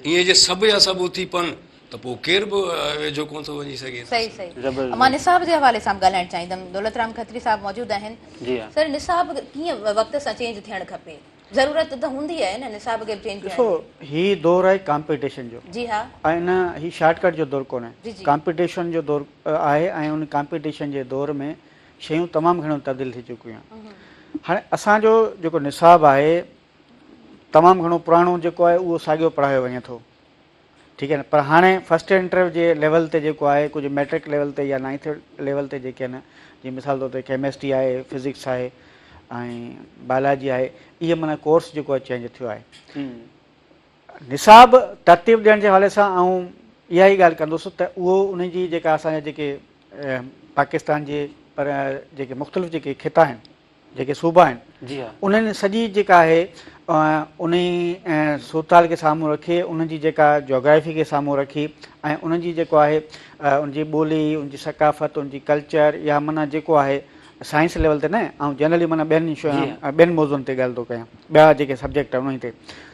ائين جي سڀ جا سڀ اٿي پون ته پوء ڪير به ويجهو ڪونه ٿو وڃي سگهي. صحيح صحيح مان نصاب جي حوالي سان به ڳالهائڻ چاهيندم دولت رام کتري صاحب موجود آهن جي ها. سر نصاب ڪيئن وقت سان چينج ٿيڻ کپي ضرورت ته هوندي آهي نه نصاب کي به چينج ٿيڻ ڏسو جي. هي دور آهي ڪامپيٽيشن جو جي ها. ۽ نه هي شارٽ ڪٽ جو دور ڪونهي جي جي. ڪامپيٽيشن جو دور آهي ۽ ان ڪامپيٽيشن جي دور ۾ شيون تمام گهڻيون تبديل ٿي چڪيون آهن هاڻي اسان جو جيڪو نصاب آهي تمام گهڻو پراڻو جيڪو آهي اهو ساڳيو پڙهايو وڃي ٿو ٺيڪ آهي نه پر هاڻي فرسٽ ايئر انٽر جي ليول تي جيڪو آهي ڪجهه ميٽرڪ ليول تي يا نائنٿ ليول تي جيڪي آهن جيئن مثال طور تي ڪيمسٽري آهي فزڪس آهي ۽ بائلاجي آهي اهي معنيٰ ڪورس جيڪو آهي چينج ٿيو آهي نصاب ترتيب ڏيڻ جي حوالي سان آئون اها ئي ڳالهه ڪندس ته اهو ان جي جيڪا اسان جا جيڪي پاڪستان جي پر جيڪي مختلف جيڪي خطا آهن جيڪي صوبا آهن انهن سڄي جيڪا آهي انهي صورتحال کي سامهون رکي انهن جي جيڪا جاگرافي کي سامهون رکي ۽ انهن جي جيڪو آهي ان جي ٻولي ان جي ثقافت ان جي ڪلچر يا معنيٰ جيڪو آهي سائنس ليول تي نه آئون جنرلي معنيٰ ٻين ٻين موضوعن تي ڳالهه ٿو ڪيان ٻيا جيڪي سبجيڪٽ آهن انهي تي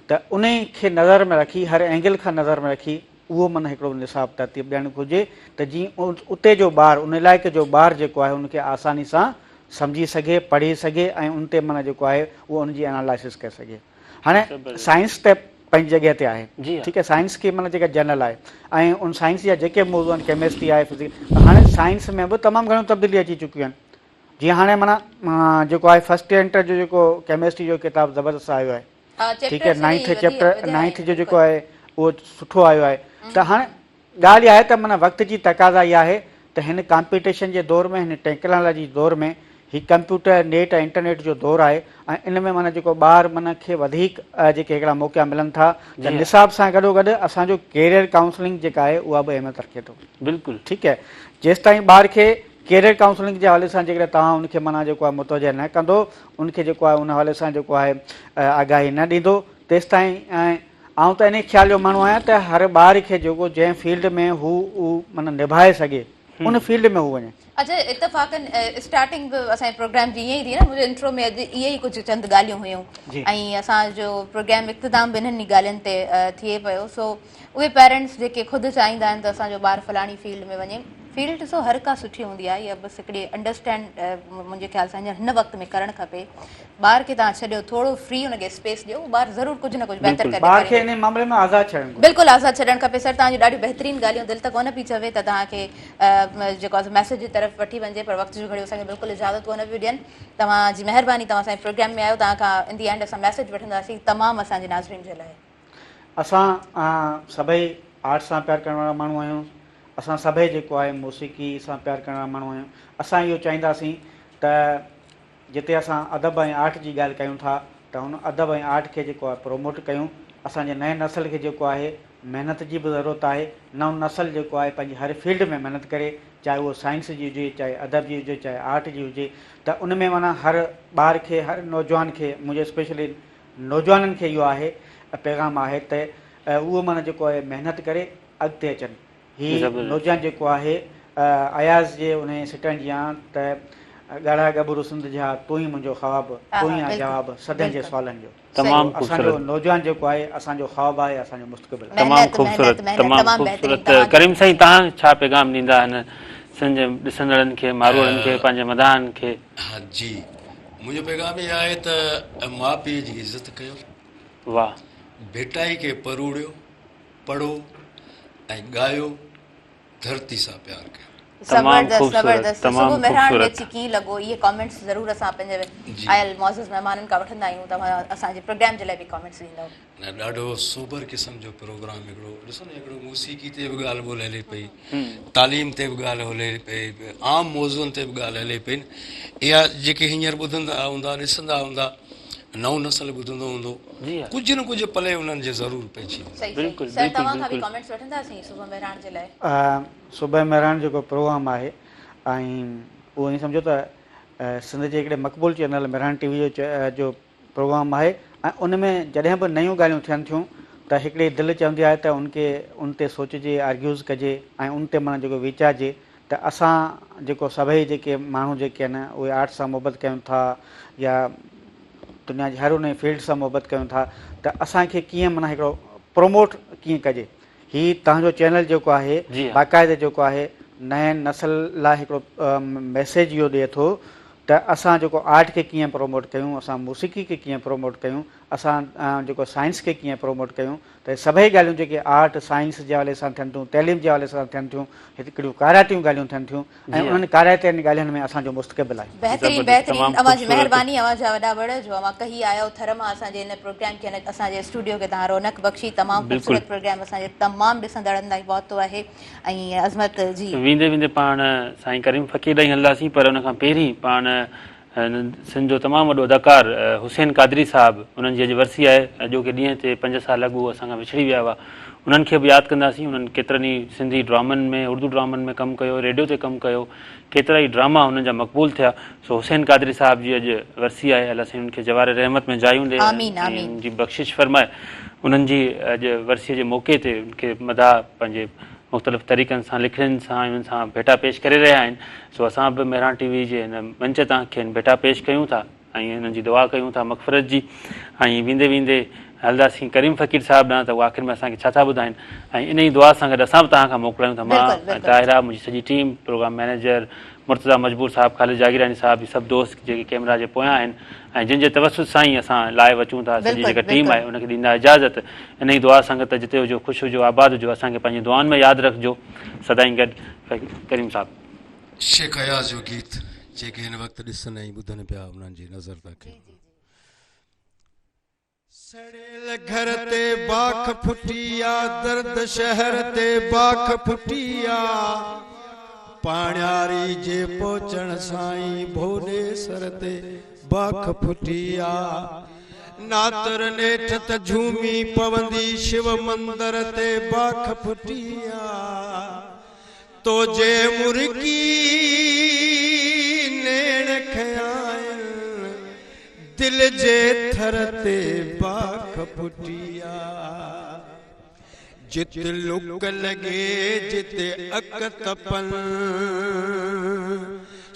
ته انهي کي نظر ۾ رکي هر اينگل کان نظر ۾ رکي اهو معنيٰ هڪڙو نصاب ترتيب ڏيڻ گهرجي ته جيئن اتي جو ٻار ان علائقي جو ٻار جيڪو آهي ان کي آساني سان سمجهي سگهي، پڙهي سگهي ۽ ان تي معنيٰ جيڪو آهي اهو ان جي انالائسز ڪري سگهي. هاڻي سائنس ته پنهنجي جڳهه تي آهي ٺيڪ آهي سائنس کي معنيٰ جيڪا جنرل آهي ۽ ان سائنس جا جيڪي به موضوع آهن ڪيمسٽري آهي فزڪس هاڻي سائنس ۾ به تمام گهڻيون تبديلي اچي چڪيون آهن جيئن هاڻي معنيٰ جيڪو آهي فرسٽ ايئر انٽر جو جيڪو ڪيمسٽري جو ڪتاب زبردست آيو آهي ٺيڪ آهي نائنٿ چيپٽر نائنٿ جو جيڪو آهي اهو سٺو آيو آهي ته هاڻي ڳالهه اها آهي ته معنيٰ وقت جي تقاضا اها آهي ته هن ڪامپيٽيشن جي دور ۾ هن ٽيڪنالاجي جي دور ۾ هي ڪمپيوٽر نيٽ ۽ انٽرنيٽ جو دور آهي ۽ ان ۾ معنيٰ جيڪو ٻار معنيٰ کي وڌيڪ جيڪي هڪڙا موقعا ملن ٿا ته نصاب سان گڏو گڏ اسان جو ڪيريئر ڪائونسلنگ جيڪا آهي اها به اهميت رکي ٿو. بلڪل. ٺيڪ آهي جيستائين ٻار کي ڪيريئر ڪائونسلنگ جي حوالي سان جيڪڏهن توهان ان کي معنيٰ جيڪو آهي متوجه نه ڪندو ان کي جيڪو آهي ان حوالي سان جيڪو آهي آگاهي نه ڏيندو تيستائين ۽ آئون ته انهي خيال جو ماڻهو آهيان ته هر ٻار کي جيڪو جنهن فيلڊ ۾ هو معنيٰ نڀائي سگهي ان فيلڊ ۾ هو وڃي. اڇا اتفاقن اسٽارٽنگ به اسان جي پروگرام جي ائين ئي ٿي نه منهنجي انٽرو ۾ اڄ اهي ئي ڪجهه چند ڳالهيون هيون ۽ اسان جو پروگرام اختتام به انهن ئي ڳالهين تي ٿئي پيو سو اهي پيرنٽس جيڪي خود چاهيندا آهن ته اسان جو ٻار فلاڻي فيلڊ ۾ وڃي فيلڊ ڏسو هر ڪا سٺي هوندي آهي اها بس هڪڙي انڊرسٽينڊ منهنجي خيال سان هينئر هن وقت ۾ ڪرڻ کپي ٻار کي توهان ڇڏيو ٿورو فري ان کي اسپيس ڏيو ٻار ضرور ڪجهه نه ڪجهه بهتر ڪري ٻار کي انهي معاملي ۾ آزاد ڇڏڻ گهرجي. بلڪل آزاد ڇڏڻ کپي سر توهان جون ڏاڍيون بهترين ڳالهيون دل ته ڪونه پئي چوي ته توهان کي جيڪو آهي ميسيج جي طرف وٺي وڃجي پر وقت جون گهڙيون اسان کي بلڪل اجازت ڪونه پيون ڏين توهان جي مهرباني توهان اسان جي پروگرام ۾ آيو توهان کان ان the and اسان ميسيج وٺنداسين تمام اسان جي ناظرين جي لاء. اسان سڀئي آرٽ سان پيار ڪرڻ وارا ماڻهو آهيون اسان سڀئي جيڪو آهي موسيقي سان پيار ڪرڻ وارا ماڻهو آهيون اسان اهو چاهينداسين ته جتي اسان ادب ۽ آرٽ جي ڳالهه ڪيون ٿا ته ان ادب ۽ آرٽ کي جيڪو آهي پروموٽ ڪيون اسان جي نئين نسل کي جيڪو آهي محنت جي به ضرورت آهي نئون نسل جيڪو آهي پنهنجي هر فيلڊ ۾ محنت ڪري چاهي اهو سائنس جي هجي چاهي ادب جي هجي چاهي آرٽ جي هجي ته ان ۾ معنيٰ هر ٻار کي هر نوجوان کي منهنجو اسپيشلي نوجوانن کي اهو آهي پيغام آهي ته اهو معنيٰ جيڪو آهي محنت ڪري اڳتي اچن. هي نوجوان جيڪو آهي اياز جي انهي سٽن جيان ته ڳاڙها ڳڀرو سنڌ جا تون ئي منهنجو خواب تون ئي آن جواب صدين جي سوالن جو. تمام اسان جو خوبصورت. نوجوان جيڪو آهي اسان جو خواب آهي اسان جو مستقبل آهي. تمام خوبصورت تمام خوبصورت ڪريم سائين توهان ڇا پيغام ڏيندا هن سنڌ جي ڏسندڙن کي ماروئڙن کي پنهنجي مداحن کي. ها جي منهنجو پيغام اهو آهي ته ماء پيء جي عزت ڪيو. واھ. ڀٽائي کي پروڙيو، پڙهو ۽ ڳايو، ڌرتي سان پيار ڪيو. تمام زبردست خوبصورت زبردست تمام صبح مهراڻ ۾ خوبصورت. اچي ڪيئن لڳو اهي ڪامينٽس ضرور اسان پنهنجي جي. آيل معزز مهمانن کان وٺندا آهيون توهان اسان جي پروگرام جي لاء به ڪامينٽس ڏيندؤ. نه ڏاڍو سوبر قسم جو پروگرام هڪڙو ڏسو نه هڪڙو موسيقي تي به ڳالهه ٻولهه هلي پئي تعليم تي به ڳالهه هلي پئي عام موضوعن تي به ڳالهه هلي پئي اها جيڪي هينئر ٻڌندا هوندا ڏسندا هوندا نئون نسل ٻڌندو هوندو ڪجهه نه ڪجهه پلي انهن جي ضرور پئجي ويندو. بلڪل سر توهان کان به ڪامينٽس وٺنداسين صبح مهراڻ جي لاء. صبح مهراڻ جيڪو پروگرام آهي ۽ اهو ائين سمجهو ته سنڌ جي هڪڙي مقبول چينل مهراڻ ٽي وي جو پروگرام آهي ۽ ان ۾ جڏهن به نيون ڳالهيون ٿين ٿيون ته هڪڙي دل چوندي آهي ته ان کي ان تي سوچجي آرگيوز ڪجي ۽ ان تي معنيٰ جيڪو ويچارجي ته اسان جيڪو سڀئي جيڪي ماڻهو جيڪي آهن اهي آرٽ سان محبت ڪيون ٿا يا دنيا جي هر ان فيلڊ سان محبت ڪيون ٿا ته اسان کي ڪيئن معنيٰ هڪڙو پروموٽ ڪيئن ڪجي هي توهان جو چينل جيڪو آهي باقاعده جيڪو آهي نئين نسل لاء هڪڙو ميسيج اهو ڏئي ٿو ته اسان جيڪو آرٽ کي ڪيئن پروموٽ ڪيون، اسان موسيقي کي ڪيئن پروموٽ ڪيون، اسان جيڪو سائنس کي ڪيئن پروموٽ ڪيون ته سڀئي ڳالهيون جيڪي آرٽ، سائنس جي حوالي سان ٿين ٿيون، تعليم جي حوالي سان ٿين ٿيون، هڪڙيون ڪارائتيون ڳالهيون ٿين ٿيون ۽ انهن ڪارائتين ڳالهين ۾ اسان جو مستقبل آهي. بهترين بهترين اوهان جي مهرباني اوهان جا وڏا وڙ جو اوهان ڪهي آيو ٿر مان اسان جي هن پروگرام کي اسان جي اسٽوڊيو کي توهان رونق بخشي تمام خوبصورت پروگرام اسان جي تمام ڏسندڙن تائين پهتو آهي. ۽ عظمت جي. ويندي ويندي پاڻ سائين ڪريم فقير ڏانهن هلنداسين پر ان کان پهرين پاڻ سنڌ جو تمام وڏو اداڪار حسين قادري صاحب انهن جي اڄ ورسي آهي اڄوڪي ڏينهن تي 5 سال اڳ هو اسان کان وڇڙي ويا هئا انهن کي به ياد ڪنداسين انهن ڪيترن ئي سنڌي ڊرامن ۾ اردو ڊرامن ۾ ڪم ڪيو ريڊيو تي ڪم ڪيو ڪيترا ئي ڊراما انهن جا مقبول ٿيا سو حسين قادري صاحب جي اڄ ورسي آهي الله سائين انهن کي جوار رحمت ۾ جايون ڏي آمين ۽ آمين. انهن جي بخشش فرمائي انهن جي اڄ ورسي جي موقعي تي ان کي مداح پنهنجي مختلف طريقن سان لکڻين سان انهن سان ڀيٽا پيش ڪري رهيا آهن سو اسان به مهراڻ ٽي وي جي هن منچ تان کين ڀيٽا پيش ڪيون ٿا ۽ انهن جي دعا ڪيون ٿا مغفرت جي ۽ ويندي ويندي هلنداسين ڪريم فقير صاحب ڏانهن ته هو آخر ۾ اسان کي ڇا ٿا ٻڌائين ۽ انهي دعا سان گڏ اسان به توهان کان موڪلايون ٿا مان ۽ طاهره منهنجي سڄي ٽيم پروگرام مئنيجر مرتضيٰ مجبور صاحب خالد جاگيراڻي صاحب هي سڀ دوست جيڪي ڪيمرا جي پويان آهن ۽ جن جي توسط سان ئي اسان لائيو اچون ٿا سڄي جيڪا ٽيم آهي ان کي ڏيندا اجازت انهي دعا سان گڏ ته جتي هجو خوش هجو آباد هجو اسان کي پنهنجي دعائن ۾ ياد رکجو سدائين گڏ ڪريم صاحب. شيخ اياز جو گيت جيڪي هن وقت ڏسن ۽ ٻڌن پيا انهن جي نظر تان ڪيو. سڙيل گهر تي باک ڦٽي آ، درد شهر تي باک ڦٽي آ، پاڻياري جي پهچڻ سان ئي ڀوڏي سر تي باک ڦٽي آ، ناتر نيٺ ته جهومي پوندي شو مندر تي باک ڦٽي آ، تو جي مرڪي. دل جي ٿر تي باک ڦٽي آ. جت لڪ لڳي جت اک تپن،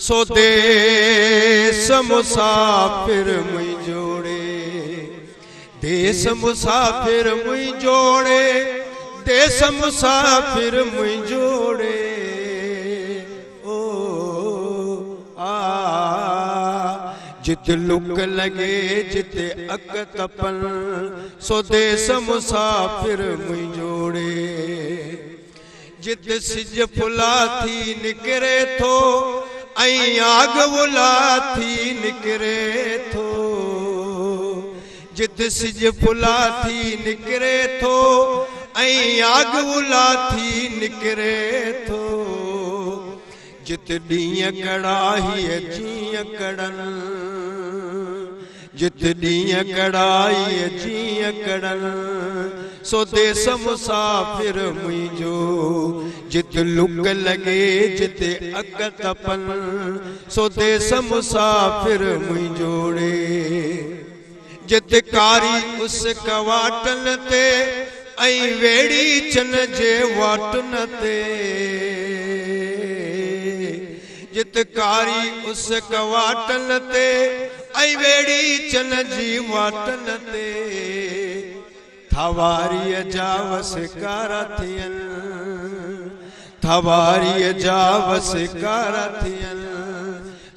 سو ديس مسافر منهنجو ڙي، ديس مسافر منهنجو ڙي، ديس مسافر منهنجو ڙي. او آ جت لڪ لڳي جت اک تپن، سو ديس مسافر منهنجو ڙي. جت سج ڦلا ٿي نڪري ٿو ۽ آگ الا ٿي نڪري ٿو. جت سج ڦلا ٿي نڪري ٿو ۽ آگ الا ٿي نڪري ٿو. جت ڏينهن ڪڙاهيء جيئن ڪڙن، جت ڏينهن ڪڙاهيء جيئن ڪڙن، سو ديس مسافر منهنجو. جت لڪ لڳي جت اک تپن، سو ديس مسافر منهنجو ڙي. جت ڪاري اس ڪواٽن تي ۽ ويڙهيچن جي واٽن تي. جت ڪاري اس ڪواٽن تي ۽ ويڙهيچن جي واٽن تي. ٿا واريء جا وسڪارا ٿين، ٿا واريء جا وسڪارا ٿين،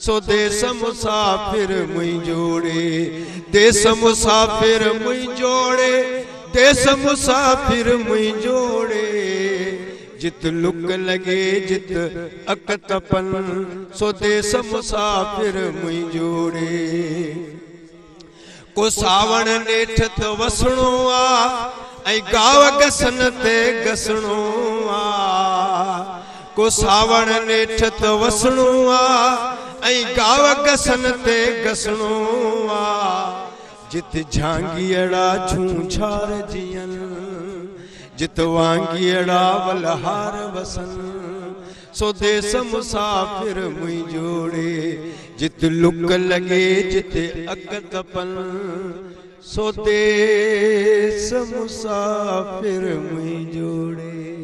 سو ديس مسافر منهنجو ڙي، ديس مسافر منهنجو ڙي، ديس مسافر منهنجو ڙي. جت لڪ لڳي جت اک تپن، سو ديس مسافر منهنجو ڙي. ڪو ساوڻ نيٺ ته وسڻو آ ۽ گاو گسن تي گسڻو آ. ڪو ساوڻ نيٺ ته وسڻو آ ۽ گاو گسن تي گسڻو آ. جت جھانگيئڙا جھونجھار جيئن، جت وانگيئڙا ولهار وسن. سو ديس مسافر منهنجو ڙي، جت لڪ لڳي جت اک تپن، سو ديس مسافر منهنجو ڙي.